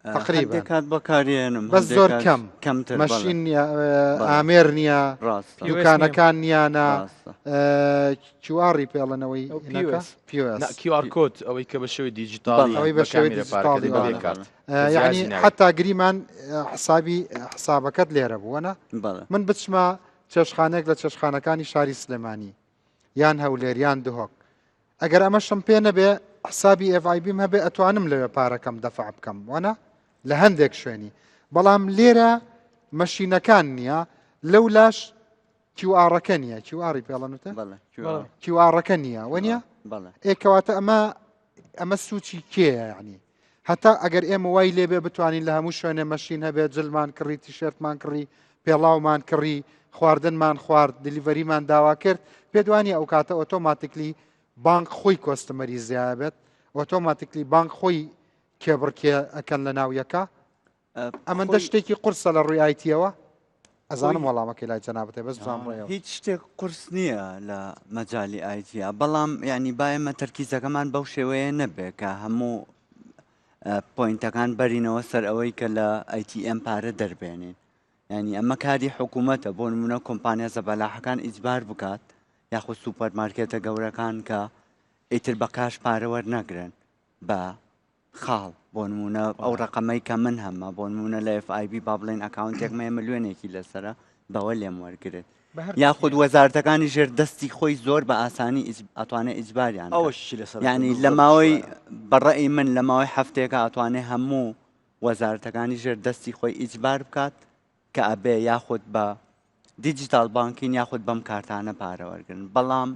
تقریبا هەندێک کات بەکارێنم بەس هەندێک زۆر کات کەم کەمتر بەڵێ. مەشین نییە بەڵێ. ئامێر نییە ڕاستە دوکانەکان نییانە ڕاستە. QR ی پێڵەنەوەی ئەو هینەکە POS. POS نا QR code ئەوەی کە بە شێوەی دیجیتاڵی بەڵێ. ئەوەی بە بە شێوەی کامێرە پارەکە دیجیتاڵی دەی بەبێ وانە. کارت یعنی جیازی ناوێت. حتا گریمان حسابی حسابەکەت لێرە بووە نا بەڵێ من بچمە چێشخانێک لە چێشخانەکانی شاری سلێمانی یان هەولێر یان دهۆک ئەگەر ئەمەشم پێ نەبێ حسابی FIB م هەبێ ئەتوانم لەوێ پارەکەم دەفع بکەم وانە لە هەندێک شوێنی بەڵام لێرە مەشینەکان نییە لەو لاش QR ەکە نییە QR ی پێڵەنوتە QR ەکە نییە وە نییە ئێکەواتە ئەمە ئەمە سوچی کێیە یعنی هەتا ئەگەر ئێمە وای لێبێ بتوانین لە هەموو شوێنێ مەشین هەبێت جلمان کڕی تیشێرتمان کڕی پێڵاومان کڕی، خواردنمان خوارد، delivery مان داوا کرد، پێت وانیە ئەو کاتە automatically بانک خۆی customer ی زیایە بێت، automatically بانک خۆی کێبڕکێ ئەکەن لە ناو یەکا؟ ئەمەندە شتێکی قورسە لە ڕووی IT یەوە؟ ئەزانم وەڵامەکەی لای جەنابت هەیە بەس بزانم ڕێیەوە. هیچ شتێک قورس نییە لە مەجالی IT یا، بەڵام یعنی با ئێمە تەرکیزەکەمان بەو شێوەیە نەبێ کە هەموو point ەکان بەرینەوە سەر ئەوەی کە لە ATM پارە دەربێنین. یعنی ئەمە کاری حکوومەتە بۆ نمونە کۆمپانیا زەبەلاحەکان ئیجبار بکات یاخود سوپەر مارکێتە گەورەکان کە ئیتر بە cash پارە وەرنەگرن بە خاڵ بۆ نمونە ئەو ڕقەمەی کە من هەمە بۆ نمونە لە FIB با بڵێن account ێک مەیە ملیۆنێکی لەسرە بەوە لێم وەرگێت یاخود وەزارتەکانی ژێر دەستی خۆی زۆر بە ئاسانی ئەتوانێت ئیجباریان ینی لە ماوەی بەڕێی من لە ماوەی هەفتێکە ئەتوانێت هەموو وەزارەتەکانی ژێر دەستی خۆی ئیجبار بکات کە ئەبێ یاخود بە digital banking یاخود بەم کارتانە پارە وەرگن بەڵام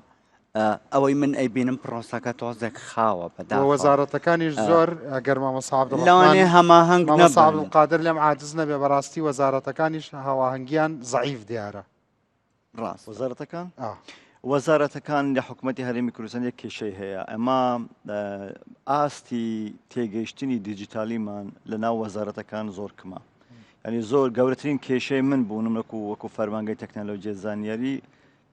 ئەوەی من ئەیبینم پرۆسەکە تۆزێک خاوە بەدا وەزارەتەکانیش زۆر ئەگەر مامۆستا لەوانەیە هەماهەنگ مامۆستا عەبدولقادر لێم عاجز نەبێ بەڕاستی وەزارەتەکانیش هاواهەنگیان زەعیف دیارە. ڕاست وەزارەتەکان وەزارەتەکان لە حکوومەتتی هەرێمی کوردستان یەک کێشەی هەیە ئەمە ئاستی تێگەیشتنی دیجیتالیمان لە ناو وەزارەتەکان زۆر کمە ینی زۆر گەورەترین کێشەی من بوونم وەکو وەکو فەرمانگەی تەکنەلۆژیە زانیاری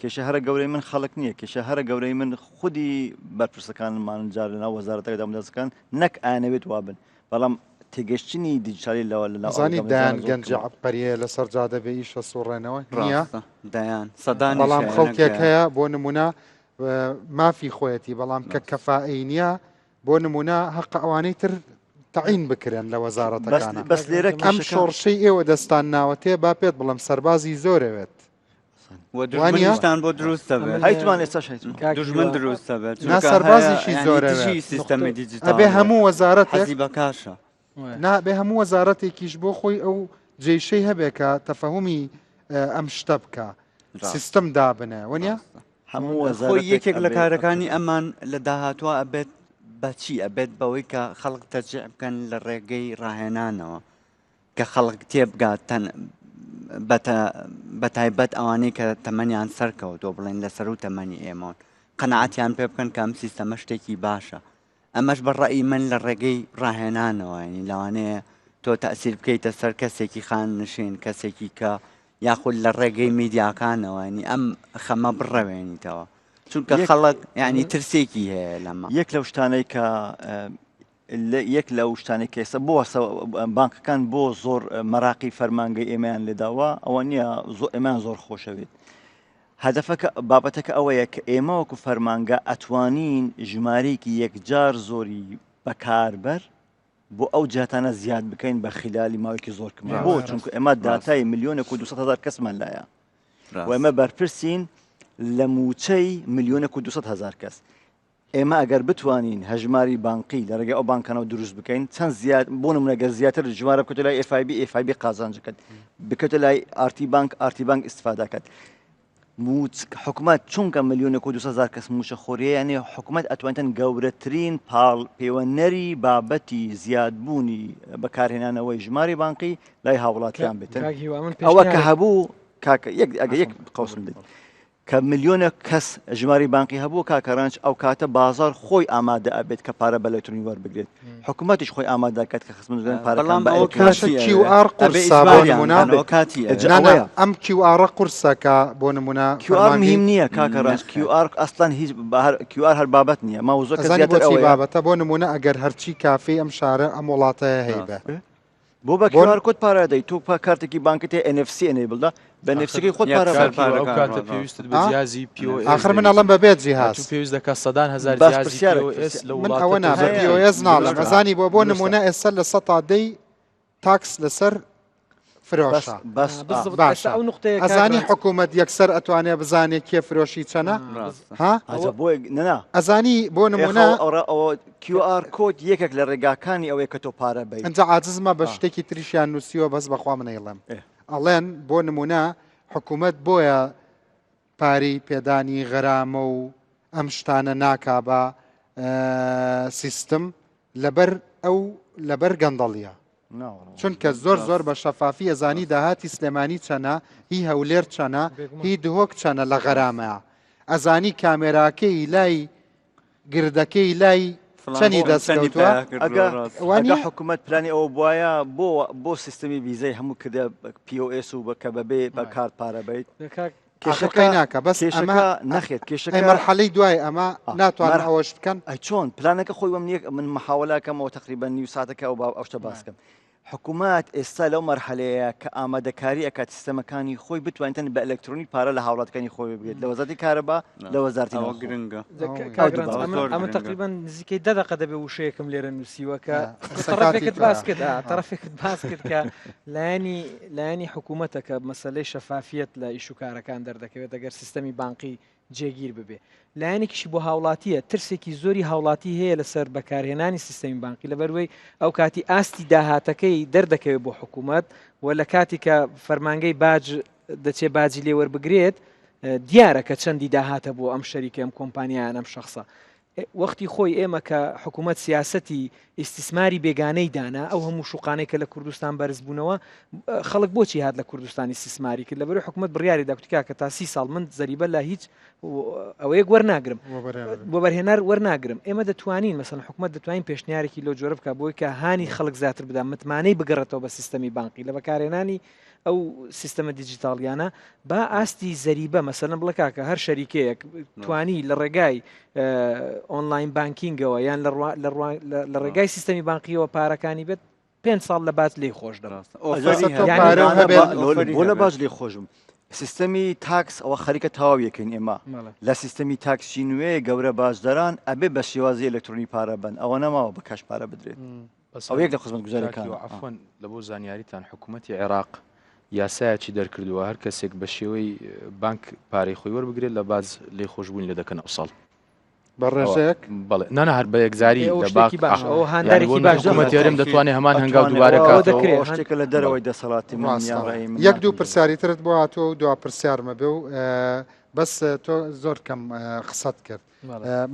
کێشە هەرە گەورەی من خەڵک نییە کێشە هەرە گەورەی من خودی بەرپرسەکانمان جار لەناو وەزارەتەکە دامودەزگاکان نەک ئانەوێت وابن بەڵام تێگەشتنی دیجیتالی لەوە لە ناو زانی دایان گەنجی عەبقەریە لەسەر جادە بێ ئیشە سوڕێنەوە نییە دایان سەدان بەڵام خەڵکێک هەیە بۆ نمونە مافی خۆیەتی بەڵام کە کەفائەی نییە بۆ نمونە هەق ئەوانەی تر تەعین بکرێن لە وەزارەتەکانە بەس لێرە ئەم شۆڕشەی ئێوە دەستان ناوەتێ با پێت بڵم سەربازی زۆرەوێت و دوژمنیشتان بۆ دروست دەبێت هەیتمان ئێستاش هەیتمان دوژمن دروست دەبێت نا سەربازیشی زۆرە سیستەمی دیجیتاڵ ئەبێ هەموو وەزارەتێک حەزی بە کاشە نا بێ هەموو وەزارەتێکیش بۆ خۆی ئەو جێشەی هەبێ کە تەفەهومی ئەم شتە بکە سیستم دابنێ وەنیە هەموو خۆی یەکێک لە کارەکانی ئەمان لە داهاتوە ئەبێت بەچی ئەبێت بەوەی کە خەڵک تەجیع بکەن لە ڕێگەی ڕاهێنانەوە کە خەڵک تێبگات تەن بە تایبەت ئەوانەی کە تەمەنیان سەرکەوتووە بڵێن لە سەروو تەمەنی ئێمەون قەناعەتیان پێ بکەن کە ئەم سیستەمە شتێکی باشە ئەمەش بە ڕەئی من لە ڕێگەی ڕاهێنانەوە ینی لەوانەیە تۆ تەسیر بکەیتە سەر کەسێکی خان نشین کەسێکی کە یاخود لە ڕێگەی میدیاکانەوە ینی ئەم خەمە بڕەوێنیتەوە چونکە خەڵک ینی ترسێکی هەیە لەمە یەک لەو شتانەی کە یەک لەو شتانەی کە ئێستا بۆ بانکەکان بۆ زۆر مەراقی فەرمانگەی ئێمەیان لێداوە ئەوە نییە زۆر ئێمان زۆر خۆشەوێت هەدەفەکە بابەتەکە ئەوەیە کە ئێمە وەکو فەرمانگە ئەتوانین ژمارەیەکی یەکجار زۆری بەکاربەر بۆ ئەو جاتانە زیاد بکەین بە خلالی ماوەیەکی زۆر کەم بۆ چونکە ئێمە داتای ملیۆنێک و 200 هزار کەسمان لایە و ئێمە بەرپرسین لە موچەی ملیۆنێک و 200 هزار کەس ئێمە ئەگەر بتوانین هەژماری بانقی لە ڕێگەی ئەو بانکانەوە دروست بکەین چەند زیاد بۆ نمونە گەر زیاتر ژمارە بکەوتە لای FIB FIB قازانج بکات بکەوتە لای ئارتی بانک ئارتی بانک ئیسفادە کات موچ حکومت چونکە ملیۆنێک و 200 هزار کەس موچە خۆریە یعنی حکومت ئەتوانێتن گەورەترین پاڵ پێوەنەری بابەتی زیادبوونی بەکارهێنانەوەی ژماری بانقی لای هاوڵاتیان بێتن کاک هیوا من ئەوە کە پێشنیارێک هەبوو کاکە یەک ئەگە یەک قوسم دێت کە ملیۆنێک کەس ژمارەی بانقی هەبوو کاکە ڕەنج ئەو کاتە بازاڕ خۆی ئامادە ئەبێت کە پارە بە ئەلکترۆنی وەربگرێت حکوومەتیش خۆی ئامادە دەکات کە خزمەتگوزاری پارەکان بەڵام بە ئەوە ئەلکترۆنی باشە کاتی کیو ئەوێ ئاڕ ئەبێ قورسە بۆ ئیجباریان نمونە بکەن ئەوە کاتی ئەوێ جا نا نا ئەوەیە ئەم کیو ئاڕە قورسە کە بۆ نمونە کیو ئار فەرمانگەی مهم نییە کاکە ڕەنج نەخێر کیو ئار ئەسڵەن هیچ هەر کیو ئار هەر بابەت نییە مەوزوعەکە ئەزانی زیاتر بۆچی ئەوەیە بابەتە بۆ نمونە ئەگەر هەرچی کافێی ئەم شارە ئەم وڵاتەیە هەیبێ ڕاستە بۆ بە بۆ QR code پارە دەی تۆ پا کارتێکی بانکت هەیە NFC enable دا بە ئاخر NFC کەی خۆت پارە یەکسەر بەری کاک هیوا ئەو پارەکان کاتە ڕاستە پێویستت بە ئا؟ جیهازی POS ئاخر من دەبێت ئەڵێم بەبێ ئەتوو جیهاز پێویست دەکات سەدان هەزار بەس جیهازی پرسیارێک POS پرسیار لە من وڵاتە ئەوە نا بە تۆزیع هەیە بکەیت POS ناڵێم دروستە ئەزانی بۆ بۆ دروستە نمونە ئێستا لە سەتا دەی تاکس لەسەر بەس فرۆشە بەس آه، ئا بالضبط ئێستا باشە ئەو نقطەیە کاک ئەزانی ڕەنج حکوومەت یەکسەر ئەتوانێ بزانێ کێ فرۆشی چەنە آه، ڕاستە ها ئەجا ئەوە بۆ نەنا ئەزانی بۆ ئێ نمونە خەو ئەوڕا ئەوە QR code یەکێک لە ڕێگاکانی ئەوەیە کە تۆ پارە بەیت ئەنجا عاجزمە بە ئا شتێکی تریشیان نووسیوە بەس بەخوا من ئەیڵێم ئێ ئەڵێن بۆ نمونە حکوومەت بۆیە پارەی پێدانی غەرامە و ئەم شتانە ناکا بە سیستم لەبەر ئەو لەبەر گەندەڵیە. چونکە زۆر زۆر بە شەفافی ئەزانی داهاتی سلێمانی چەنە هی هەولێر چەنە هی دهۆک چەنە لە غەرامەیە ئەزانی کامێراکەی لای گردەکەی لای چەنی دەستکەوتووە ئەگە حکوومەت پلانی ئەوە بواە بۆ بۆ سیستمی ڤیزای هەموو کردە POS و بە کە بەبێ بە کارت پارە بیت کێشەکەی ناکە بەس ئەمە نەخێت کێشەکە مەرحەلەی دوای ئەمە ناتوانن ئەوەش بکەن ئەی چۆن پلانەکە خۆی وەم نییە من محاولاکەمەوە تقریبا نیو ساتەکە ئەو با ئەو شتە باسکەم حکوومەت ئێستا لەو مەرحەلەیە کە ئامادەکاری ئەکات سیستەمەکانی خۆی بتوانێتن بە ئەلکترۆنی پارە لە هاوڵاتەکانی خۆی بگرێت لە وەزارەتی کارەبا لە وەزارەتی ئەوە گرنگە ئەمە تقریبا نزیکەی دە دەقە دەبێ وشەیەکم لێرە نووسیوە کە تەڕەفێکت باس کرد تەڕەفێکت باس کرد کە لایەنی لایەنی حکوومەتە کە مەسلەی شەفافیەت لە ئیش و کارەکان دەردەکەوێت ئەگەر سیستەمی بانقی جێگیر ببێ. لایەنێکیشی بۆ هاوڵاتییە، ترسێکی زۆری هاوڵاتی هەیە لەسەر بەکارهێنانی سیستەمی بانقی لەبەروەی ئەو کاتی ئاستی داهاتەکەی دەردەکەوێت بۆ حکوومەت و لە کاتی کە فەرمانگەی باج دەچێ باجی لێوەربگرێت دیارە کە چەندی داهاتە بۆ ئەم شەریکە ئەم کۆمپانیایان ئەم شخصە وەختی خۆی ئێمە کە حکوومەت سیاسەتی ئیستیسماری بێگانەی دانا، ئەو هەموو شوقانەی کە لە کوردستان بەرز بوونەوە، خەڵک بۆچی هات لە کوردستان ئیستیسماری کرد؟ لەبەرئەوەی حکوومەت بڕیاری دا کوتی کاکە تا سی ساڵ من زەریبە لە هیچ ئەوەیەک وەرناگرم، وەبەرهێنەر وەرناگرم. ئێمە دەتوانین مەسەلەن حکوومەت دەتوانین پێشنیارێکی لەو جۆرە بکات بۆی کە هانی خەڵک زیاتر بدا متمانەی بگەڕێتەوە بە سیستەمی بانقی لە بەکارهێنانی ئەو سیستەمە دیجیتاڵیانە با ئاستی زەریبە مەسەلەن بڵێ کاکە هەر شەریکەیەک توانی لە ڕێگای online banking ەوە یان لە ڕێگای سیستەمی بانقیەوە پارەکانی بێت پێ ساڵ لە باج لێی خۆش دەڕاست بۆ لە باج لێ خۆشم سیستەمی tax ئەوە خەریکە تەواو یەکەین ئێمە لە سیستەمی tax ی نوێ گەورە باجدەران ئەبێ بە شێوازی ئەلکترۆنی پارە بن ئەوە نەماوە بە cash پارە بدرێت ئەوە یەک لە خزمەتگوزاریەکانە. عەفوەن لە بۆ زانیاریتان حکوومەتی عێراق یاسایەکی دەرکردووە هەر کەسێک بە شێوەی بانک پارەی خۆی وەربگرێت لە باج لێ خۆشبوون لێ دەکەن ئەو ساڵ. بە ڕێژەیەک؟ بەڵێ نانا هەر بە یەکجاری لە باک هاندارێکی باش حکوومەتی هەرێم دەتوانێت هەمان هەنگاو دووبارە کاتەوە. دەکرێت شتێکە لە دەرەوەی دەسەڵاتی من یان ڕای من یەک دوو پرسیاری ترت بۆ هاتووە و دوا پرسیارمە بێ و بەس تۆ زۆر کەم قسەت کرد.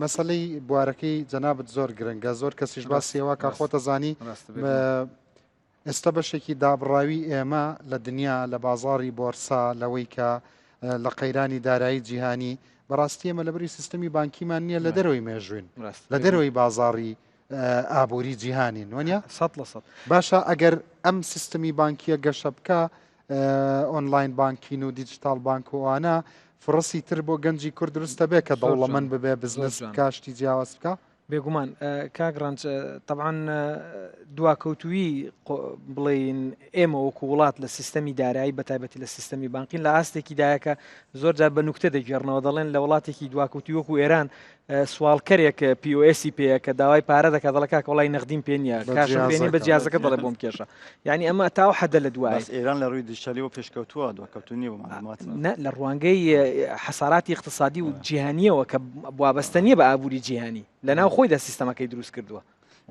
مەسەلەی بوارەکەی جەنابت زۆر گرنگە زۆر کەسیش باسی ئەوە کە خۆتە زانی ئێستا بەشێکی دابڕاوی ئێمە لە دنیا لە بازاری بۆرسا لەوەی کە لە قەیرانی دارایی جیهانی بەڕاستی ئێمە لەبری سیستمی بانکیمان نییە لە دەرەوەی مێژوین لە دەرەوەی بازاری ئابووری جیهانین وەنیە سە لە سە باشە ئەگەر ئەم سیستمی بانکیە گەشە بکە online banking و دیجیتاڵ بانک و ئەوانە فرەسی تر بۆ گەنجی کورد دروست دەبێت کە دەوڵەمەند ببێ بزنس بکا شتی جیاواز بکا؟ بێگومان کاک ڕەنج تەبعەن دواکەوتوویی بڵێین ئێمە وەکو وڵات لە سیستەمی دارایی بە تایبەتی لە سیستەمی بانقین لە ئاستێکی دایە کە زۆر جار بە نوکتە دەگێڕنەوە دەڵێن لە وڵاتێکی دواکەوتووی وەکو ئێران سواڵکەرێک POS ی پێیە کە داوای پارە دەکات دەڵێ کاکە وڵی نەغدیم پێ نییە cash م پێ نییە بە جیازەکە دەڵێ بۆم کێشە یعنی ئەمە تاو حەدە لە دوای بەس ئێران لە ڕووی دیجیتالیەوە پێشکەوتووە دواکەوتوو نییە بۆ معلومات نە لە ڕوانگەی حەساراتی اقتصادی و جیهانیەوە کە وابەستە نییە بە ئابووری جیهانی لە ناو خۆیدا سیستەمەکەی دروست کردووە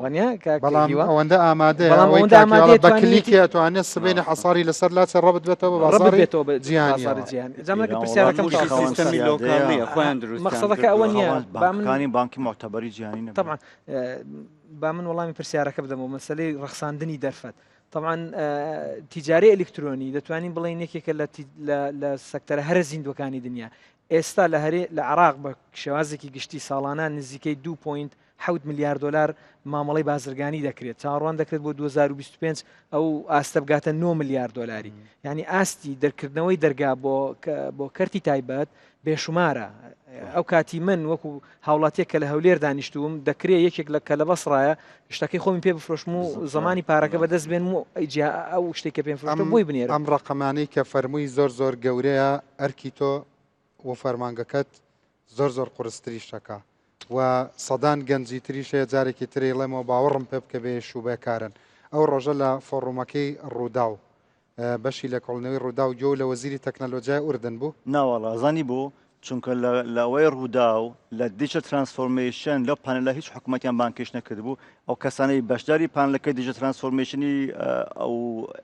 وانە کاک بەڵام هیوا؟ ئەوەندە ئامادەیە بەڵام ئەوەی ئەوەندە کاک هیوا ئامادەیە بە توانیویەتی کلیکی ئەتوانێت سبەینێ حەساری لەسەر لاچێ ڕەبت بێتەوە بە ڕەبت بازاڕی بێتەوە بە جیهانیەوە. بازاڕی جیهانی جا من ئەگەر ئێران پرسیارەکەم وڵاتێکی تەواو خاوەن سیستەمی سیادەیە. لۆکاڵیە خۆیان دروستیان مەقسەدەکە ئەوە کردووە. نییە خاوەن با من بانکەکانی بانکی موعتەبەری جیهانی نەبوون. تەبعەن با من وەڵامی پرسیارەکە بدەمەوە مەسەلەی ڕەخساندنی دەرفەت تەبعەن تیجارەی ئەلیکترۆنی دەتوانین بڵێین یەکێکە لە سەکتەرە هەرە زیندوەکانی دنیا ئێستا لە هەرێ لە عراق بە شێوازێکی گشتی ساڵانە نزیکەی 2.7 ملیار دلار مامەڵەی بازرگانی دەکرێت چاوەڕوان دەکرێت بۆ 2025 ئەو ئاستە بگاتە 9 ملیار دلاری یعنی ئاستی دەرکردنەوەی دەرگا بۆ بۆ کەرتی تایبەت بێشومارە ئەو کاتی من وەکو هاوڵاتیەک کە لە هەولێر دانیشتووم دەکرێ یەکێک لە کە لە بەسڕایە شتەکەی خۆمی پێ بفرۆشم و زمانی پارەکە بەدەست بێنم و ئەو شتێک کە پێم فرۆشتە بۆی بنێرم. ئەم ڕەقەمانەی کە فەرمووی زۆر زۆر گەورەیە ئەرکی تۆ و فەرمانگەکەت زۆر زۆر قورستریش دەکا و سەدان گەنجی تریش هەیە جارێکی تر ئەیڵێمەوە باوەڕم پێ بکە بێ ئیش و بێکارن ئەو ڕۆژە لە فۆڕومەکەی ڕووداو بەشی لێکۆڵینەوەی ڕووداو گوێو لە وەزیری تەکنەلۆجیای ئوردن بوو؟ ناوەڵا زانی بۆ؟ چونکە لە لە ئەوەی ڕووداو لە digital transformation لەو پانێلە هیچ حکومەتیان بانگهێشت نەکردبوو ئەو کەسانەی بەشداری پانێلەکەی digital transformation ی ئەو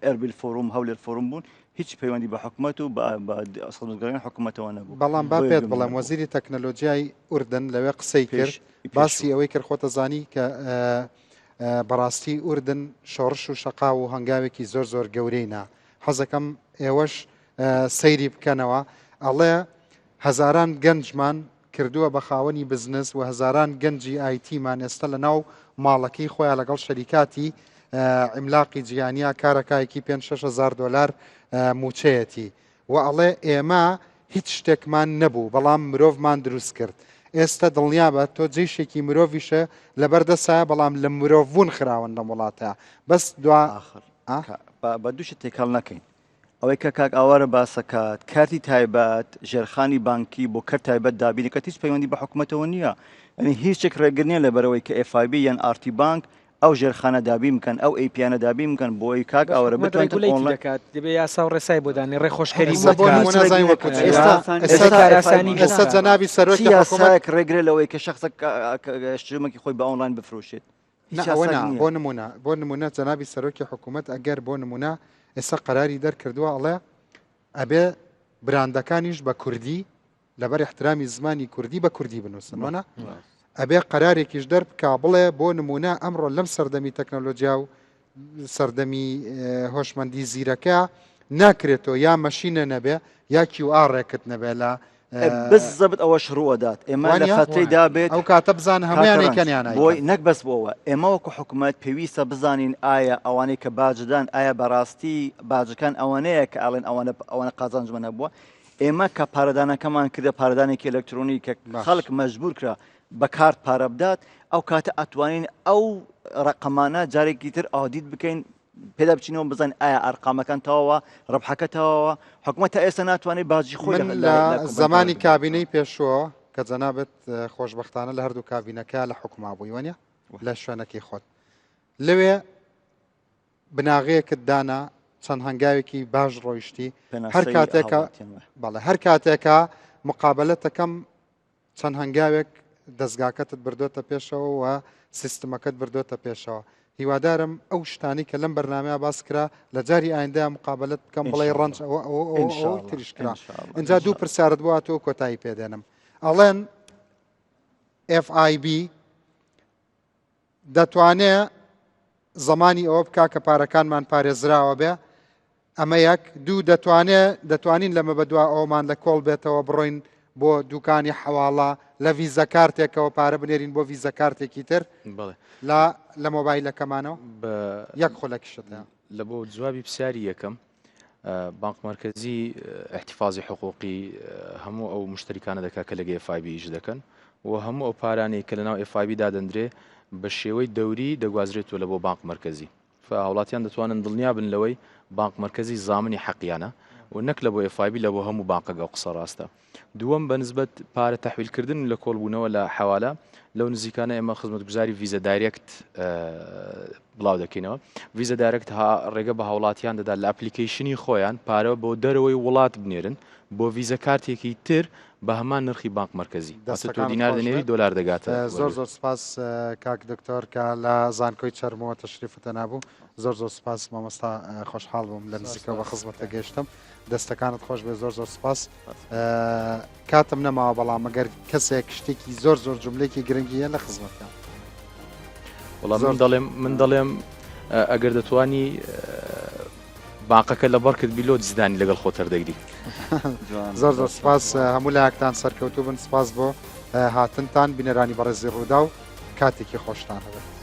ئەربیل forum هەولێر forum بوون هیچ پەیوەندی بە حکومەت و بە بە خزمەتگوزاریانی حکومەتەوە نەبوو بەڵام با بۆیە پێت گوێم بڵێم نەبوو. وەزیری تەکنەلۆجیای ئوردن لەوێ قسەی پێش کرد باسی ئەوەی کرد خۆتەزانی کە. بەڕاستی ئوردن شۆڕش و شەقاو و هەنگاوێکی زۆر زۆر گەورەی نا حەزەکەم ئێوەش سەیری بکەنەوە ئەڵێ هەزاران گەنجمان کردووە بە خاوەنی بزنس و هەزاران گەنجی IT مان ئێستا لە ناو ماڵەکەی خۆیان لەگەڵ شەریکاتی عیملاقی جیهانیا کارەکایەکی 5 هزار دلار موچەیەتی و ئەڵێ ئێمە هیچ شتێکمان نەبوو بەڵام مرۆڤمان دروست کرد ئێستا دڵنیابە تۆ جەیشێکی مرۆڤیشە لەبەر دەسایە بەڵام لە مرۆڤ بوون خراون لەم وڵاتە بەس دوا ئاخر با دوو شت تێکەڵ نەکەین ئەوەی کە کاک ئاوارە باسەکات کارتی تایبەت ژێرخانی بانکی بۆ کەر تایبەت دابینەکەت هیچ پەیوەندی بە حکوومەتەوە نییە ئەنی هیچێک ڕێگر نییە لەبەرەوەی کە FIB یان RT بانک ئەو ژێرخانە دابین بکەن ئەو API انە دابین بکەن بۆ ئەوی کاک بەس ئاوارە حکومەت بتوانێت regulate ی ئۆنلاین دەکات دەبێ یاسا و ڕێسای بۆ دانێ ڕێخۆشکەری ئێستا بۆ بۆ بکات نمونە زانین وەکو چی ئێستا ئێستا ئێستا ئێستا کارئاسانی بۆ ئێستا بکات جەنابی چی سەرۆکی حکوومەت یاسایەک ڕێگرە لەوەی کە شخصێک شتومەکی خۆی بە ئۆنلاین بفرۆشێت نا هیچ ئەوە یاسایەک نا نییە بۆ نمونە بۆ نمونە جەنابی سەرۆکی حکوومەت ئەگەر بۆ نمونە ئێستا قەراری دەرکردووە ئەڵێ ئەبێ براندەکانیش بە کوردی لەبەر احترامی زمانی کوردی بە کوردی بنووسن وەنا ئەبێ قەرارێکیش دەربکا بڵێ بۆ نمونە ئەمڕۆ لەم سەردەمی تەکنەلۆجیا و سەردەمی هۆشمەندی زیرەکە ناکرێتەوە یا مەشینە نەبێ یا QR ێکت نەبێ لە بزەبت ئەوەش ڕووەدات ئێمە لە فەتەیدا بێت ئەو کاتە بزان هەمویانەی کەنیانە بۆی نەک بەس بۆەوە ئێمە وەکو حکوومەت پێویستە بزانین ئایا ئەوانەی کە باجدان ئایا بەڕاستی باجەکان ئەوانەیە کە ئاڵێن ئەوانە ئەوانە قازانجمە نەبووە ئێمە کە پارەدانەکەمان کردە پارەدانێکی ئەلکترۆنی کە خەڵک مەجبور کرا بە کارت پارە بدات ئەو کاتە ئەتوانین ئەو ڕقەمانە جارێکی تر audit بکەین پێدا بچینەوە بزانین ئایا ئەرقامەکان تەواوە ڕبحەکە تەواوە حکومەت تا ئێستا ناتوانێت باجی خۆی من لە زمانی کابینەی پێشووە کە جەنابەت خۆشببختانە لە هەردوو کابینەکە لە حکوما بووی وەنیە لە شوێنەکەی خۆت لەوێ بناغەیەکت دانا چەند هەنگاوێکی باش ڕۆیشتی هەر کاتێکە بەڵێ هەر کاتێکە مقابلەتەکەم چەند هەنگاوێک دەستگاکەتت بردۆتە پێشەوە و سیستمەکەت بردۆتە پێشەوە هیوادارم ئەو شتانی کە لەم بەرنمەیە باس کرا لە جاری ئایندە مقابلت بکەم بڵێ ڕەنج ئەوە ئەوە ئەوە تریش کرا اینجا دوو پرسیارت بۆ تۆ کۆتایی پێدێنم ئەڵێن FIB دەتوانێ زەمانی ئەوە بکا کە پارەکانمان پارێزراوە بێ ئەمە یەک دوو دەتوانێ دەتوانین لەمە بەدوا ئەومان لە کۆڵ بێتەوە بڕۆین بۆ دوکانی حەواڵە لە ڤیزە کارتێکەوە پارە بنێرین بۆ ڤیزە کارتێکی تر لە لە مۆبایلەکەمانەوە یەک خولەکیشت هەیە. لە بۆ جوابی پرسیاری یەکەم بانق مەرکەزی احتفاظی حقوقی هەموو ئەو مشتریکانە دەکات کە لەگە FIB ئیش دەکەن و هەموو ئەو پارانەی کە لەناو FIB دادەندرێ بە شێوەی دەوری دەگوازرێتەوە لە بۆ بانق مەرکەزی هاوڵاتیان دەتوانن دڵنیا بن لەوەی بانق مەرکەزی زامنی حەقیانە و نەک لە بۆ FIB لە بۆ هەموو بانقەکە قسە ڕاستە دووەم بە نسبەت پارە تەحویل کردن و لە کۆڵ بوونەوە لە حەوالە لەو نزیکانە ئێمە خزمەتگوزاری Visa Direct بڵاو دەکەینەوە Visa Direct ها ڕێگە بە هاوڵاتیان دەدات لە application ی خۆیان پارە بۆ دەرەوەی وڵات بنێرن بۆ ڤیزە کارتێکی تر بە هەمان نرخی بانق مەرکەزی واتە تۆ دینار دەنێری دۆلار دەگاتە زۆر زۆر سپاس کاک دکتۆر کە لە زانکۆی چەرمەوە تەشریفت هێنابوو زۆر زۆر سپاس مامۆستا خۆشحاڵ بووم لە نزیکەوە بە خزمەتە گەیشتم دەستەکانت خۆش بێ زۆر زۆر سپاس کاتم نەماوە بەڵام مەگەر کەسێک شتێکی زۆر زۆر جملێکی گرنگیە لە خزمەتە وەڵام من دەڵێم من دەڵێم ئەگەر دەتوانی باقەکە لە بەڕکرد بیلۆ جزدانی لەگەڵ خۆ تەردەگری زۆر زۆر سپاس هەموو لایەکتان سەرکەوتوو بن سپاس بۆ هاتنتان بینەرانی بەڕێزی ڕوودا و کاتێکی خۆشتان هەبێت.